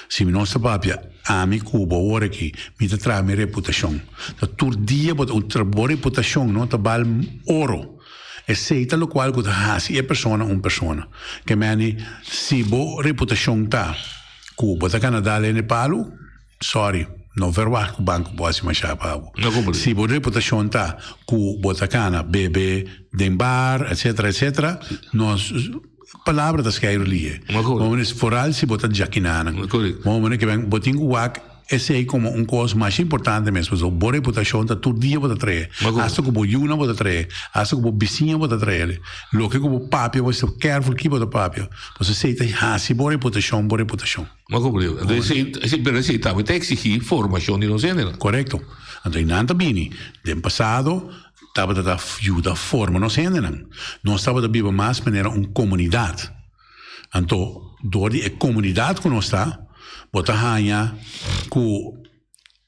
Si mi nos ta papia, ami ku bo awor aki, mi ta traha mi reputashon. Ta tur dia bo ta, bo reputashon no ta bal oro. Esei ta lokual ku ta hasi e persona un persona. Ke meni, si bo reputashon ta ku bo ta kana dal hende palu, Sorry, no verwacht ku banko por hasi masha pa bo. Si bo reputashon ta ku bo ta kana bebe den bar, etcetera, etcetera, nos palabra ta skeiru lihe. Foral si bo ta djakinanan. Bo tin ku wak esei komo un kos masha importante mes, pasobra bo reputashon ta tur dia bo ta trae. Asta ku bo yunan bo ta trae, asta ku bo bisiña bo ta trae. Loke ku bo papia, bo mester careful ki bo ta papia, pasobra esei ta hasi bo reputashon bo reputashon. Ma komprende. Anto esei, esei, pero esei tambe ta exigí formashon di nos hendenan. Korekto. Anto i nan ta bini. Den pasado tabata ta yuda forma nos hendenan. Nos tabata biba mas manera un komunidat. Anto dor di e komunidat ku nos ta, bo ta haña ku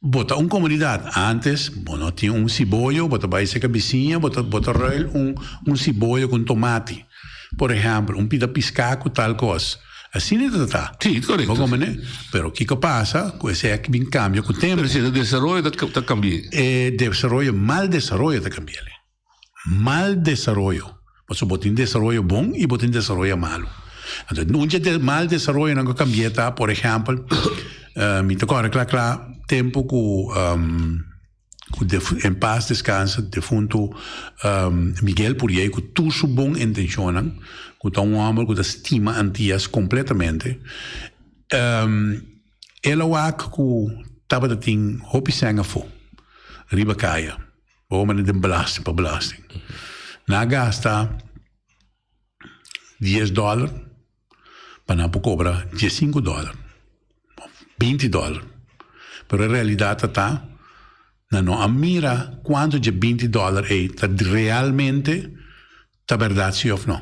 bo ta un komunidat. Antes bo no tin un siboyo, bo ta bai seka bisiña, bo ta bo ta ruil un un siboyo ku un tomati. Por ehèmpel, un pida piská ku tal kos. Asina e ta ta. Sí, korekto. Bo komprendé? Pero kiko pasa ku esei a bin kambia ku tempu. Pero si e desaroyo ta ta kambi'é. E desaroyo, mal desaroyo ta kambi'é. Mal desaroyo. Pasobra bo tin desaroyo bon i bo tin desaroyo malu. Anto un dje mal desaroyonan ku a kambia ta, por ehèmpel, mi ta kòrda kla kla tempu ku ku en pas deskansa defuntu Miguel Puriey ku tur su bon intenshonnan, ku ta un hòmber ku ta stima Antias kompletamente, el a wak ku tabata tin hopi sèn afó riba kaya. Bo manda den belasting pa belasting. Nan a gasta dies dòler pa nan por kobra diesinku dòler, 20 dòler. Pero e realidat ta ta nan no a mira kuantu dje 20 dòler ei ta realmente ta bèrdat si òf no.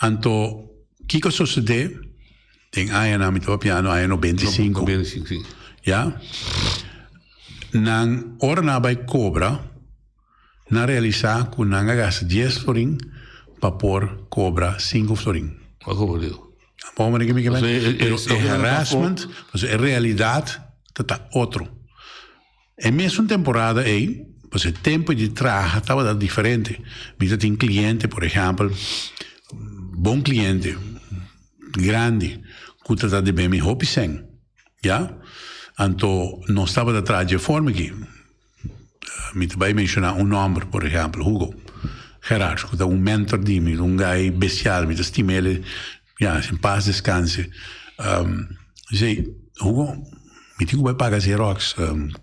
Anto kiko a sosodé den añanan, mi ta papiando aña 95, ya, nan ora nan a bai kobra, nan a realisá ku nan a gasta dies florin pa por kobra sinku florin. Pero e harassment, pasobra e realidat ta ta otro. E mesun temporada ei, pues e tempo di traha tabata diferente. Mi ta tin cliente, por ehempel, bon cliente, grandi, cu ta ta debe mi hopi cen, ya. Anto nos tabata traha dje forma aki. Mi ta bay menciona un nomber, por ehempel, Hugo Gerards, cu ta un mentor di mi, un guy bestial, mi ta stim'el, ya, en paz descanse. Esey, Hugo, mi tin ku bai paga Xerox,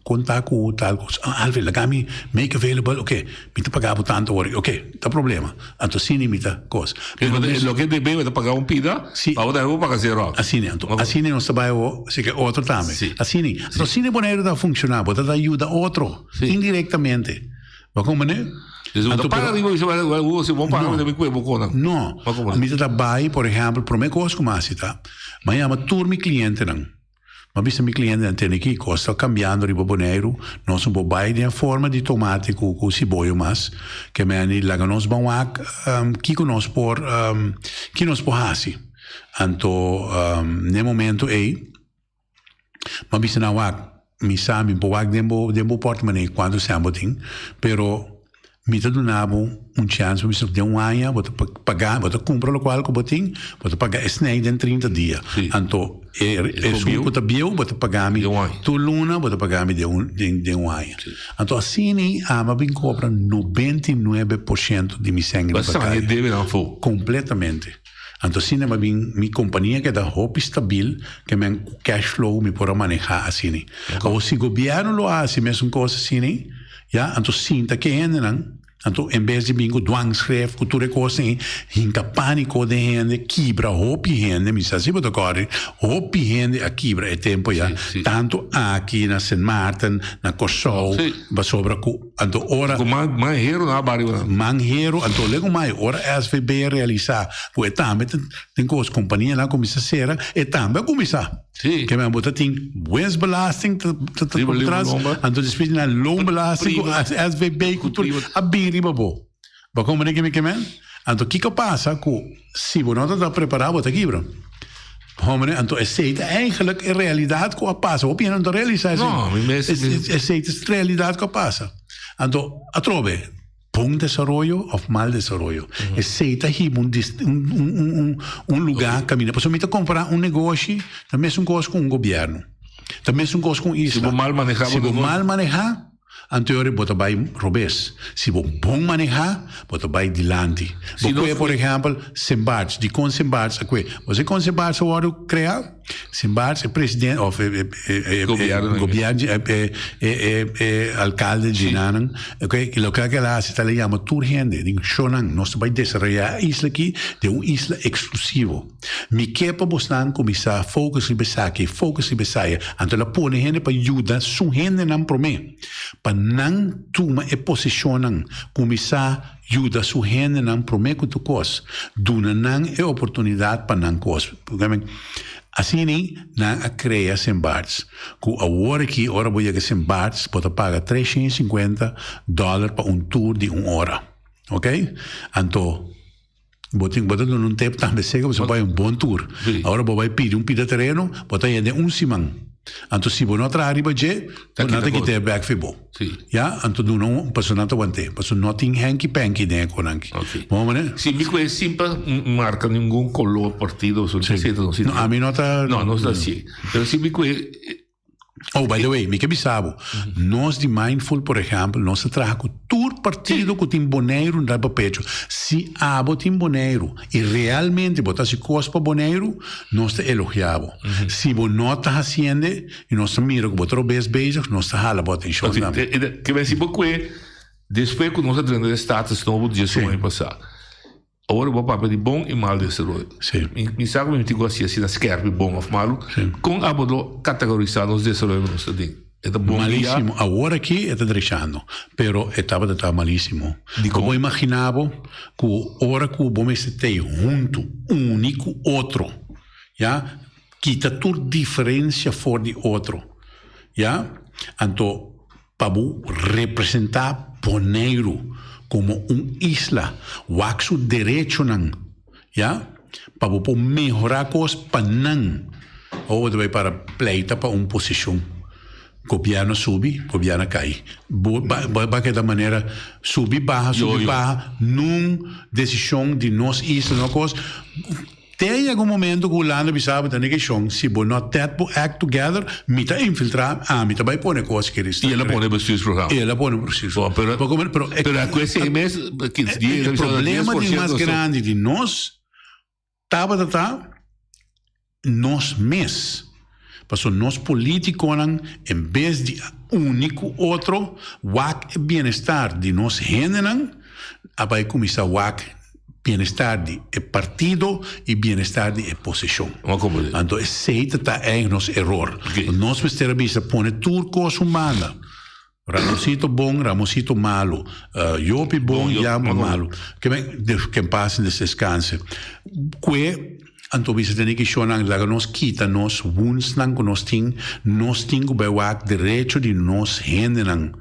konta ku tal kos. Ah, Alfred, laga mi make available, oke, mi ta paga bo tantu ora, oke, ta problema. Anto asina mi ta kos. Pero loke debe bo ta paga un pida, pa bo ta bo paga Xerox. Asina, anto asina nos ta bai awor, si ke otro tambe. Asina, anto asina Boneiru ta funshoná, bo ta ta yuda otro, indirektamente. Bo komprende? Anto paga riba bisa Hugo si bo paga mi ta bin kue bo kona. No, mi ta ta bai, por ehèmpel, promé kos ku mi hasi ta, mi a yama tur mi klientenan. Mi a bisa mi klientenan, tende ki kos ta kambiando riba Boneiru, nos no por bai den e forma di tomate ku ku siboyo mas, ke meni laga nos ban wak kiko nos por ki nos por hasi. Anto n'e momento ei mi a bisa nan wak, mi sa mi por wak den bo den bo portemonee kuantu sèn bo tin, pero Mi ta duna bo un chèns pa bisa den un aña bo ta paga, bo ta kumpra lokual ku bo tin, bo ta paga e snei den 30 dia. Anto e esun ku ta bieu bo ta paga mi tur luna bo ta paga mi den un den un aña. Anto asina ami a bin kobra 99% di mi sèn riba kaya. Kompletamente. Anto asina mi a bin mi kompania keda hopi stabil ke men ku cash flow mi por a maneha asina. Awor si gobièrnu lo a hasi mesun kos asina. Ya, anto sinta ke hendenan, anto en bes di bin ku dwangschrift, ku tur e kosnan ei, hinka pániko den hende, kibra hopi hende, mi sa si bo ta kòrda, hopi hende a kibra e tempu ya, tantu aki na Sint Maarten, na Kòrsou, pasobra ku anto ora. Ku man hero nan a bario nan. Man hero, anto lego mai, ora SVB a realisá ku e tambe tin kos, kompanianan a kuminsá sera, e tambe a kuminsá. Sí. Ke men bo ta tin winstbelasting ta ta ta Riba tras, lomba. anto despues na loonbelasting ku Prima. SVB ku tur Prima. a bin riba bo. Bo komprende ke mi ke men? Anto kiko pasa ku si bo no ta ta prepara bo ta kibra. Hombre, anto esei ta eigenlijk e realidat ku a pasa. Hopi hende no ta realisa esei. No, mi mes- Esei ta realidat ku a pasa. Anto atrobe. Bon desaroyo of mal desaroyo. Esei ta hiba un un un un un lugá kaminda. Pasobra mi ta kompará un negoshi ta mesun kos ku un gobièrnu. Ta mesun kos ku un isla. Si bo mal manehá bo Si bo negoshi. mal manehá, anto yori bo ta bai robes. Si bo bon manehá, bo ta bai dilanti. Bo kue por ehèmpel Sint Barts. Dikon Sint Barts a kue? Bo sa kon Sint Barts a wòrdu kreá? Sin bars e president of e e gobierno e e e alcalde djinanan ok loke ke el a hasi ta el a yama tur hende di shownan nos ta bai desaroya e isla aki den un isla exclusivo mi ke pa bosnan kuminsa focus riba esaki focus riba esaya anto el a pone hende pa yuda su hendenan prome pa nan tuma e posishonnan kuminsa Yuda su hendenan promé ku tur kos. Duna nan e oportunidat pa nan kos. Asina nan a krea Sint Barts, ku awor aki ora bo yega Sint Barts bo ta paga 350 dòler pa un tour di un ora. Ok? Anto bo tin bo ta duna un tep tambe seka pasobra bo bai un bon tour. Awor bo bai pidi un pida tereno bo ta yende un siman. Anto si bo no traha riba dje, Ta bo nan kita ta kos. kit'é bek fi bo. Sí. Ya, anto duna un, pasobra nan ta want'é. Pasobra no tin henki penki den e konan aki. Ok. Bo mane? Si mi ku e sin pa marka ningun kolor, partido, so Sí. etcetera, no si. No, ami no ta. No, no ta así. Pero si mi ku e Oh, by the way, mi ke bisa bo, nos di Mindful, por ehèmpel, nos ta traha ku tur partido ku tin Boneiru na bo pecho. Si abo tin Boneiru i realmente bo ta hasi kos pa Boneiru, nos ta elogiá bo. Si bo no ta hasiende i nos ta mira ku bo ta robes bezig, nos ta hala bo atenshon tambe. Ke men si bo kue despues ku nos a drenta den status nobo dje aña pasá. Awor bo papia di bon i mal desaroyo. Sí. Mi, mi sa ku mi tin ku hasi asina skerpi, bon òf malu. Sí. Kon abo lo kategorisá nos desaroyo ku nos ta den? E ta bon dia? Malísimo. Awor aki e ta drechando, pero e tabata ta malísimo. Dikon? Bo imaginá bo ku ora ku bo mester tei huntu, uni ku otro, ya, kita tur diferensia for di otro, ya, anto Pa bo representá Boneiru komo un isla, wak su derechonan, ya, pa bo por mehorá kos pa nan. Awor bo ta bai para pleita pa un posishon. Gobièrnu a subi, gobièrnu a kai. Bo ba keda manera subi baha, subi baha, nun desishon di nos isla no kos. Te yega un momento ku Hulanda bisa bo ta negashon, si bo no tet bo act together, mi ta infiltra, ami ta bai pone kos ki I el a pone bestuursprogramma. I el a pone bestuursprogramma. Pero, Pero, pero, pero a ku esei mes, e problema di mas grandi di nos tabata ta nos mes. Pasobra nos politikonan en bes di a uni ku otro wak e bienestar di nos hendenan, a bai kuminsá wak bienestar di e partido i bienestar di e posishon. Anto esei ta ta eigen nos eror. Nos mester a bisa pone tur kos un banda. Ramosito bon, Ramosito malu. Jopi bon, Jambo malu. Ke men, ke en paz descanse. Kue anto bisa tene ki shonnan laga nos kita nos woundsnan ku nos tin, nos tin ku bai wak derecho di nos hendenan.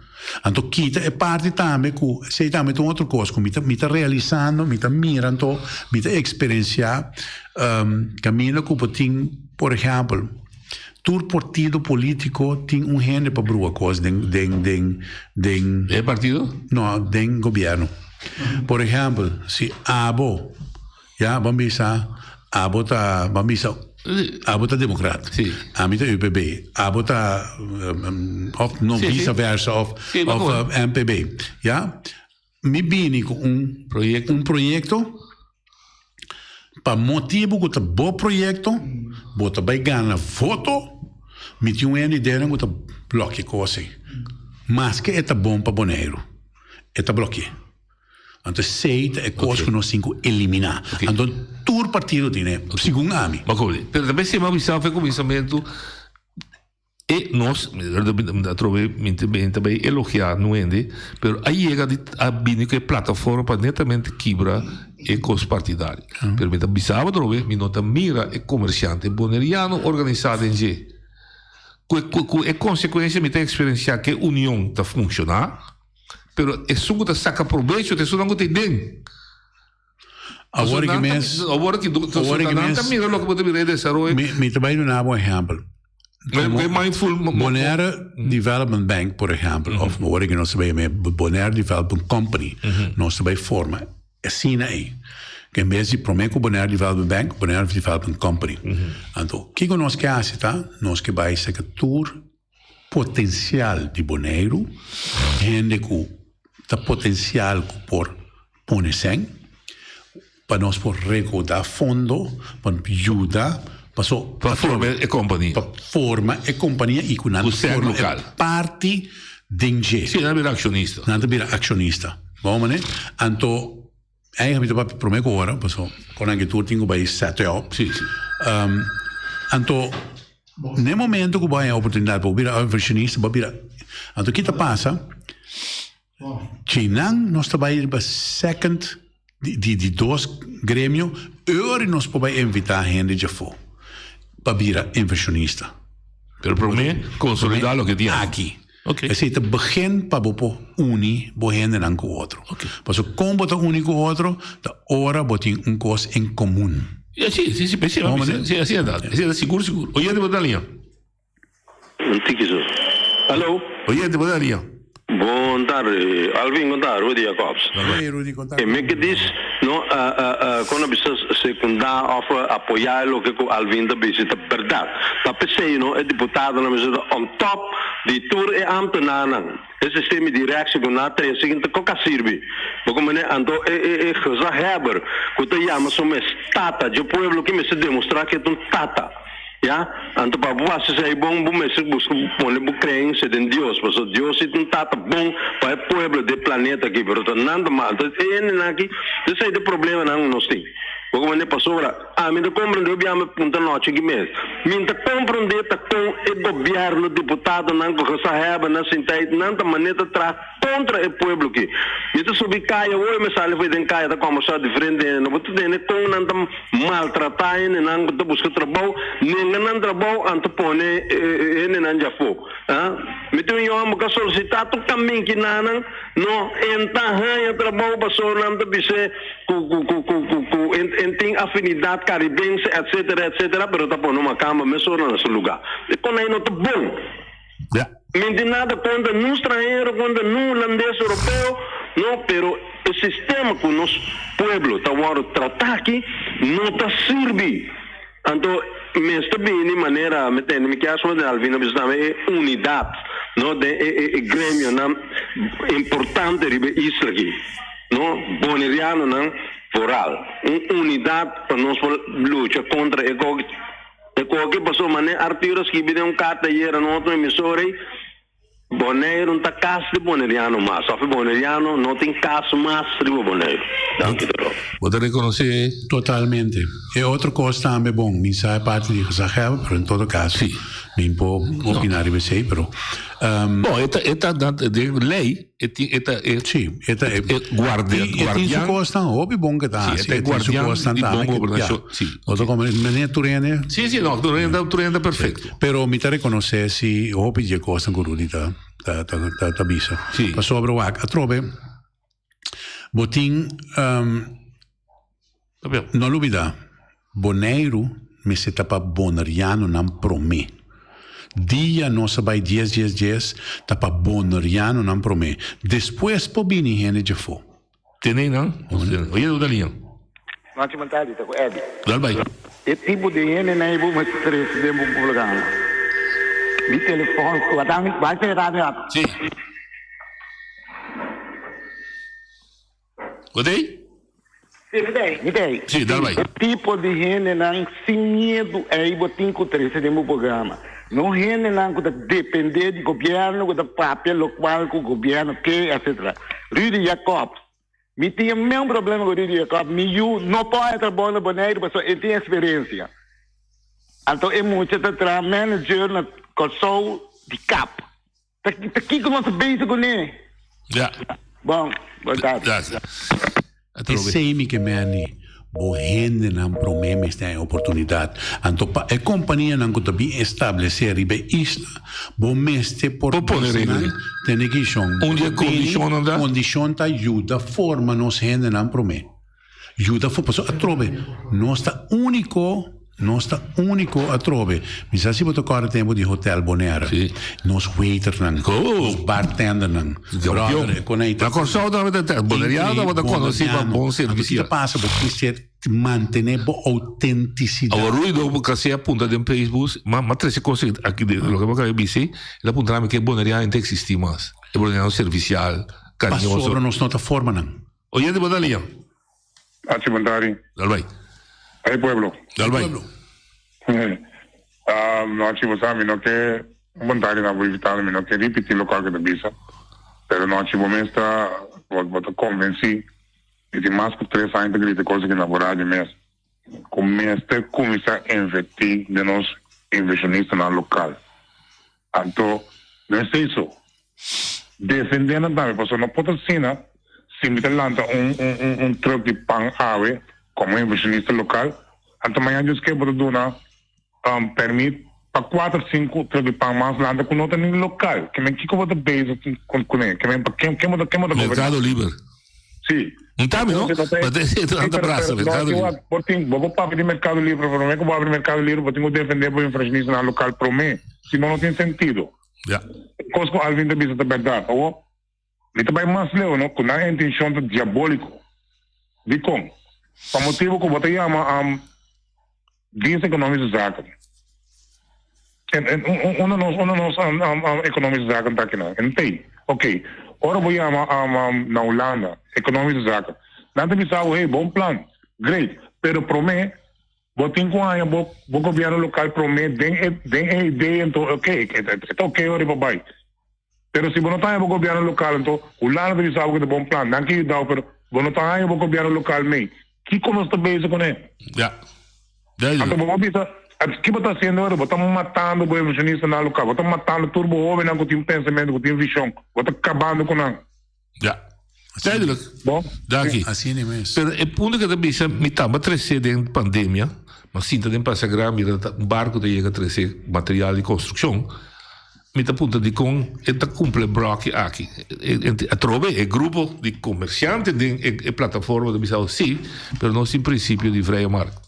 Anto kita e parti tambe ku esei tambe ta un otro kos ku mi ta mi ta realisando, mi ta mira anto, mi ta eksperensiá kaminda ku bo tin, por ehèmpel, Tur partido politico tin un hende pa brua cos den den den den. E partido? No, den gobierno. Por ehempel, si abo, ya, ban bisa, abo ta, ban bisa, abo ta democrat. Si. Ami ta UPB. Abo ta, of no, Si, si. vice versa, of, Si, of maar MPB. Ya. Mi bini ku un Proyekto. un proyekto pa motibu ku ta bo proyekto bo ta bai gana voto mi tin un hende deren ku ta blòkia kos ei maske e ta bon pa Boneiru e ta blòki'é anto esei ta e kos ku nos tin ku eliminá anto tur partido tin e segun ami. Pero ta mester bisa for kuminsamentu. E nos, mi atrobe mi ta bay elogia nu hende, pero a yega di a bini cu e plataforma pa netamente kibra e cos partidario. Pero mi ta bisa bo atrobe, mi no ta mira e comerciante boneriano organisa den dje. Cu cu e consecuencia mi ta experiencia cu e union ta funciona, pero esun cu ta saca probecho ta esunnan cu ta den. Awor ki mes, awor ki awor ki nan mes, ta mira loke bo ta mira e desaroyo. Mi, mi ta bai duna bo ehempel. Como mindful Bonaire Development Bank, por ehempel, of awor ki nos ta bai Bonaire Development Company, nos ta bai forma asina ei. Ke en bes di prome ku Bonaire Development Bank, Bonaire Development Company. Anto, kiko nos ke hasi ta, nos ke bai saka tur potensial di Boneiru, hende ku ta potensial ku por pone sèn, pa nos por rekoudá fondo, pa yuda, paso Pa forma e kompania. Pa forma e kompania i ku nan Ku sèn forma e lokal. parti den dje. Sí, nan ta bira akshonista. Nan ta bira akshonista. Bon manera? Anto Eigenlijk mi ta papia prome ku ora, paso kon nan tur tin ku bai set up. Sí, sí. Anto, n'e momento ku bo haña oportunidat pa bo bira inversionista, bo bira. Anto ki ta pasa? Djinan nos ta bai riba second di di di dos gremio, ora nos por bai invitá hende djafó pa bira inversionista. Pero prome konsolidá loke tin aki. Ok. Esei ta begin pa bo por uni bo hendenan ku otro. Ok. Pasobra kon bo ta uni ku otro ta ora bo tin un kos en komun. Ja, si, si, si, si, Bon, si, meneer? si, asina ta. Asina ta sigur, sigur. Oyente bo ta na liña. Un tiki so. Hallo. Oyente, bo ta ria. Bon tardi, Alvin, bon tardi, Rudy Jacobs. Hey, Rudy, kon E mi ke dis, no, kon a bisa sekundá òf apoyá e loke ku Alvin ta bisa ta bèrdat. Ta p'esei, no, e diputadonan mester ta on top di tur e ámtenarnan. E sistema di reaksje ku nan a trese ta koka sirbi. Bo komprendé? Anto e e e gezaghebber ku ta yama su mes tata dje pueblo ki mester demostrá ku e ta un tata. Ya? Anto pa bo hasi esei bon bo mester buska pone bo kreensia den Dios, pasobra Dios si ta un tata bon pa e pueblo di e planeta aki, pero ta nan ta mal. Anto e hendenan aki, esei ta e problemanan ku nos tin. Bo komprendé? Pasobra ami ta komprendé hopi ami punta nochi aki mes. Mi ta komprendé ta kon e gobièrnu, diputadonan ku gezaghebber nan sinta ei, nan ta manera ta traha kontra e pueblo aki. Mi ta subi kaya hoy, mi sali for den kaya ta kòmbersá diferente hende. No bo ta tende kon nan ta maltratá hendenan ku ta buska trabou, nenga nan trabou anto pone hendenan djafó. Mi tin un yòmber ku a solisitá tur kaminki nanan, no, en ta haña trabou pasobra nan ta bis'é ku ku ku ku ku ku en en tin afinidat karibense etsetera etsetera pero ta pone un makamba mesora na su lugá. E kon ei no ta bon. Ja. Mi tin nada kontra nun stranhero, kontra nun hulandes europeo, no, pero e sistema ku nos pueblo ta wòrdu tratá aki no ta sirbi. Anto mester bini manera mi tende mi kier suma den Alvin a bisa tambe e unidat no den e e e gremionan importante riba e isla aki no bonerianonan vooral un unidat pa nos por lucha kontra e koki e koki pasobra manera Arturo a skibi den un karta ayera na otro emisora ei Boneiru no ta kas di boneriano mas of e boneriano no tin kas mas riba Boneiru. Danki Dorot. Bo ta rekonosé? Totalmente. E otro kos tambe, bon, mi sa e parti di gezaghebber, pero en todo kaso mi por opiná riba esei, pero. Bon, e ta, e ta den lei, e tin, e ta e. Sí, e ta e. Guardia, I e tin su kosnan hopi bon ke ta hasi. Sí, e ta e guardian di bon gobernashon. Sí. Otro komo, meneer tur hende. Sí, sí, no, tur hende, tur hende ta perfecto. Pero mi ta rekonosé si hopi dje kosnan ku Rudy ta, ta, ta, ta, ta bisa. Sí. Pasobra wak, atrobe, bo tin, um, no lubida, Boneiru mester ta pa bonerianonan promé. Dia nos a bai dies dies dies ta pa bonerianonan promé. Despues por bini hende djafó. Tene nan? Oye do ta liña. Nochi Montadi ta ku Eddy. Dal bai. E tipo di hende nan ei bo mester trese den bo programa. Mi telefon wata mi bai pega radio ato. Si. Bo ta ei? Si mi ta ei. Mi ta ei. Si, dal bai. E tipo di hendenan sin miedu ei bo tin ku trese den bo programa. No hendenan ku ta depende di gobierno ku ta papia lokual ku gobierno ke etcetera. Rudy Jacobs. Mi tin e meun problema ku Rudy Jacob. Mi yu no por haña trabou na Boneiru pasobra e tin eksperensia. Anto e mucha ta traha manager na Kòrsou di kap. Ta ta kiko nos ta bezig kuné? Ja. Bon, bon tardi. Esei mi ke meni, bo hendenan promé mester haña oportunidat. Anto pa e kompanianan ku ta bin establesé riba e isla, bo mester por Por pone bisa regla. nan, tene kishon. Un di e kondishonnan ta? Kondishon ta yuda forma nos hendenan promé. Yuda for pasobra atrobe nos ta úniko nos ta úniko atrobe. Mi sa si bo ta kòrda tempu di Hotel Bonaire. Sí. Nos waiternan, Oh. nos bartendernan. Brother, e kon ei ta Na Kòrsou tabata ta Boneriano tabata konosí pa bon Anto ki servisio. ta pasa bo kier mantené bo outentisidat. Awor Ruido bo kasi a punta den Facebook ma ma trese kos aki den loke bo akaba di bisa el a puntra mi ke Boneriano ta eksistí mas e Boneriano servisial kariñoso. Pasobra nos no ta forma nan. Oyente bo ta liña. Hachi Montari. Dal bai. Hey pueblo. Dal bai. No hachi bo sa mi no ke Montari na bo invitado mi no ke ripiti lokual ke ta bisa pero no hachi bo mes ta bo ta konvensí mi tin mas ku tres aña ta grita kos aki na bo radio mes ku mester kuminsá invertí den nos invershonistanan lokal anto no esei so Defendé nan tambe, pasobra no por ta asina si mi ta lanta un un un truck di pan awe komo inversionista lokal, anto mañana Dios ke bo ta duna permit pa kuater sinku truck di pan mas lanta ku no ta ni lokal. Ke men kiko bo ta bezig kuné? Ke men pa ken ken bo ta ken bo ta goberná? Merkado liber. Si. Un tambe no? Tanta brasa, merkado liber. Bo tin bo por papia di merkado liber, pero promé ku bo abri merkado liber bo tin ku defendé bo inversionistanan lokal promé. Si no, no tin sentido. Ja. Kos ku Alvin ta bisa ta bèrdat. Awor, mi ta bai mas leu, no, ku nan intenshon ta diabóliko. Dikon? Pa motibu ku bo ta yama um, Dienst Economische Zaken. En, en unda nos, unda nos um, um, um, Economische Zaken ta akinan? En tei. Oké. Ora bo yama um, um, na Hulanda, Economische Zaken. Nan ta bisa bo, hey, bon plan. Great. Pero promé, Bo tin ku haña bo bo gobièrnu lokal promé den e den e idea anto oke e ta oke ora pa bai. Pero si bo no ta haña bo gobièrnu lokal anto Hulanda ta bisa bo ku ta bon plan nan ke yuda bo pero bo no ta haña bo gobièrnu lokal mei. Kiko nos ta bezig kuné? Ya. Anto bo por bisa ki bo ta hasiendo ora bo ta matando bo invershonistanan lokal bo ta matando tur bo hóbennan ku tin pensamentu ku tin vishon bo ta kabando ku nan. Ja. Duidelijk. Bon. Danki. Asina mes. Pero e punto ke ta bisa, mi tamba trese den pandemia, ma sinta den Pasagra mira ta un barco ta yega trese material di construccion, mi ta puntra dikon e ta cumpli e broki aki. Atrobe e grupo di comerciante den e plataforma ta bisa si, pero nos tin principio di vrije markt.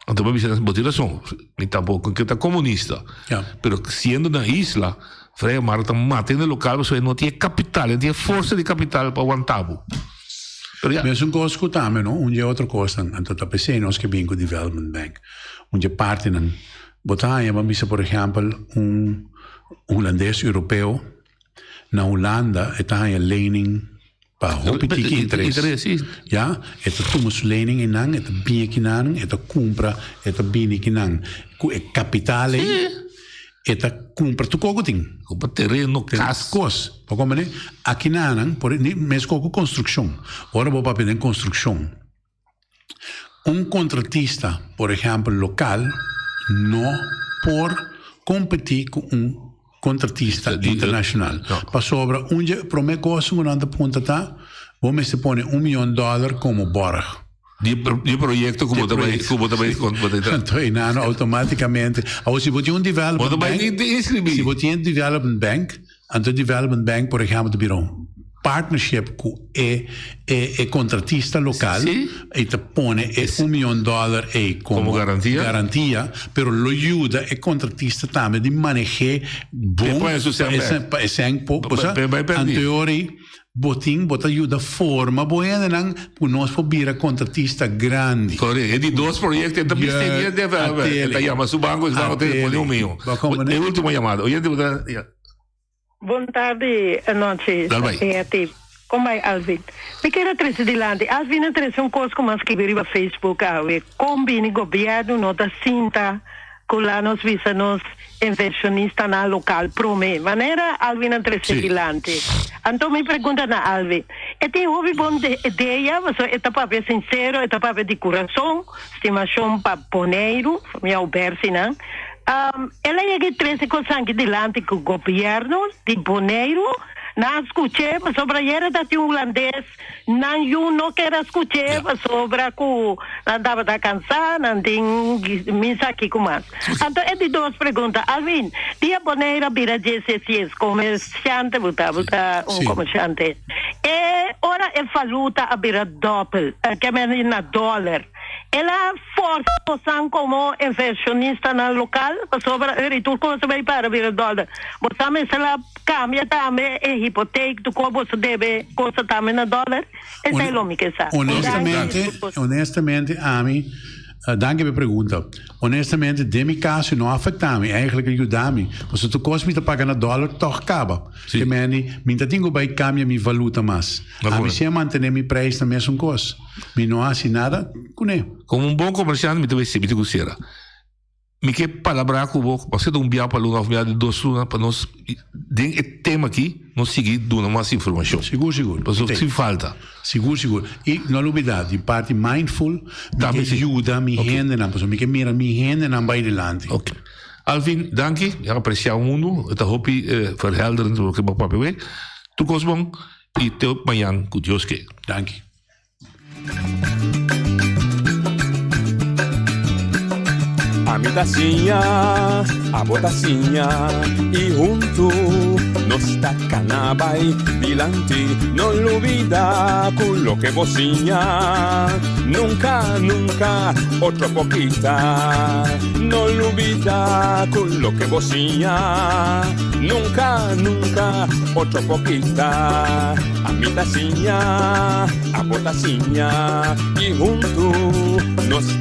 Anto mi a bisa, bo tin rason, mi tampoco ke ta comunista. Pero siendo na isla, Vrije Markt ta mata hende local pasobra e no tin e capital, e no tin e forsa di capital pa wanta bo. Pero ya. Mesun cos cu tambe no, un dje otro cosnan, anto ta p'esey nos ke bin cu Development Bank. Un dje partinan, bo ta haña, bo a bisa por ehempel, un Hulandes Europeo na Hulanda e ta haña lening Pa hopi tiki interes. Ya, e ta tuma su lening einan, e ta bini akinan, e ta kumpra, e ta bini akinan. Ku e kapital ei, e ta kumpra tur kos ku tin. Kumpra tereno, kas. Kos. Bo komprende? Akinanan, por e, meskos ku konstrukshon. Ora bo papia den konstrukshon, Un kontratista, por ehèmpel lokal, no por kompetí ku un kontratista internashonal. Pasobra un dje promé kos ku nan ta puntra ta, bo mester pone un mion dòler komo bòrg. Di e proyekto ku bo ta bai ku bo ta bai Anto einan outomátikamente. Awor si bo tin un development bank, si bo tin e development bank, Anto Development Bank por ehempel ta bira un partnership ku e e e kontratista lokal i ta pone e un mion dòler ei komo garantia pero lo yuda e kontratista tambe di maneh'é bon pa e sèn por anto e ora ei bo tin bo ta yuda forma bo hendenan ku nos por bira kontratista grandi. Kore, e di dos proyekto e ta bisti e developer e ta yama su banko e su banko ta pone un mion. E ultimo yamada. Oyente bo ta. Bon tardi anochi Dal bai. Señor Kon bai Alvin? Mi kier a trece dilanti Alvin a trece un cos cu mi a scribi riba Facebook awe con bini gobierno no ta sinta cu la nos bisa nos inversionistanan local prome manera Alvin a trece dilanti anto mi pregunta na Alvin e tin hopi bon idea pasobra e ta papia sincero e ta papia di curason stimacion pa Boneiru mi a obersinan El a yega e trese kosan aki dilanti ku gobièrnu di Boneiru. Nan a skuch'é pasobra ayera ta tin un hulandes, nan yu no ker a skuch'é pasobra ku nan tabata kansá, nan tin misa aki ku mas. Anto e di dos pregunta, Alvin, dia Boneiru a bira djesiesies, komersiante bo ta, bo ta un komersiante, e ora e valuta a bira dòpel, ke men na dòler, El a forsa bosan komo inversionistanan lokal pasobra eri tur kos a bay para bira dòler. Bosan mester a kambia tambe e hipotek tur kos boso debe kosa tambe na dòler? Esei lo mi ke sa. Honestamente, honestamente ami, danki pa e pregunta. Honestamente den mi kaso no a afekta mi, eigenlijk a yuda mi. Pasobra tur kos mi ta paga na dòler tòg kaba. Te meni mi ta tin ku bay kambia mi valuta mas. Ami si a mantene mi prijs na mesun kos. Mi no hasi nada kuné. Komo un bon komersiante mi ta bay sibi ku sera. Mi ke palabrá ku bo pa seta un bia pa luna òf un bia di dos luna pa nos den e tema aki nos sigui duna mas informashon. Sigur sigur. Pasobra sin falta. Sigur sigur. I no lubidá di parti mindful mi ke yuda mi hendenan pasobra mi ke mira mi hendenan bai dilanti. Ok. Alvin danki. Mi a apresiá un mundu. E ta hopi verhelderend loke bo a papia awé. Tur kos bon i te mañan ku Dios ke. Danki. Ami ta siña, abo ta siña i huntu nos ta kana bai dilanti. No lubidá ku loke bo siña nunka, nunka otro por kita. No lubidá ku loke bo siña nunka, nunka otro por kita. Ami ta siña, abo ta siña i huntu nos.